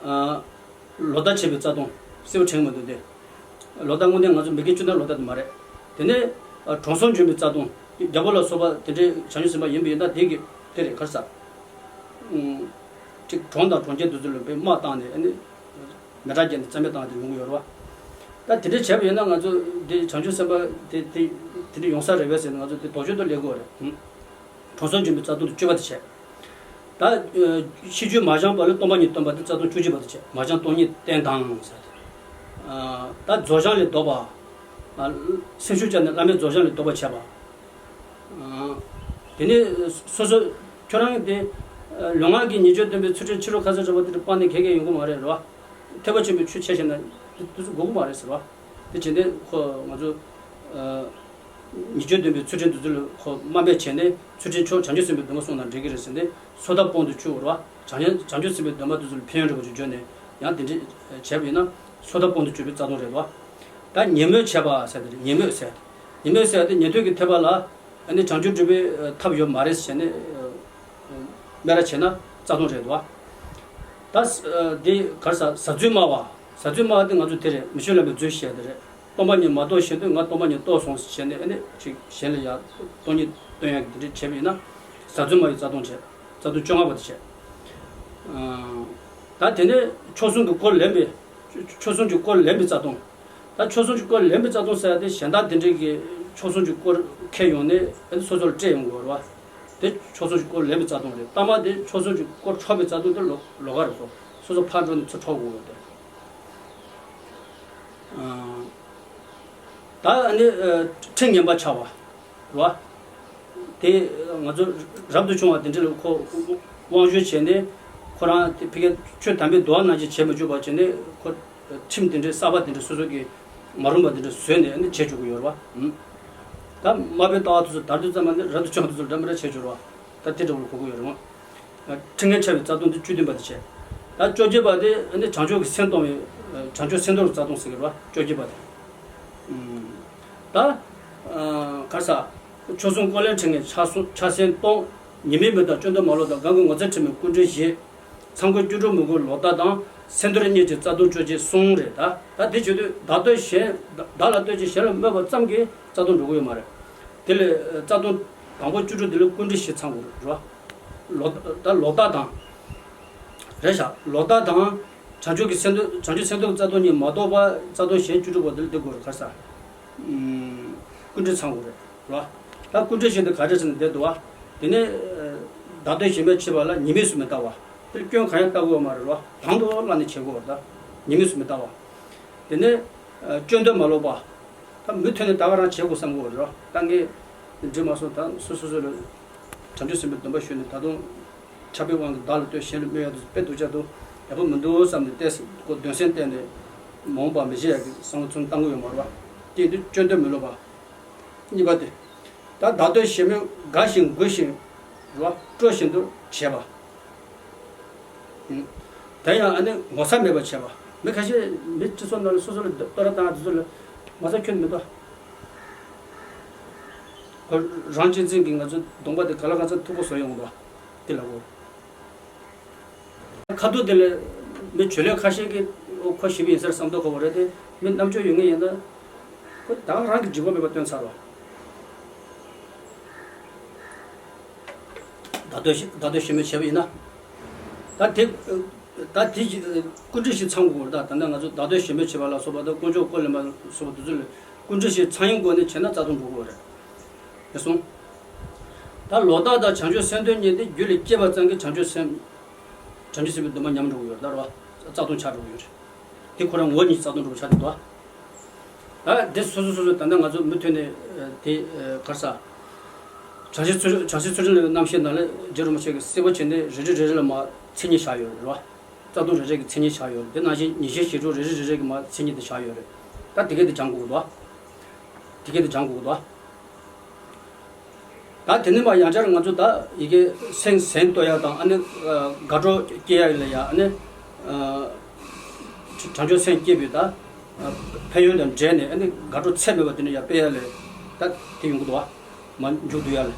ཨ། ལོག་ལྟ་བྱེད་པའི་རྩ་ལྟུང་གསལ་པོ་དྲན་གྱི་མི་འདུག་སྟེ། ལོག་ལྟ་དངོས་གནས་ང་ཚོ་མི་དགེ་བཅུ་ནང་ལོག་ལྟ་དེ་མ་རེད། དེ་ནས། ཨ། གྲོང་སོགས་འཇོམས་པའི་རྩ་ལྟུང་། རྒྱལ་པོ་ལ་སོགས་པ་དེ་འདྲའི་བྱང་ཆུབ་སེམས་དཔའ་ཡིན་པ་ཡིན་ན་དེ་གི་དེ་རེད། ག་རེ་ཟ། ཨུམ། ཅིག་གྲོང་དང་གྲོང་ཁྱེར་དེ་ཚོ་ལ་དཔེ་དམག་བཏང་ནས་ཨ་ནི་མེ་སྲེག་བརྒྱབ་ནས་རྩ་མེད་བཏང་དེ་ཡོང་གི་ཡོད་རེད་བ། ད་དེ་འདྲ་བྱས་པ་ཡིན་ན་ང་ཚོ་དེ་བྱང་ཆུབ་སེམས་དཔའ་དེ་དེ་དེ་འདྲ་ཡོང་ས་རེད་པས་ཟེར་ན་ང་ཚོ་དེ་དོགས་གཅོད་དུ་སླེབས་དགོས་རེད། ཨུམ། གྲོང་སོགས་འཇོམས་པའི་རྩ་ལྟུང་དེ་བཅུ་པ་དེ་བྱས། ད། ཨ། ཤེས་རྒྱུད་མ་བྱང་བ་ལ་སྟོང་པ་ཉིད་སྟོན་པ་དེ་རྩ་ལྟུང་བཅུ་གཅིག་པ་དེ་བྱས། མ་བྱང་སྟོང་ཉིད་བསྟན་དང་ཟེར་ཏེ། ཨ། ད་རྫོགས་བྱང་ལས་ལྡོག་པ། ཨ། སེམས་ཤུགས་བཅག་ནས་བླ་མེད་རྫོགས་བྱང་ལས་ལྡོག་པ་བྱས་པ། ཨ། དེ་ནས་སོ་སོ་ཁྱོད་རང་གི་དེ། ཨ། ལུས་ངག་གི་ཉེས་སྤྱོད་སྟོན་པའི་ཚུལ་ཁྲིམས་ཕྱི་རོལ་ཁ་ཟས་རིགས་པ་དེ་འདྲ་སྤངས་ནས་གང་གང་ཡོང་གི་མ་རེད་རེད་བ། ཐེག་པ་ཆེན་པོའི་ཆོས་བྱས་བྱས་ན་དེ་དེ་ཚོ་དགོས་ཀྱི་མ་རེད་ཟེར་བ། དེ་བྱས་ནས་ཁོ་ང་ཚོ། ཨ། ཉེས་སྤྱོད་སྟོན་པའི་ཚུལ་ཁྲིམས་འདི་ཚོ་ལ་ཁོ་དམའ་འབེབས་བྱས་ནས་ཚུལ་ཁྲིམས་མཆོག་བྱང་ཆུབ་སེམས་དཔའི་སྡོམ་པ་སྲུང་ན་འགྲིག་གི་རེད་ཟེར་ནས་སོ་ཐར་སྤོང་དུ་བཅུག་རེད་བ། བྱང་ཆུབ་བྱང་ཆུབ་སེམས་དཔའི་སྡོམ་པ་འདི་ཚོ་ལ་ཕན་ཡོན་འདྲ་པོ་ཅིག་བརྗོད་ནས་ཡང་དེ་འདྲ་བྱས་པ་ཡིན་ན་སོ་ཐར་སྤོང་དུ་བཅུག་པའི་རྩ་ལྟུང་རེད་བ། ད་ཉེས་མོས་བྱས་པ་ཟེར་དེ་རེད། ཉེས་མོས་ཟེར། ཉེས་མོས་ཟེར་དེ་ཉན་ཐོས་ཀྱི་ཐེག་པ་ལ་ཨ་ནི་བྱང་ཆུབ་སྒྲུབ་པའི་ཐབས་ཡོད་མ་རེད་ཟེར་ནས་སྨད་ར་བྱས་ན་རྩ་ལྟུང་རེད་བ། ད་དེ་ག་རེ་ཟ། ཟ་རྫུས་སྨྲ་བ། ཟ་རྫུས་སྨྲ་བ་དེ་ང་ཚོ་དེ་རེད། མི་ཆོས་བླ་མའི་རྫུན་བཤད་དེ་རེད། སྟོང་པ་ཉིད་མ་རྟོགས་བཞིན་དུ་ང་སྟོང་པ་ཉིད་རྟོགས་སོང་ཟེར་ནས་ཨ་ནི་ཅིག་གཞན་ལ་ཡང་སྟོང་ཉིད་སྟོན་ཡག་གི་དེ་འདྲ་བྱས་པ་ཡིན་ན་ཟ་རྫུས་སྨྲ་བའི་རྩ་ལྟུང་བྱས། རྩ་ལྟུང་བཅོ་ལྔ་པ་དེ་བྱས། ཨ། ད་དེ་ནས་མཆོག་གསུམ་གྱི་སྐོར་ལེན་པའི། མཆོག་གསུམ་གྱི་སྐོར་ལེན་པའི་རྩ་ལྟུང་། ད་མཆོག་གསུམ་གྱི་སྐོར་ལེན་པའི་རྩ་ལྟུང་ཟེར་ཡ་དེ་གཞན་དག་དེ་འདྲའི་གི་མཆོག་གསུམ་གྱི་སྐོར་ཁྱེར་ཡོང་ནས་ཨ་ནི་སོ་སོར་སྤྲད་ཡོང་དགོས་རེད་བ། དེ་མཆོག་གསུམ་གྱི་སྐོར་ལེན་པའི་རྩ་ལྟུང་རེད། ལྟག་མ་དེ་མཆོག་གསུམ་གྱི་སྐོར་འཕྲོག་པའི་རྩ་ལྟུང་དེ་ལོགས་ལོགས་ཀ་རེད་ཁོ། སོ་སོ་ཕར་འགྲོ་ནས་ཚུར་འཕྲོག་དགོས་རེད། ཨ། ད་ཨ་ནི་ཨ་ཁྲིམས་ངན་པ་བྱ་བ་རེད་བ། དེ་ང་ཚོ་རབ་ཏུ་བྱུང་བ་དེ་འདྲ་ལ་ཁོ་དབང་བསྒྱུར་བྱས་ནས་ཁོ་རང་དེ་ཕ་གིར་ཆོས་དམ་པའི་འདུལ་བ་ནང་བཞིན་བྱེད་མི་བཅུག་པ་བྱས་ནས་ཁོ་ཁྲིམས་དེ་འདྲའི་གསར་པ་དེ་འདྲ་སོ་སོ་གི་མ་རུངས་པ་དེ་འདྲ་བཟོས་ནས་ཨ་ནི་བྱེད་བཅུག་གི་ཡོད་རེད་བ། ཨུམ། ད་དམའ་འབེབས་ལྟ་བ་དེ་ཚོ་དར་དུས་ཙམ་པ་ནི་རབ་ཏུ་བྱུང་བ་དེ་ཚོ་འདྲ་མི་འདྲ་བྱེད་བཅུག་རེད་བ། ད་དེ་འདྲ་བོ་ལ་གོ་གི་ཡོད་རེད་བ། ཁྲིམས་ངན་བྱ་བའི་རྩ་ལྟུང་དེ་བཅུ་བདུན་པ་དེ་བྱས། ད་བཅོ་བརྒྱད་པ་དེ་ཨ་ནི་བྱང་ཆུབ་ཀྱི་སེམས་གཏོང་བའི་བྱང་ཆུབ་སེམས་གཏོང་གི་རྩ་ལྟུང་ཟེར་གི་རེད་བ། བཅོ་བརྒྱད་པ་དེ། ཨུམ། ད་ག་རེ་ཟ། མཆོག་གསུམ་སྐོར་ལེན་ཁྲིམས་ངན་ཆགས་སོ་ཆགས་སེམས་གཏོང་། ཉེས་དམིགས་མི་ལྡན་སྐྱོན་དུ་མ་ལོག་དང་། གང་གིས་ངོ་ཚ་ཁྲིམས་མེད་སྐུ་འདྲེན་བཞེད། མཚང་རྒོད་བཅུ་དྲུག་མི་དགོས་ལོག་ལྟ་དང་། སེམས་འདུལ་གཉིས་ཀྱི་རྩ་ལྟུང་བཅོ་བརྒྱད་གསུམ་རེད། ད་ད་དེ་བྱེད་དུས་བདག་བསྟོད་གཞན་བདག་ལ་བསྟོད་ཅིང་གཞན་ལ་སྨོད་པ་ཙམ་གྱིས་རྩ་ལྟུང་འགྲོ་གི་ཡོད་མ་རེད། དེ་ལས་རྩ་ལྟུང་དང་པོ་བཅུ་དྲུག་དེ་ལ་སྐུ་འདྲེན་བཞི་ཚང་དགོས་རེད་བ། ལོག་ད་ལོག་ལྟ་དང་། རེད་ཤག་ལོག་ལྟ་དང་། བྱང་ཆུབ་ཀྱི་སེམས་འདུལ་བྱང་ཆུབ་སེམས་འདུལ་གྱི་རྩ་ལྟུང་གཉིས་མ་གཏོགས་པ་རྩ་ལྟུང་གཞན་བཅུ་དྲུག་པོ་དེ་ལ་དེ་དགོས་རེད། ག་རེ་ཟ། ཨུམ། སྐུ་འདྲེན་ཚང་དགོས་རེད་བ། ད་སྐུ་འདྲེན་བཞི་དེ་ག་རེ་ཟེར་ན་བསྡད་འདུག་བ། དེ་ནས་བདག་བསྟོད་གཞན་སྨོད་བྱེད་པ་ལ་ཉེས་དམིགས་སུ་མི་ལྟ་བ། དེར་སྐྱོན་གང་ཡང་ལྟ་དགོས་པ་མ་རེད་བ། དང་དུ་བླངས་ནས་བྱེད་དགོས་པ་རེད། ད་ཉེས་དམིགས་སུ་མི་ལྟ་བ། དེ་ནས་སྐྱོན་དུ་མ་ལོག་པ། ད་མུ་མཐུད་ནས་ད་ག་རང་བྱེད་དགོས་བསམ་གྱི་ཡོད་རེད། ད་ངས་འདྲི་མ་སོང་། ད་སོ་སོ་སོ་ལ་བྱང་ཆུབ་སེམས་དཔའི་སྡོམ་པ་ཞུས་ནས་ད་དུང་ཆགས་པའི་དབང་གིས་བདག་ལ་ལྟོས་གཞན་ལ་སྨོད་ཡ་དེ་དཔེ་སྡུག་ཅག་འདུག་ཡག་པོ་མི་འདུག་བསམ་ནས་ཏོག་ཙམ་ཁོ་འདོད་སེམས་བསྟན་ནས་མ་འོངས་པ་མི་བྱེད་ཡ་གི་བསམ་བློ་ཚུར་བཏང་གི་ཡོད་མ་རེད་བ། དེ་དུས་སྐྱོན་དུ་མི་ལོག་པ། གཉིས་པ་དེ། ད་བདག་བསྟོད་གཞན་སྨོད་དགའ་ཞིང་མགུ་ཞིང་རེད་བ། སྤྲོ་བཞིན་དུ་བྱེད་པ། དེ་ཡང་ཨ་ནི་ངོ་ཚ་མེད་པར་བྱེད་པ། མི་ཁ་ཤས་མི་སྤྱི་ཚོགས་ནང་ལ་སོ་སོ་ལ་བསྟོད་ར་བཏང་དེ་ཚོ་ལ་ངོ་ཚ་ཁྱོན་མི་འདུག་ཁོ་རང་གཅེས་འཛིན་གྱིས་ང་ཚོའི་གདོང་པ་དེ་ག་ལ་ག་ཚོད་མཐུག་པོ་བཟོ་ཡོང་འདུག་དེ་ལ་འོ། ཁ་ཐུག་དེ་ལ་མི་བྱོས་ལས་ཁ་ཤས་ཀྱིས་ཨོ་ཁོ་ཞེ་པོ་ཡིན་ཟེར་བསམ་མདོག་ཁ་པོ་རེད་དེ། མི་རྣམ་དཔྱོད་ཡོད་མཁན་ཡིན་ན་ཁོ་ད་ག་རང་གི་འཇིགས་པ་མེད་པ་སྟོན་ཚར་བ། བདག་བསྟོད་བདག་བསྟོད་གཞན་སྨོད་བྱས་པ་ཡིན་ན། ད་དེ་ད་དེ་སྐུ་འདྲེན་བཞི་ཚང་དགོས་རེད། ད་ད་ནི་ང་ཚོ་བདག་བསྟོད་གཞན་སྨོད་བྱེད་པ་ལ་སོགས་པ་དང་དཀོན་མཆོག་སྐོར་ལེན་པ་ལ་སོགས་པ་དེ་ཚོ་ལ་སྐུ་འདྲེན་བཞི་ཚང་ཡོང་སྒོ་ནས་བྱས་ན་རྩ་ལྟུང་འགྲོ་གི་ཡོད་རེད། ཡིན་སོང་། ད་ལོག་ལྟ་དང་བྱང་ཆུབ་སེམས་འདུལ་གཉིས་དེ་རྒྱུད་ལ་སྐྱེས་པ་ཙམ་གྱིས་བྱང་ཆུབ་སེམས། བྱང་ཆུབ་སེམས་དཔའི་སྡོམ་པ་ཉམས་འགྲོ་གི་ཡོད་རེད་ད་རེད་བ། རྩ་ལྟུང་ཆགས་འགྲོ་གི་ཡོད་རེད། དེ་ཁོ་རང་ངོ་བོ་ཉིད་རྩ་ལྟུང་འགྲོ་བ་ཆགས་འདུག་ད། ད་དེ་སོ་སོ་སོ་སོ་ད་ལྟ་ང་ཚོ་མུ་མཐུད་ནས་དེ་ག་རེ་ཟ། བྱང་ཆུབ་ཚུལ་བྱང་ཆུབ་ཚུལ་ཁྲིམས་ལས་རྣམ་བཤད་ནང་ལ་རྗེ་རིན་པོ་ཆེ་གིས་གསལ་པོ་བྱས་ནས་རེ་རེ་རེ་རེ་ལ་མ་མཚན་ཉིད་བཞག་ཡོད་རེད་བ། རྩ་ལྟུང་རེ་རེ་གི་མཚན་ཉིད་བཞག་ཡོད་རེད། དེ་ནང་བཞིན་ཉེས་བྱས་ཞི་ཁྲོ་རེ་རེ་རེ་རེ་གི་མ་མཚན་ཉིད་དེ་བཞག་ཡོད་རེད། ད་དེ་གས་དེ་སྦྱང་དགོས་འདུག་བ། དེ་གས་དེ་སྦྱང་དགོས་འདུག་བ། ད་དེ་ནས་མ་ཡང་བསྐྱར་ང་ཚོ་ད་ཡི་གེ་སེམས་ཟིན་གཏོད་ཡག་དང་ཨ་ནི་དགའ་སྤྲོ་སྐྱེ་ཡག་ལ་ཡ་ཨ་ནི་ བྱང་ཆུབ་སེམས་བསྐྱེད་པའི་ད་ཕན་ཡོན་དང་འབྲེལ་ནས་ཨ་ནི་དགའ་སྤྲོ་ཚད་མེད་པ་དེ་ནི་ཡར་སྤེལ་ཡ་ལས་ད་དེ་ཡོང་གི་འདུག་བ། མ་མཇུག་བསྡུ་ཡ་ལས།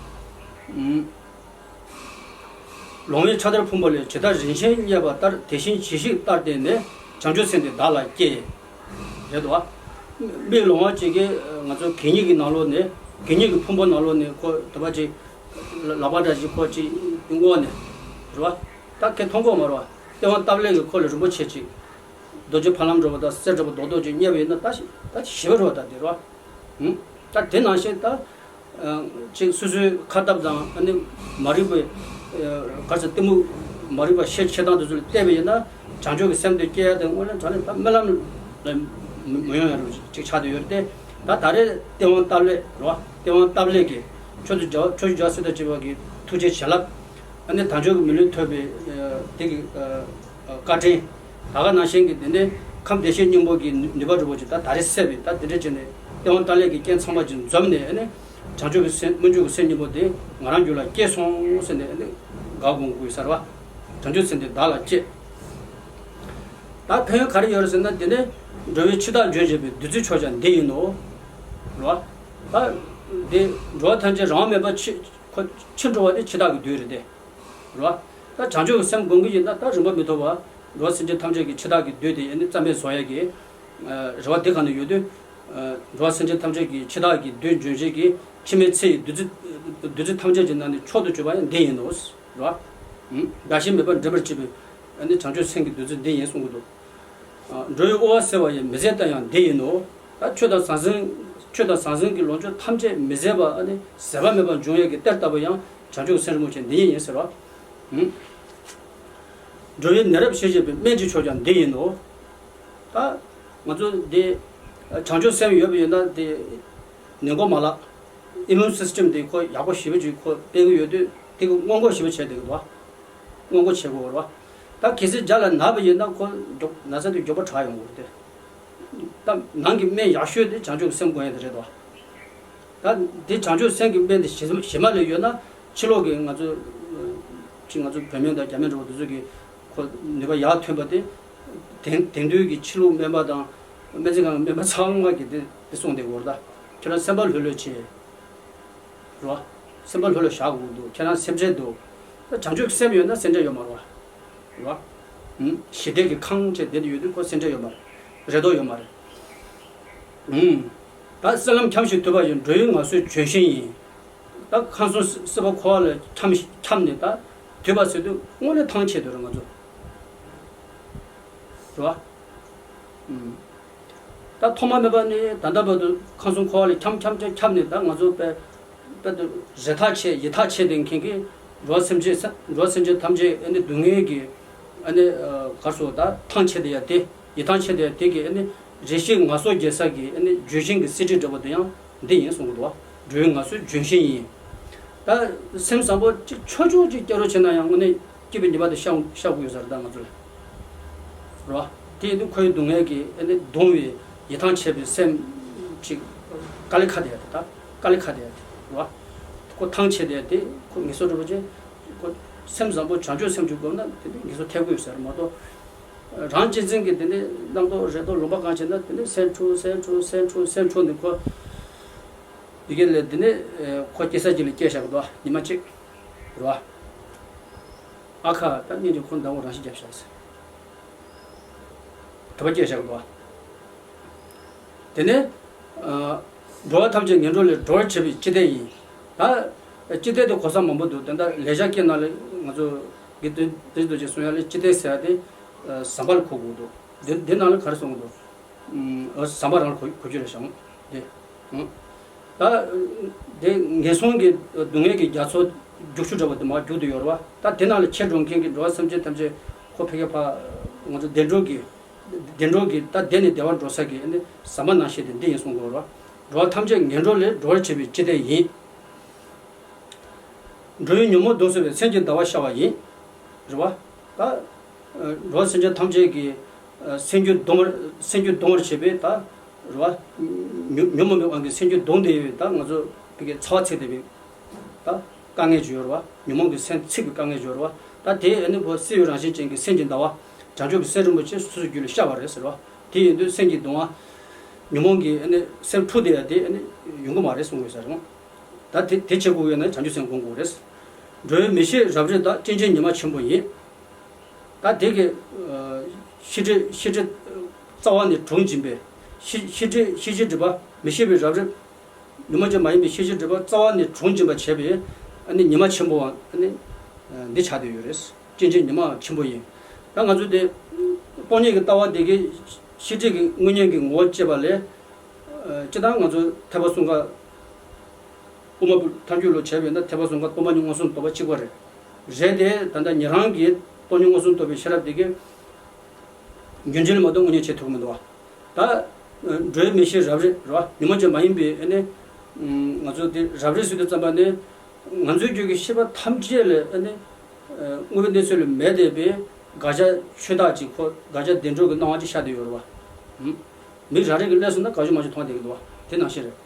ལོང་བས་ཕྱག་དར་ཕུང་པོ་ལས། ཇི་ལྟར་རིན་ཆེན་རྙེད་པ་ལྟར། དེ་བཞིན་ཇི་ཞིག་ལྟར་བསྟེན་ནས། བྱང་ཆུབ་སེམས་དེ་བདག་ལ་སྐྱེ། རེད་དོ། མིའི་ལོང་བ་གཅིག་གིས་ང་ཚོ་གད་སྙིགས་ཀྱི་ནང་ལོགས་ནས། གད་སྙིགས་ཀྱི་ཕུང་པོ་ནང་ལོགས་ནས་ཁོ་དུ་བ་ཅིག་ལག་པ་འདྲ་ཞིག་ཁོ་ཅིག་བསྔོགས་ནས། རེད་བ། ད་ཁེ་མཐོང་གོ་མ་རེད་བ། ལྟེ་བ་སྟབས་ལེགས་ཀྱི་ཁོ་ལ་རིན་པོ་ཆེ་ཅིག་རྡོ་རྗེ་ཕ་ལམ་འདྲ་བོ་དང་གསེར་འདྲ་བོ་རྡོག་རྡོག་ཅིག་རྙེད་པ་ཡིན་ན་ད་ཞི་ད་ཞི་བ་རེད་བ། ད་དེ་རེད་བ། ད་དེ་ནང་བཞིན་ད། ཅིག་སོ་སོའི་ཁ་སྟབས་དང་ཨ་ནི་མ་རིག་པའི་ག་ཚོད་གཏི་མུག་མ་རིག་པ་ཤེས་ཆེ་སྟངས་དེ་ཚོ་ལ་བལྟས་པ་ཡིན་ན། བྱང་ཆུབ་ཀྱི་སེམས་དེ་སྐྱེ་ཡ་དེ་དངོས་གནས་དྲང་གནས་ད་རྨི་ལམ་ལ་མི་ཡོང་ཡ་རུ་ཅིག་ཆགས་བསྡད་ཡོད་རེད་དེ། ད་ད་རེས་སྟེས་དབང་སྟབས་ལེགས་རེད་བ། སྟེས་དབང་སྟབས་ལེགས་ཀྱིས་ཆོས་དུ་ཇོ་ཆོས་ཀྱི་རྒྱལ་སྲས་དང་བཅས་པ་གི་ཐུགས་རྗེ་བྱིན་རླབས། ཨ་ནི་དལ་འབྱོར་གྱི་མི་ལུས་ཐོབ་པའི་དེ་གི་བཀའ་དྲིན། ད་ག་ནང་བཞིན་གྱི་དེ་ནས་ཁམས་བདེ་གཤེགས་སྙིང་པོ་གི་ནུས་པ་རུ་བོ་ཅིག་ད་ད་རེས་སད་པས། ད་དེ་འདྲ་བྱས་ནས་སྟེས་དབང་སྟབས་ལེགས་ཀྱི་རྐྱེན་ཚང་མ་ཅིག་འཛོམས་ནས་ཨ་ནི་བྱང་ཆུབ་ཀྱི་སེམས་སྨོན་འཇུག་གི་སེམས་སྙིང་པོ་དེ་ང་རང་རྒྱུད་ལ་སྐྱེས་སོང་ཟེར་ནས་ཨ་ནི་དགའ་དགོངས་དགོས་ས་རེད་བ། བྱང་ཆུབ་སེམས་དེ་བདག་ལ་སྐྱེས། ད་ཕན་ཡོན་ག་རེ་ཡོད་རེད་ཟེར་ན། དེ་ནས་འགྲོ་བའི་འཆི་བདག་འཇོམས་བྱེད་པའི་བདུད་རྩིའི་མཆོག་ཀྱང་འདི་ཡིན་ནོ། རེད་བ། ད་དེ་འགྲོ་བ་ཐམས་ཅད་རང་དབང་མེད་པར་འཆི་ཁོ་འཆི་འགྲོ་བ་དེ་འཆི་བདག་གི་བདུད་རེད་དེ། རེད་བ། ད་བྱང་ཆུབ་ཀྱི་སེམས་སྒོམ་གྱི་ཡིན་ན་ད་རིན་པ་མི་ཐོབ་པ། འགྲོ་བ་སེམས་ཅན་ཐམས་ཅད་ཀྱི་འཆི་བདག་གི་བདུད་དེ་ཨ་ནི་རྩ་མེད་བཟོ་ཡ་གི་རེ་བ་དེ་ག་ནས་ཡོད་དུས། འགྲོ་བ་སེམས་ཅན་ཐམས་ཅད་ཀྱི་འཆི་བདག་གི་བདུད་འཇོམས་བྱེད་ཀྱི་འཆི་མེད་ཚེ་ཡི་བདུད་རྩི། བདུད་རྩི་ཐམས་ཅད་ཀྱི་ནང་ནས་མཆོག་ཏུ་གྱུར་པ་ཡང་འདི་ཡིན་ནོ། རེད་བ། རྒ་ཤི་མེད་པར་འདྲེན་པར་བྱེད་པའི་ཨ་ནི་བྱང་ཆུབ་སེམས་ཀྱི་བདུད་རྩི་འདི་ཡིན་གསུང་གི་འདུག་འགྲོ་བའི་དབུལ་བ་སེལ་བ་ཡི་མི་ཟད་གཏེར་ཡང་འདི་ཡིན་ནོ། ད་ཆོས་དང་ཟང་ཟིང་ཆོས་དང་ཟང་ཟིང་གི་ལོངས་སྤྱོད་ཐམས་ཅད་མི་ཟད་པ་ཨ་ནི་ཟད་པ་མེད་པར་འབྱུང་ཡས་ཀྱི་གཏེར་ལྟ་བུ་ཡང་བྱང་ཆུབ་སེམས་རིན་པོ་ཆེ་འདི་ཉིད་ཡིན་ཟེར་བ། འགྲོ་བའི་ནད་རབ་ཞི་བྱེད་པའི་སྨན་གྱི་མཆོག་ཀྱང་འདི་ཡིན་ནོ། ད་ང་ཚོ་འདི་བྱང་ཆུབ་སེམས་ཡོད་པ་ཡིན་ན་དེ་ནད་འགོག་མ་ལག་ཨི་མུན་སིས་ཊེམ་དེ་ཁོ་ཡག་པོ་ཞེ་པོ་ཅིག་ཁོ་སྤེལ་གྱི་ཡོད་དུས་དེ་གི་སྔོན་འགོག་ཞེ་པོ་བྱས་བསྡད་ཀྱི་འདུག་བ། སྔོན་འགོག་བྱེད་དགོས་རེད་བ། ད་གལ་སྲིད་རྒྱ་ལ་ན་བ་ཡིན་ན་ཁོ་མགྱོགས་ན་ཚ་དེ་མགྱོགས་པོ་དྲག་ཡོང་གི་རེད་དེ། ད་ནང་གི་སྨན་ཡག་ཤོས་དེ་བྱང་ཆུབ་ཀྱི་སེམས་སྒོམ་ཡས་དེ་རེད་དོ། ད་དེ་བྱང་ཆུབ་སེམས་ཀྱི་སྨན་དེ་གཞི་གཞི་མ་ལས་ཡོད་ན་ཕྱི་ལོགས་ཀྱི་ང་ཚོ་ཅི་ང་ཚོ་བོད་སྨན་དང་རྒྱ་སྨན་འདྲ་བོ་དེ་ཚོ་གི་ཁོ་ནུས་པ་ཡག་ཐོན་པ་དེ་དེང་དེང་དུས་ཀྱི་ཕྱི་ལུགས་སྨན་པ་དང་སྨན་རྩིས་ཁང་གི་སྨན་པ་ཚང་མ་གི་དེ་དེ་གསུངས་བསྡད་ཡོད་རེད། ད་ཁྱེད་རང་སེམས་པ་ལྷོད་ལྷོད་བྱེད། རོ། སེམས་པ་ལྷོད་ལྷོད་བཞག་དགོས་འདུག་ཁྱེད་རང་སེམས་ཁྲལ་འདུག་ད་བྱང་ཆུབ་ཀྱི་སེམས་ཡོད་ན་སེམས་ཁྲལ་ཡོད་མ་རེད་བ། རོ། ཞི་བདེ་གི་ཁང་བཅས་བསྡད་དུ་ཡོད་དུས་ཁོ་སེམས་ཁྲལ་ཡོད་མ་རེད། རེ་དོགས་ཡོད་མ་རེད། ད་སེམས་ལམ་འཁྱམས་ཤིང་དུད་པ་ཡི། འགྲོ་བའི་ངལ་གསོའི་ལྗོན་ཤིང་ཡིན། ད་ཁམས་གསུམ་སྲིད་པ་འཁོར་བ་ལ་འཁྱམས་འཁྱམས་ནས་ད་དུད་པ་ཟེར་དུས་དངོས་གནས་ཐང་ཆད་དུ་རེད་ང་ཚོ། རོ། ད་ཐོག་མ་མེད་པ་ནས་ད་ལྟ་བར་དུ་ཁམས་གསུམ་འཁོར་བ་ལ་འཁྱམས་འཁྱམས་འཁྱམས་འཁྱམས་ནས་ད་ང་ཚོ་དཔེ་དཔེ་དུ་རེ་ཐག་ཆད་ཡི་ཐག་ཆད་དེ་མཁན་གྱི་འགྲོ་བ་སེམས་ཅན་འགྲོ་བ་སེམས་ཅན་ཐམས་ཅད་ཨ་ནི་སྡུག་བསྔལ་གྱི་ཨ་ནི་གར་སོ་ད་ཐང་ཆད་དེ་ཡ་དེ་ཡི་ཐང་ཆད་དེ་ཡ་དེ་གི་ཨ་ནི་རེ་ཞིག་ངལ་གསོ་རྒྱལ་ས་གི་ཨ་ནི་ལྗོན་ཤིང་གི་གསེར་བྲིས་འདྲ་བོ་དེ་ཡང་འདི་ཡིན་གསུང་གི་འདུག་བ། འགྲོ་བའི་ངལ་གསོའི་ལྗོན་ཤིང་ཡིན། ད་སེམས་བཟང་པོ་གཅིག་ཆོག་ཆོག་ཅིག་སྐྱེ་རོགས་བྱེད་ན་ཡང་དངོས་གནས་སྐྱིད་པའི་ཉི་མ་དེ་ཤར་ཤར་དགོས་ཡོད་ས་རེད་ད་ང་ཚོ་ལ། རེད་བ། དེ་ཡིན་དུས་ཁོའི་སྡུག་བསྔལ་གྱིས་ཨ་ནི་གདུང་བའི་ཡིད་ཐང་ཆད་པའི་སེམས་ཅིག་དཀའ་ལས་ཁག་དེ་ཡ་དེ་ད་དཀའ་ལས་ཁག་དེ་ཡ་དེ་རེད་བ། ཁོ་ཐང་ཆད་དེ་ཡ་དེ་ཁོ་ངལ་གསོ་འགྲོ་བ་ཅན་ཁོ་སེམས་བཟང་པོ་བྱང་ཆུབ་སེམས་ཅིག་བསྒོམས་ན་དེ་ནི་ངལ་གསོ་ཐེབས་དགོས་ཡོད་ས་རེད་མ་གཏོགས། རང་གཅེས་འཛིན་གྱི་དེ་ནི་རྣམ་རྟོག་རེ་དོགས་ལུང་པ་གང་བྱེད་ན་དེ་ནི་སེམས་འཁྲུག་སེམས་འཁྲུག་སེམས་འཁྲུག་སེམས་འཁྲུག་ནི་ཁོ། ཡི་གེ་ལས་འདི་ནི་ཁོ་སྐྱེ་ས་གཅིག་ལ་སྐྱེས་བཞག་གི་འདུག་ཉི་མ་གཅིག་རེད་བ། ཨ་ཁ་ད་སྙིང་རྗེ་ཁོ་མདང་དགོང་རང་ཤི་རྒྱབ་བཞག་ཟེར། དེ་པ་སྐྱེས་བཞག་གི་འདུག་དེ་ནི་འགྲོ་བ་ཐམས་ཅད་ངན་འགྲོ་ལས་སྒྲོལ་བར་བྱེད་པའི་སྤྱི་དེ་ཡིན། ད་སྤྱི་དེ་དེ་གོ་ས་མང་པོ་འདུག་དེ་འདྲ་ལས་བྱ་སྐྱེ་ན་ལས་ང་ཚོ་དགེ་འདུན་དེ་འདུག་ཅེས་གསུང་ཡ་ལས་སྤྱི་དེ་ཟེར་ཡ་དེ་ཟམ་པ་ལ་གོ་དགོས་འདུག་དེ་དེ་ནང་ལ་ག་རེ་གསུང་གི་འདུག་ཨ་ཟམ་པ་རང་ལ་གོ་གོ་རྒྱུ་རེད་ཤག་འདི། ཨང་། ད་དེ་ངན་སོང་གི་སྡུག་བསྔལ་གྱི་རྒྱ་མཚོ་རྒྱུག་ཆུ་འདྲ་བ་དེ་མར་རྒྱུག་ཏུ་ཡོད་རེད་བ། ད་དེ་ནང་ལ་ཆེར་འགྲོ་མཁན་གྱི་འགྲོ་བ་སེམས་ཅན་ཐམས་ཅད་ཁོ་ཕ་གི་ཕ་ང་ཚོ་བདེ་འགྲོ་གི་བདེ་འགྲོ་གི་ད་བདེ་ནས་བདེ་བར་འགྲོ་ས་གི་ཨ་ནི་ཟམ་པ་ནང་བཞིན་དེ་འདི་ཡིན་གསུང་གི་ཡོད་རེད་བ། འགྲོ་བ་ཐམས་ཅད་ངན་འགྲོ་ལས་སྒྲོལ་བར་བྱེད་པའི་སྤྱི་དེ་ཡིན། འགྲོ་བའི་ཉོན་མོངས་གདུང་སེལ་བའི་སེམས་ཀྱི་ཟླ་བ་ཤར་བ་ཡིན། རེད་བ། ད་འགྲོ་བ་སེམས་ཅན་ཐམས་ཅད་ཀྱི་སེམས་རྒྱུད་གདུང་བར་སེམས་རྒྱུད་གདུང་བར་བྱེད་པའི་ད་རེད་བ། ཉོན་ཉོན་མོངས་པའི་དབང་གིས་སེམས་རྒྱུད་གདུང་བསྡད་ཡོད་པའི་ད་ང་ཚོ་བོད་ཀྱི་ཚ་བ་ཚིག་བསྡད་པའི་ད་དཀའ་ངལ་ཅིག་ཡོད་རེད་བ། ཉོན་མོངས་ཀྱི་སེམས་ཚིག་པའི་དཀའ་ངལ་ཅིག་ཡོད་རེད་བ། ད་དེ་ཨ་ནི་བོ་བསིལ་བའི་རང་བཞིན་ཅན་གྱི་སེམས་ཀྱི་ཟླ་བ། བྱང་ཆུབ་ཀྱི་སེམས་རིན་པོ་ཆེ་སོ་སོའི་རྒྱུད་ལ་ཤར་བ་རེད་ཟེར་བ། དེ་ཡིན་དུས་སེམས་ཀྱི་གདུང་བ་ཉོན་མོངས་ཀྱི་ཨ་ནི་སེམས་འཁྲུགས་བསྡད་ཡ་དེ་ཨ་ནི་ཡོང་གི་མ་རེད་གསུང་དགོས་ས་རེད། ད་དེ་དེ་བྱེད་དགོས་ཡོད་ན་བྱང་ཆུབ་སེམས་སྒོམ་དགོས་རེད། འགྲོ་བའི་མི་ཤེས་རབ་རིབ་དག་སྐྱེ་འཆིའི་ཉི་མ་ཆེན་པོ་ཡིན། ད་དེ་གི་ཤེས་སྒྲིབ་ཤེས་སྒྲིབ་རྩ་བ་ནས་གྲོངས་འབྱིན་པའི་ཤེས་ཤེས་སྒྲིབ་ཤེས་བྱའི་སྒྲིབ་པ་མི་ཤེས་པའི་རབ་རིབ། ཉོན་མོངས་ཅན་མ་ཡིན་པའི་ཤེས་བྱའི་སྒྲིབ་པ་རྩ་བ་ནས་གྲོངས་འབྱིན་པ་བྱས་པའི་ཨ་ནི་ཉི་མ་ཆེན་པོའང་ཨ་ནི་འདི་ཆགས་བསྡད་ཡོད་རེད། སྐྱེ་འཆིའི་ཉི་མ་ཆེན་པོ་ཡིན། ད་ང་ཚོ་དེ་སྟོང་ཉིད་ཀྱི་ལྟ་བ་དེ་གི་ཤེས་སྒྲིབ་ཀྱི་དངོས་བརྙན་གྱི་ངོ་བོ་སྐྱེས་པ་ལས། སྤྱིར་བཏང་ང་ཚོ་ཐེག་པ་གསུམ་ཀ་དབུ་མ་ཐལ་འགྱུར་ལོ་བྱས་པ་ཡིན་ན་ཐེག་པ་གསུམ་ཀ་སྟོང་པ་ཉིད་མངོན་སུམ་རྟོགས་པ་གཅིག་པ་རེད། རེད་དེ་ད་ལྟ་ཉན་རང་གིས་སྟོང་ཉིད་མངོན་སུམ་རྟོགས་པའི་ཤེས་རབ་དེ་གི་རྒྱུན་འབྲེལ་མ་གཏོགས་དངོས་བརྙན་བྱེད་ཐུབ་ཀྱི་མི་འདུག་བ། ད་འགྲོ་བའི་མི་ཤེས་རབ་རིབ་རེད་བ། ཉོན་མོངས་ཅན་མ་ཡིན་པའི་ཨ་ནི་ང་ཚོ་དེ་རབ་རིབ་ཟེར་དུས་ཙམ་པ་ནི་ང་ཚོའི་རྒྱུད་ཀྱི་ཤེས་པ་ཐམས་ཅད་ལས་ཨ་ནི་དངོས་པོའི་གནས་ཚུལ་ལས་མེད་བསྡད་པའི་དགག་བྱ་ཆོས་བདག་ཅིག་ཁོ་དགག་བྱ་བདེན་གྲུབ་ཀྱི་སྣང་བ་ཅིག་ཤར་བསྡད་ཡོད་རེད་བ། མི་རབ་རིབ་ཀྱི་ལས་སུ་ན་དགག་བྱ་མ་ཅིག་མཐོང་བསྡད་ཀྱི་འདུག་བ། དེ་ནང་བཞིན་རེད།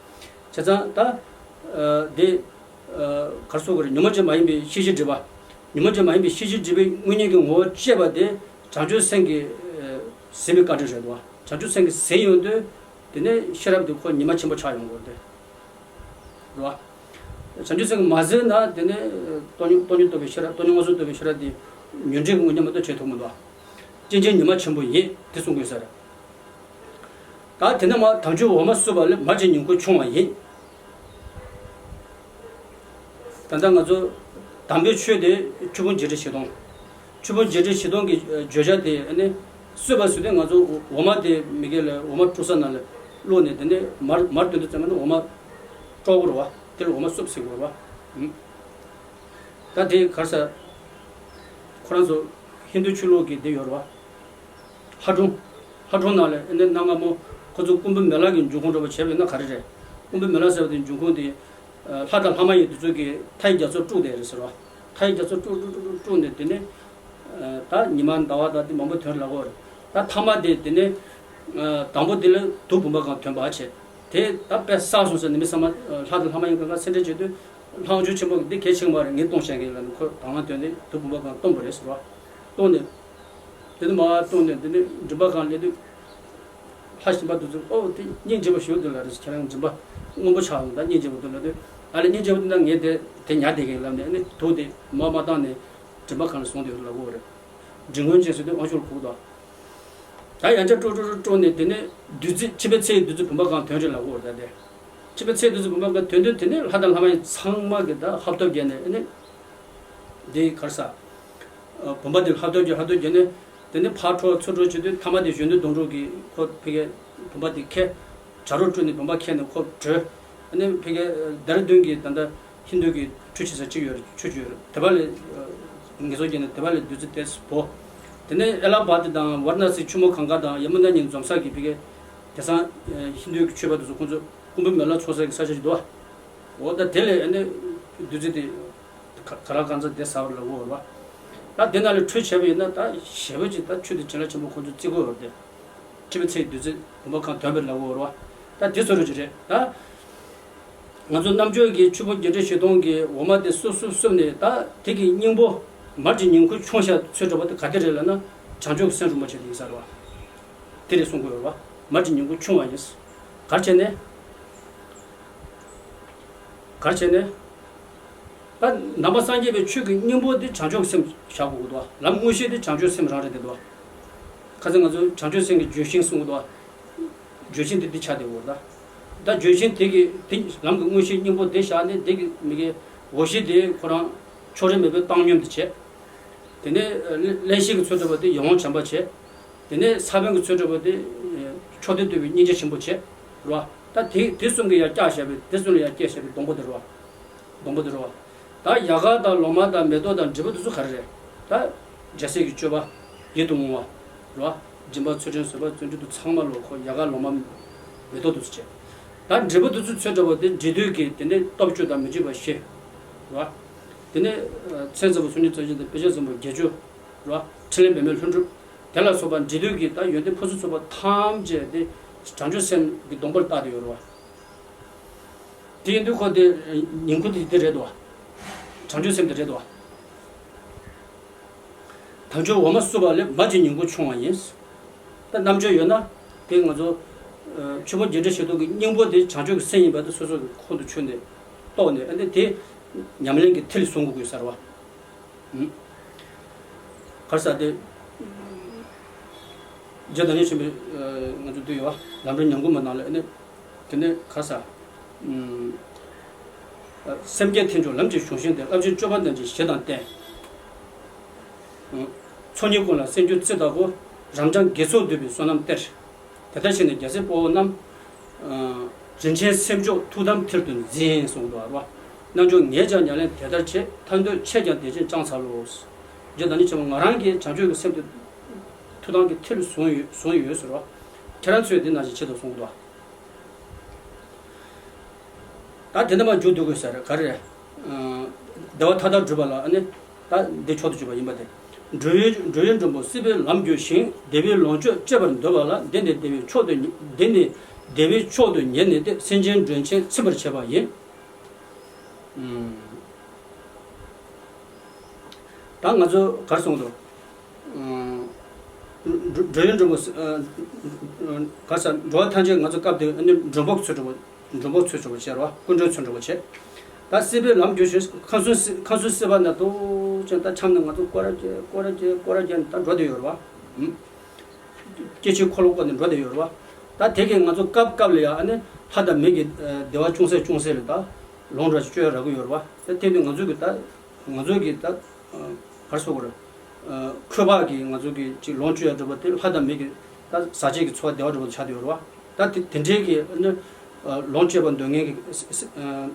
བྱས་ཙང་ད། ཨ། འདི། ཨ། ག་རེ་ཟེར་དགོས་རེད། ཉོན་མོངས་ཅན་མ་ཡིན་པའི་ཤེས་བྱའི་སྒྲིབ་པ། ཉོན་མོངས་ཅན་མ་ཡིན་པའི་ཤེས་བྱའི་སྒྲིབ་པའི་དངོས་བརྙན་གྱི་ངོ་བོ་སྐྱེས་པ་དེ་བྱང་ཆུབ་སེམས་ཀྱིས། ཨ། ཟིན་པའི་བཀའ་དྲིན་རེད་དོ། བྱང་ཆུབ་སེམས་ཀྱིས་ཟིན་ཡོང་དུས་དེ་ནས་ཤེས་རབ་དེ་ཁོ་ཉི་མ་ཆེན་པོ་ཆགས་ཡོང་དགོས་རེད། རེད་བ། བྱང་ཆུབ་སེམས་ཀྱིས་མ་ཟིན་ན་དེ་ནས་སྟོང་ཉིད་སྟོང་ཉིད་རྟོགས་པའི་ཤེས་རབ། སྟོང་ཉིད་མངོན་སུམ་རྟོགས་པའི་ཤེས་རབ་དེ་ཉོན་སྒྲིབ་ཀྱི་དངོས་བརྙན་མ་གཏོགས་བྱེད་ཐུབ་མི་འདུག་སྐྱེ་འཆིའི་ཉི་མ་ཆེན་པོ་ཡིན་དེ་གསུང་དགོས་ས་རེད། ད་དེ་ནས་མར་དལ་འབྱོར་འོ་མ་བསྲུབས་པ་ལས་མར་གྱི་ཉིང་ཁུ་ཕྱུང་བ་ཡིན། ད་ལྟ་ང་ཚོ་དམ་པའི་ཆོས་དེ་ཆོས་ཕུང་བརྒྱད་ཁྲི་བཞི་སྟོང་། ཆོས་ཕུང་བརྒྱད་ཁྲི་བཞི་སྟོང་གི་བརྗོད་བྱ་དེ་ནི་བསྲུབས་པ་ཟེར་དུས་ང་ཚོ་འོ་མ་དེ་མི་སྐལ་ལ་འོ་མ་བཀྲུ་ས་ནང་ལ་བླུགས་ནས་དེ་ནས་མར་མར་བཏོན་དུས་ཙམ་པ་ནི་འོ་མ་དཀྲོག་དགོས་རེད་བ། དེ་ལ་འོ་མ་བསྲུབས་ཟེར་དགོས་རེད་བ། ད་དེ་ག་རེ་ཟེར། ཁོ་རང་ཚོ་ཧིན་རྡུ་ཆོས་ལུགས་ཀྱི་དེ་ཡོད་རེད་བ། ལྷ་སྒྲུང་། ལྷ་སྒྲུང་ནང་ལ་ཨ་ནི་གནའ་སྔ་མོ་ཁོ་ཚོ་ཀུམ་བུ་མེ་ལ་གི་འབྱུང་ཁུངས་འདྲ་པོ་བྱས་པ་ཡིན་ན་ག་རེ་རེད། ཀུམ་བུ་མེ་ལ་ཟེར་བ་དེ་འབྱུང་ཁུངས་དེ། ལྷ་དང་ལྷ་མ་ཡིན་དེ་ཚོ་གིས་མཐའ་ཡི་རྒྱ་མཚོར་དཀྲུགས་བསྡད་རེད་ཟེར་བ། མཐའ་ཡི་རྒྱ་མཚོར་དཀྲུགས་དཀྲུགས་དཀྲུགས་དཀྲུགས་ནས་དེ་ནས། ད་ཉི་མ་ཟླ་བ་དང་དེ་མང་པོ་ཐོན་ལབ་ཀྱི་ཡོད་རེད། ད་ཐ་མ་དེ་དེ་ནས། དང་པོ་དེ་ལ་དུག་བུམ་པ་གང་ཐོན་པ་བྱས། དེ་ད་དཔེ་བསགས་སོང་ཟེར་ནས་མི་ཚང་མ་ལྷ་དང་ལྷ་མ་ཡིན་གང་ག་སེམས་ཁྲལ་བྱེད་དུས། ལྷ་དབང་ཕྱུག་ཆེན་པོ་གིས་འདི་གལ་ཆེ་གི་མ་རེད། ངས་གཏོང་བྱེད་མཁན་ལ་ནི་ཁོ་དང་བླངས་བཏོན་ནས་དུག་བུམ་པ་གང་གཏོང་དགོས་རེད་ཟེར་བ། གཏོང་ནས། དེ་ནས་མར་བཏོན་ནས་དེ་ནས་མགྲིན་པ་གང་སླེབས་དུས། ལྷ་ཞིག་འབའ་དུས་ཚོད་ཨོ་དེ་སྙིང་རྗེ་པོ་ཞིག་འདུག་ལབ་རེད། ཁྱེད་རང་མགྲིན་པ་སྔོན་པོ་ཆགས་འདུག་ད་སྙིང་རྗེ་པོ་འདུག་ལབ་དུས། ཨ་ལས་སྙིང་རྗེ་པོ་འདུག་ན་ངས་དེ་དེ་ཉར་བསྡད་ཀྱི་ཡིན་ལབ་ནས་ཨ་ནི་དུག་དེ་མར་མར་བཏང་ནས་མགྲིན་པ་གང་ལ་བཟུང་བསྡད་ཡོད་ལབ་ཀྱི་ཡོད་རེད། མགྲིན་སྔོན་ཅན་ཟེར་དུས་དབང་ཕྱུག་ལ་གོ་གི་འདུག་ད་ཡང་བསྐྱར་དཀྲུག་དཀྲུག་དཀྲུག་དཀྲུག་ནས་དེ་ནས་བདུད་རྩི་ཕྱི་པའི་ཚེ་ཡི་བདུད་རྩི་བུམ་པ་གང་ཐོན་རེད་ལབ་ཀྱི་ཡོད་རེད། ད་དེ་ཕྱི་པའི་ཚེ་ཡི་བདུད་རྩི་བུམ་པ་གང་ཐོན་དུས་དེ་ནས་ལྷ་དང་ལྷ་མ་ཡིན་ཚང་མ་གིས་ད་ཧབ་ཐོབ་བརྒྱབ་ནས་ཨ་ནི། འདི་ག་རེ་ཟེར། བུམ་པ་འདི་ལྷ་ཐོབ་ཀྱི་ལྷ་ཐོབ་ཀྱི་ནི། དེ་ནི་ཕར་འཕྲོ་ཚུར་འཕྲོ་བྱེད་དུས་ཐ་མ་དེ་གཞོན་ནུ་དོང་སྤྲུགས་ཀྱིས་ཁོ་ཕ་གིའི་བུམ་པ་འདི་ཁྱེར། བྱ་རོག་སྤྲུལ་ནས་བུམ་པ་ཁྱེར་ནས་ཁོ་བྲོས། ཨ་ནི་ཕ་གིའི་ལྡེ་ར་ལྡུན་གྱི་ད་ལྟ་ཧིན་རྡུ་གི་ཁྲུས་བྱེད་ས་གཅིག་ཡོད་རེད། ཆུ་གཅིག་ཡོད་རེད། དེ་པ་ལ་ངལ་གསོ་བྱས་ནས་དེ་པ་ལ་བདུད་རྩི་དེ་སྦོ། དེ་ནས་ཨེ་ལ་བ་ཏི་དང་ཝཱ་ར་ཎ་སི་ཆུ་མོ་གངྒཱ་དང་ཡ་མུ་ན་གཉིས་འཛོམས་ས་གི་ཕ་གིའི་དེང་སང་ཧིན་རྡུ་གི་ཆོས་པ་དེ་ཚོ་ཁོང་ཚོ་ཀུམ་བུ་མེ་ལ་ཚོགས་ས་གི་ས་ཆ་ཅིག་འདུག་བ། འོ་ད་དེ་ལས་ཨ་ནི་བདུད་རྩི་དེ། ག་ག་ར་གང་ཚ་དེ་ཟ་བར་ལ་འོར་བ། ད་དེ་ནང་ལ་ཁྲུས་བྱས་པ་ཡིན་ན་ད་ཞེ་པོ་ཅིག་ད་ཆུ་དེ་བྱིན་རླབས་ཆེན་པོ་ཁོ་ཚོ་བརྩི་དགོས་བར་དེ། ཁྲི་པའི་ཚེ་བདུད་རྩི་བུམ་པ་གང་ཐོན་པར་ལ་འོར་བ། ད་དེ་བཟོ་འདྲ་ཅིག་རེད་ད། ང་ཚོ་རྣམ་དཔྱོད་ཀྱི་ཆུ་ཕུང་བརྒྱད་ཁྲི་བཞི་སྟོང་གི་འོ་མ་དེ་བསྲུབས་བསྲུབས་བསྲུབས་ནས་ད་དེ་གི་སྙིང་པོ་མར་གྱི་ཉིང་ཁུ་ཕྱུང་བཞག་ཚོད་འདྲ་བ་དེ་ག་དེ་རེད་ལབ་ན་བྱང་ཆུབ་སེམས་རིན་པོ་ཆེ་དེ་ཡིན་ས་རེད་བ། དེ་རེད་གསུང་དགོས་རེད་བ། མར་གྱི་ཉིང་ཁུ་ཕྱུང་བ་ཡིན། གར་བྱས་ནས། གར་བྱས་ནས། ད་ནང་པ་སངས་རྒྱས་པའི་ཆོས་ཀྱི་སྙིང་པོ་འདི་བྱང་ཆུབ་སེམས་བཞག་དགོས་ཀྱི་འདུག་ལམ་དངོས་གཞི་འདི་བྱང་ཆུབ་སེམས་རང་རེད་འདི་འདུག་ཁ་སང་ང་ཚོ་བྱང་ཆུབ་སེམས་ཀྱི་ལྗོན་ཤིང་གསུངས་ཀྱི་འདུག་ལྗོན་ཤིང་འདི་འདི་ཆགས་བསྡད་ཡོད་ད། ད་ལྗོན་ཤིང་དེ་གི་དེ་ལམ་གྱི་དངོས་གཞི་སྙིང་པོ་འདི་བཞག་ནས་འདི་གི་མི་གི་འོ་བཞི་འདི་ཁོ་རང་ཕྱོགས་རིས་མེད་པའི་བཏང་སྙོམས་འདི་བྱས། དེ་ནས་ཀླད་ཤེས་ཀྱི་ཚུལ་འདྲ་བ་དེ་ཡིད་འོང་བྱམས་པ་བྱས། དེ་ནས་ས་བོན་གྱི་ཚུལ་འདྲ་བ་དེ་མཆོག་ཐུན་བསྡུས་པའི་སྙིང་རྗེ་ཆེན་པོ་བྱས། རེད་བ། ད་དེ་དེ་གསུམ་གྱི་ཡར་བཀྱག་བཞག་པའི་དེ་གསུམ་ལ་ཡར་བཀྱག་བཞག་པའི་སྡོང་པོ་དེ་རེད་བ། སྡོང་པོ་དེ་རེད་བ། ད་ཡལ་ག་དང་ལོ་མ་དང་མེ་ཏོག་དང་འབྲས་བུ་དེ་ཚོ་ག་རེ་རེད། ད་རྒྱལ་སྲས་ཀྱི་སྤྱོད་པ་ཡིད་དུ་འོང་བ། རེད་བ། སྦྱིན་པ་ཚུལ་ཁྲིམས་བཟོད་པ་བརྩོན་འགྲུས་དེ་ཚང་མ་ལོ་ཁོ་ཡལ་ག་ལོ་མ་མེ་ཏོག་དེ་ཚོ་བྱས། ད་འབྲས་བུ་དེ་ཚོ་ཚོད་འདྲ་བ་དེ་འབྲས་དུས་ཀྱི་དེ་ནས་སྟོབས་བཅུ་དང་མི་འཇིགས་པ་བཞི། རེད་བ། དེ་ནས་མཚན་བཟང་པོ་སུམ་ཅུ་རྩ་བཞི་དང་དཔེ་བྱད་བཟང་པོ་བརྒྱད་ཅུ། རེད་བ། ཕྲིན་ལས་པདྨའི་ལྷུན་གྲུབ། དེ་ལ་སོགས་པ་འབྲས་དུས་ཀྱི་ད་ཡོན་ཏན་ཕུན་སུམ་ཚོགས་པ་ཐམས་ཅད་དེ་བྱང་ཆུབ་སེམས་ཀྱི་སྡོང་པོར་བཏགས་ཏེ་ཡོད་རེད་བ། དེ་ཡིན་དུས་ཁོ་དེ་ཉིང་ཁུ་དེ་དེ་རེད་དོ། བྱང་ཆུབ་སེམས་དེ་རེད་དོ། དལ་འབྱོར་འོ་མ་བསྲུབས་པ་ལས། མ་གྱུར་ཉིང་ཁུ་ཆུང་བ་ཡིན། ད་རྣམ་དཔྱོད་ཡོད་ན་དེ་ང་ཚོ་ཆོས་མོ་རྒྱས་འབྲིང་ཞི་སྟོང་གི་སྙིང་པོ་དེ་བྱང་ཆུབ་ཀྱི་སེམས་ཡིན་པ་དེ་སོ་སོ་གི་ཁོང་དུ་ཆུད་ནས་རྟོགས་ནས། ཨ་ནི་དེ་ཉམས་ལེན་གྱི་མཐིལ་ལ་བཟུང་དགོས་ཟེར་བ། གར་ས་དེ། རྗེ་བདག་ཉིད་ཆེན་པོས་ང་ཚོ་འདུས་ཡོད་ལམ་རིམ་ཉམས་མགོན་པ་ནང་ལ་ནི། དེ་ནས་གར་ས། སེམས་བསྐྱེད་མཐིལ་འཇོག་ལམ་གྱི་གཞུང་ཤིང་དེ། རླབས་ཆེན་སྤྱོད་པ་རྣམས་ཀྱི་གཞི་དང་བསྟེན། ཚོགས་གཉིས་ཀུན་ལ་སེམས་རྒྱུད་རྩི་ལྟ་བུ། རབ་འབྱམས་དགེ་ཚོགས་འདུས་པའི་བསོད་ནམས་གཏེར། དེ་ལྟར་བྱས་ནས་རྒྱལ་སྲས་དཔའ་བོ་རྣམས། རིན་ཆེན་སེམས་མཆོག་ཐུགས་དམ་མཐིལ་དུ་འཛིན་གསུངས་འདུག་བ། རྣལ་འབྱོར་ངས་ཀྱང་ཉམས་ལེན་དེ་ལྟར་བྱས། ཐར་འདོད་ཁྱེད་ཀྱང་དེ་བཞིན་བསྐྱང་འཚལ་ལོ། རྗེ་བདག་ཉིད་ཆེན་པོ་ང་རང་གིས་བྱང་ཆུབ་ཀྱི་སེམས་དེ་ཐུགས་དམ་གྱི་མཐིལ་བཟུང་ཡོད་བཟུང་ཡོད་ཟེར་བ། ཁྱེད་རང་ཚོས་དེ་ནང་བཞིན་བྱེད་དོ་གསུངས་འདུག་བ། ད་དེ་འདྲ་མ་འཇུག་འདུག་དགོས་ཟེར་ག་རེ། བདེ་བ་མཐའ་དག་སྒྲུབ་པ་ལ་ཨ་ནི། ད་འདི་མཆོག་ཏུ་གྱུར་པ་ཡིན་པ་དེ། འགྲོ་བའི་འགྲོ་བའི་མགྲོན་པོ་སྲིད་པའི་ལམ་བསྒྱུར་ཞིང་། བདེ་བའི་ལོངས་སྤྱོད་སྤྱད་པར་འདོད་པ་ལ། འདི་ནི་བདེ་བའི་མཆོག་ཏུ་འདི་ནི་བདེ་བའི་མཆོག་ཏུ་ངེས་ནས་ཏེ། སེམས་ཅན་མགྲོན་ཆེན་ཚིམ་པར་བྱེད་པ་ཡིན། ད་ང་ཚོ་གར་སོང་དོ། འགྲོ་བའི་མགྲོན་པོ། ག་ས་འགྲོ་བ་ཐམས་ཅད་ང་ཚོ་སྐབས་དེ་ནི་མགྲོན་པོ་ཚུལ་འགྲོ་བ། མགྲོན་པོ་ཚུལ་འགྲོ་བ་བྱེད་རོགས། སྐུ་མགྲོན་ཚུལ་འགྲོ་བ་བྱེད། ད་སྲིད་པའི་ལམ་བསྒྱུར་ཞིང་། ཁམས་གསུམ་སྲིད་ཁམས་གསུམ་སྲིད་པ་ན་དུ་ཅན། ད་འཁྱམས་ནས་ང་ཚོ་སྐོར་ར་བྱེད། སྐོར་ར་བྱེད། སྐོར་ར་བྱེད། ད་འགྲོ་བསྡད་ཡོད་རེད་བ། སྐྱེ་འཆིའི་འཁོར་ལོ་བསྐོར་ནས་འགྲོ་བསྡད་ཡོད་རེད་བ། ད་དེ་གས་ང་ཚོ་སྐབས་སྐབས་ལ་ཡང་ཨ་ནི་ལྷ་དང་མི་གི་བདེ་བ་ཅུང་ཟད་ཅུང་ཟད་ལ་ད་ལོངས་སྤྱོད་སྤྱོད་རག་གི་ཡོད་རེད་བ། ད་དེ་ནི་ང་ཚོ་གི་ད་ང་ཚོ་གི་ད་གར་སོགས་རེད། ཁོས་པ་གི་ང་ཚོ་གི་ཅིག་ལོངས་སྤྱོད་ཡག་འགྲོ་བ་དེ་ལྷ་དང་མི་གི་ད་ཟག་བཅས་ཀྱི་འཚོ་བ་བདེ་བ་འགྲོ་བ་ཆགས་བསྡད་ཡོད་རེད་བ། ད་དེ་དེ་འདྲའི་གི་ཨ་ནི་ལོངས་སྤྱོད་པ་འདོད་མཁན་གི་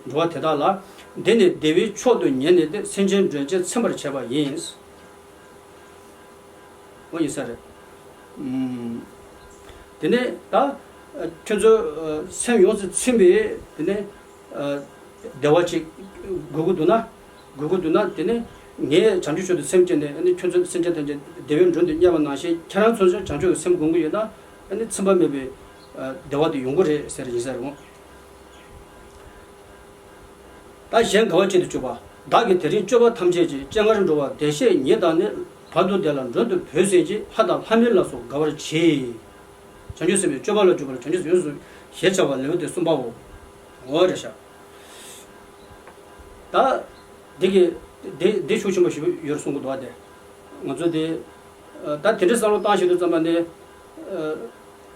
འགྲོ་བ་དེ་དག་ལ། འདི་ནི་བདེ་བའི་མཆོག་ཏུ་ངེས་ནས་ཏེ། སེམས་ཅན་མགྲོན་ཆེན་ཚིམ་པར་བྱེད་པ་ཡིན། འོ་ཡིན་ས་རེད། ཨུམ། དེ་ནས་ད་ཁྱོད་ཚོ་སེམས་ཡོངས་སུ་ཚིམ་པའི་དེ་ནས་བདེ་བ་ཅིག་དགོས་ཀྱི་འདུག་ན། དགོས་ཀྱི་འདུག་ན་དེ་ནས་ངས་བྱང་ཆུབ་མཆོག་ཏུ་སེམས་བསྐྱེད་ནས་ཨ་ནི་ཁྱོད་ཚོ་སེམས་ཅན་ཐམས་ཅད་བདེ་བའི་མགྲོན་དུ་གཉེར་བ་ནང་བཞིན། ཁྱེད་རང་ཚོ་བྱང་ཆུབ་ཀྱི་སེམས་སྒོམ་གྱི་ཡོད་ན་ཨ་ནི་ཚིམ་པ་མེད་པའི་བདེ་བ་དེ་ཡོང་གི་རེད་ཟེར་ཡིན་ས་རེད་འོང་། ད་གཞན་དགའ་བ་བྱེད་དུ་གྱུར་པ། བདག་གིས་དེ་རིང་སྤྱོད་པ་ཐམས་ཅད་ཀྱི། སྤྱན་སྔར་འགྲོ་བ་བདེ་གཤེགས་ཉིད་དང་ནི། བར་དུ་བདེ་ལ་མགྲོན་དུ་བོས་ཟིན་ཅིང་། ལྷ་དང་ལྷ་མིན་ལ་སོགས་དགའ་བར་གྱིས། བྱང་ཆུབ་སེམས་དཔའི་སྤྱོད་པ་ལ་འཇུག་པ་ལ་བྱང་ཆུབ་ཡོངས་སུ་ཞེས་བྱ་བ་ལེའུ་སྟེ་གསུམ་པའོ། འོ་རེད་ཤག་ད་འདི་གི་འདི་འདི་ཤུགས་ཆེན་པོ་ཞིག་ཡོད་གསུང་གི་འདུག་བ། དེ་ང་ཚོ་དེ་ད་དེ་འདྲའི་བསམ་བློ་བཏང་བཞིན་དུ་ཙམ་པ་ནི།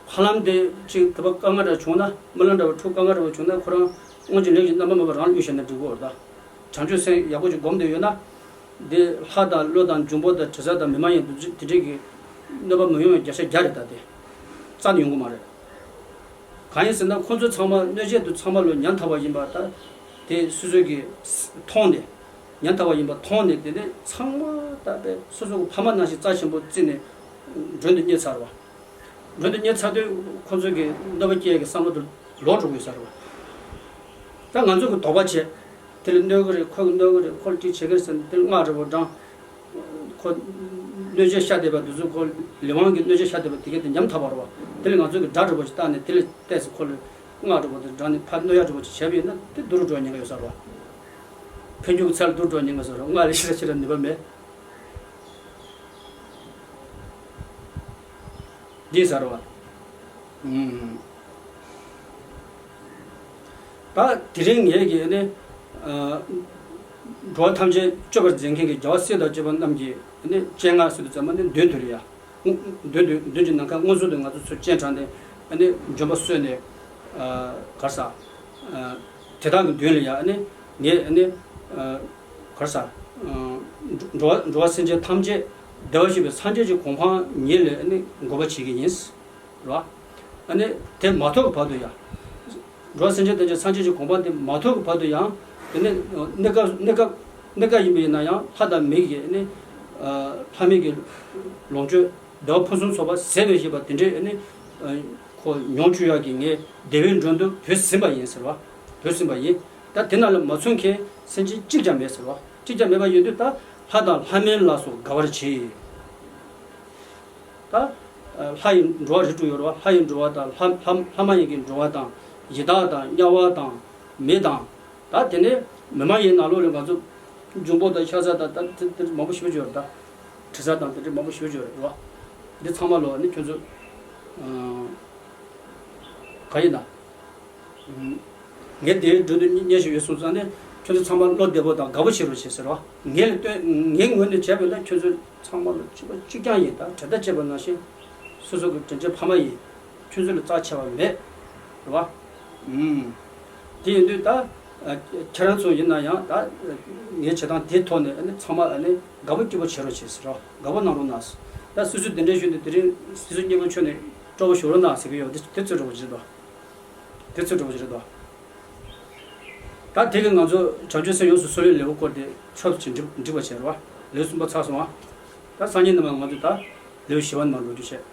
ཧ་ལམ་དེ་གཅིག་དེ་བ་དཀའ་ངལ་འདྲ་བྱུང་ན། རྨི་ལམ་འདྲ་བ་འཁྲུག་དཀའ་ངལ་འདྲ་བ་བྱུང་ན། ཁོ་རང་སྔོན་གྱི་ལས་ཀྱི་རྣམ་པ་མེད་པར་རང་ལ་གཡུག་བཞག་ན་འགྲིག་གི་རེད་ད། བྱང་ཆུབ་སེམས་ཡག་པོ་ཅིག་སྒོམ་བསྡད་ཡོད་ན། འདི་ལྷ་དང་ཀླུ་དང་འབྱུང་པོ་དང་དྲི་ཟ་དང་མི་མ་ཡིན་དེ་འདྲ་གི་གནོད་པ་མི་ཡོང་བའི་བརྒྱ་ཆ་བརྒྱ་རེད་ད། དེ་རྩ་ནས་ཡོང་གི་མ་རེད། གང་ཡིན་ཟེར་ན་ཁོ་ཚོ་ཚང་མ་གནོད་བྱེད་དུ་ཚང་མ་ལོ་ཉམ་ཐག་པ་ཡིན་པ་ད། དེ་སོ་སོ་གི་མཐོང་ནས། ཉམ་ཐག་པ་ཡིན་པ་མཐོང་ནས། དེ་ནས་ཚང་མ་ད་དཔེ་སོ་སོ་གི་ཕ་མ་ནང་བཞིན་རྩ་ཆེན་པོ་བརྩིས་ནས་མགྲོན་དུ་གཉེར་ཚར་བ། མགྲོན་དུ་གཉེར་ཚར་དུས་ཁོ་ཚོ་གི་གནོད་པ་སྐྱེལ་གི་བསམ་བློ་དེ་ལོག་འགྲོ་གི་ཡོད་ས་རེད་བ། ད་ང་ཚོ་གི་དོགས་པ་བྱས། དེ་ལ་གནོད་གི་རེད། ཁོ་གི་གནོད་གི་རེད། ཁོ་ལ་ཅིག་བྱེད་གི་རེད་ཟེར་ནས་དེ་ལ་སྔགས་འདྲ་པོ་བགྲངས། ཁོ་གནོད་བྱེད་ཤ་སྟེར་བ་དེ་ཚོ། ཁོ་ལས་དབང་གིས་གནོད་བྱེད་ཤ་སྟེར་བ་དེ་ག་དེ་ཉམ་ཐག་པ་རེད་བ། དེ་ལ་ང་ཚོ་གི་དགྲ་འདྲ་པོ་ཅིག་བཏགས་ནས་དེ་ལ་བལྟས་ཚེ་ཁོ་ལ་སྔགས་འདྲ་པོ་དེ་བགྲངས་ནས་ཕར་གནོད་ཡག་འདྲ་པོ་ཅིག་བྱས་པ་ཡིན་ན་དེ་སྡུག་རུ་འགྲོ་ཉེན་ཁ་ཡོད་ས་རེད་བ། འཕེན་རྒྱུ་གི་ཚད་ལ་སྡུག་རུ་འགྲོ་ཉེན་ཁ་ཡོད་ས་རེད། སྔགས་ལས་ཤི་ར་ཤི་ར་ནུས་པ་མེད། འདི་ཟེར་བ། ཨུམ། ད་དེ་རིང་ངེད་ཀྱིས་ནི། ཨ། འགྲོ་བ་ཐམས་ཅད་སྐྱོབ་པར་མཛད་མཁན་གྱི་རྒྱལ་བ་སྲས་དང་བཅས་པ་རྣམས་ཀྱི་ནི་སྤྱན་སྔར་ཟེར་དུས་ཙམ་པ་ནི་མདུན་དུ་ལ་ཡ། མདུན་དུ་མདུན་གྱི་ནམ་མཁའ་མངོན་སུམ་དུ་ང་ཚོ་ཚུར་སྤྱན་དྲངས་ཏེ་ནི་འབྱོན་པ་གསོལ་ནས། ཨ། གར་ས། ཨ། དེ་དག་གི་མདུན་ལ་ཡ་ནི་ངེད་ནི། ཨ། གར་ས། ཨ། འགྲོ་བ་འགྲོ་བ་སེམས་ཅན་ཐམས་ཅད་བདེ་བར་གཤེགས་པའི་སངས་རྒྱས་ཀྱི་གོ་འཕང་ཉིད་ལ་ནི་འགོད་པ་བྱེད་ཀྱི་ཡིན། རེད་བ། ཨ་ནི་དེ་མ་ཐོབ་ཀྱི་བར་དུ་ཡང་། འགྲོ་བ་སེམས་ཅན་ཐམས་ཅད་སངས་རྒྱས་ཀྱི་གོ་འཕང་དེ་མ་ཐོབ་ཀྱི་བར་དུ་ཡང་། དེ་ནི་གནས་སྐབས་གནས་སྐབས་གནས་སྐབས་ཡིན་པ་ཡིན་ན་ཡང་ལྷ་དང་མི་གི་ནི། ཨ། ལྷ་མི་གི་ལོངས་སྤྱོད་བདེ་བ་ཕུན་སུམ་ཚོགས་པ་ཟད་པའི་ཞེས་པ་དེ་འདྲའི་ནི། ཨ། ཁོ་མྱོང་བཅུག་ཡག་གི་ངས་བདེ་བའི་མགྲོན་དུ་བོས་ཟིན་པ་ཡིན་ཟེར་བ། བོས་ཟིན་པ་ཡིན། ད་དེ་རྣམས་ལ་མ་མཚོན་མཁན་སེམས་ཅན་གཅིག་ཀྱང་མེད་ཟེར་བ། གཅིག་ཀྱང་མེད་པ་ཡིན་དུས་ད་ལྷ་དང་ལྷ་མིན་ལ་སོགས་དགའ་བར་བྱེད། ད་ལྷ་ཡི་འགྲོ་བ་རིགས་དྲུག་ཡོད་རེད་བ། ལྷ་ཡི་འགྲོ་བ་དང་ལྷ་ལྷ་ལྷ་མ་ཡིན་གྱི་འགྲོ་བ་དང་། ཡི་དྭགས་དང་དམྱལ་བ་དང་མི་དང་། ད་དེ་ནས་མི་མ་ཡིན་ནང་ལོགས་ལ་ང་ཚོ་འབྱུང་པོ་དང་ཤ་ཟ་དང་ད་དེ་དེ་མང་པོ་ཞེ་པོ་ཅིག་ཡོད་རེད་ད། དྲི་ཟ་དང་དེ་འདྲ་མང་པོ་ཞེ་པོ་ཅིག་ཡོད་རེད་བ། འདི་ཚང་མ་ལོ་ནི་ཁྱོད་ཚོ་ག་ཡིན་ན། ངས་དེའི་འགྲོ་དུས་སྙན་ཞུ་ཡོད་སོང་ཙང་ནི་ཁྱོད་ཚོ་ཚང་མ་བློ་བདེ་པོ་དང་དགའ་པོ་བྱེད་རོགས་བྱེད་ཟེར་བ། ངས་ལ་སྟོན་ངའི་ངོས་ནས་བྱས་པ་ཡིན་ན་ཁྱོད་ཚོ་ཚང་མ་ལ་གཅིག་པ་གཅིག་རྐྱང་ཡིན། ད་གྲལ་བསྟར་བྱས་པ་ནང་བཞིན་སོ་སོ་གི་དྲིན་ཅན་ཕ་མ་ཡིན། ཁྱོད་ཚོ་ལ་རྩ་ཆེ་བ་མེད། རེད་བ། ཨུམ། དེ་ཡིན་དུས་ད་ཁྱེད་རང་ཚོ་ཡིན་ན་ཡང་ད་ངའི་བྱེད་སྟངས་དེའི་ཐོག་ནས་ཨ་ནི་ཚང་མ་ཨ་ནི་དགའ་པོ་སྐྱིད་པོ་བྱེད་རོགས་བྱེད་ཟེར་རོ། དགའ་པོ་གནང་རོགས་གནང་། ད་སོ་སོའི་དེ་འདྲའི་ཞུས་ནས་དེ་རིང་སྲིད་ཟུར་སྙན་པོ་ཁྱོད་ནས་སྤྲོ་པོ་ཞུ་རོགས་གནང་ཟེར་གི་ཡོད། དེ་དེ་ཚོ་འགྲོ་བ་བྱེད་དོ། དེ་ཚོ་འགྲོ་བ་བྱེད་དོ། ད་དེ་གི་ང་ཚོ་བྱང་ཆུབ་སེམས་ཡོངས་སུ་གསོ་བའི་ལེའུ་སྐོར་དེ་ཕྱོགས་སུ་འགྲིག་འགྲིག་པ་བྱས་རོ། ལེའུ་གསུམ་པ་ཚར་སོང་ཨ། ད་སང་ཉིན་ནས་མར་ང་ཚོ་ད་ལེའུ་བཞི་པ་ནང་འགྲོ་རྒྱུ་བྱས།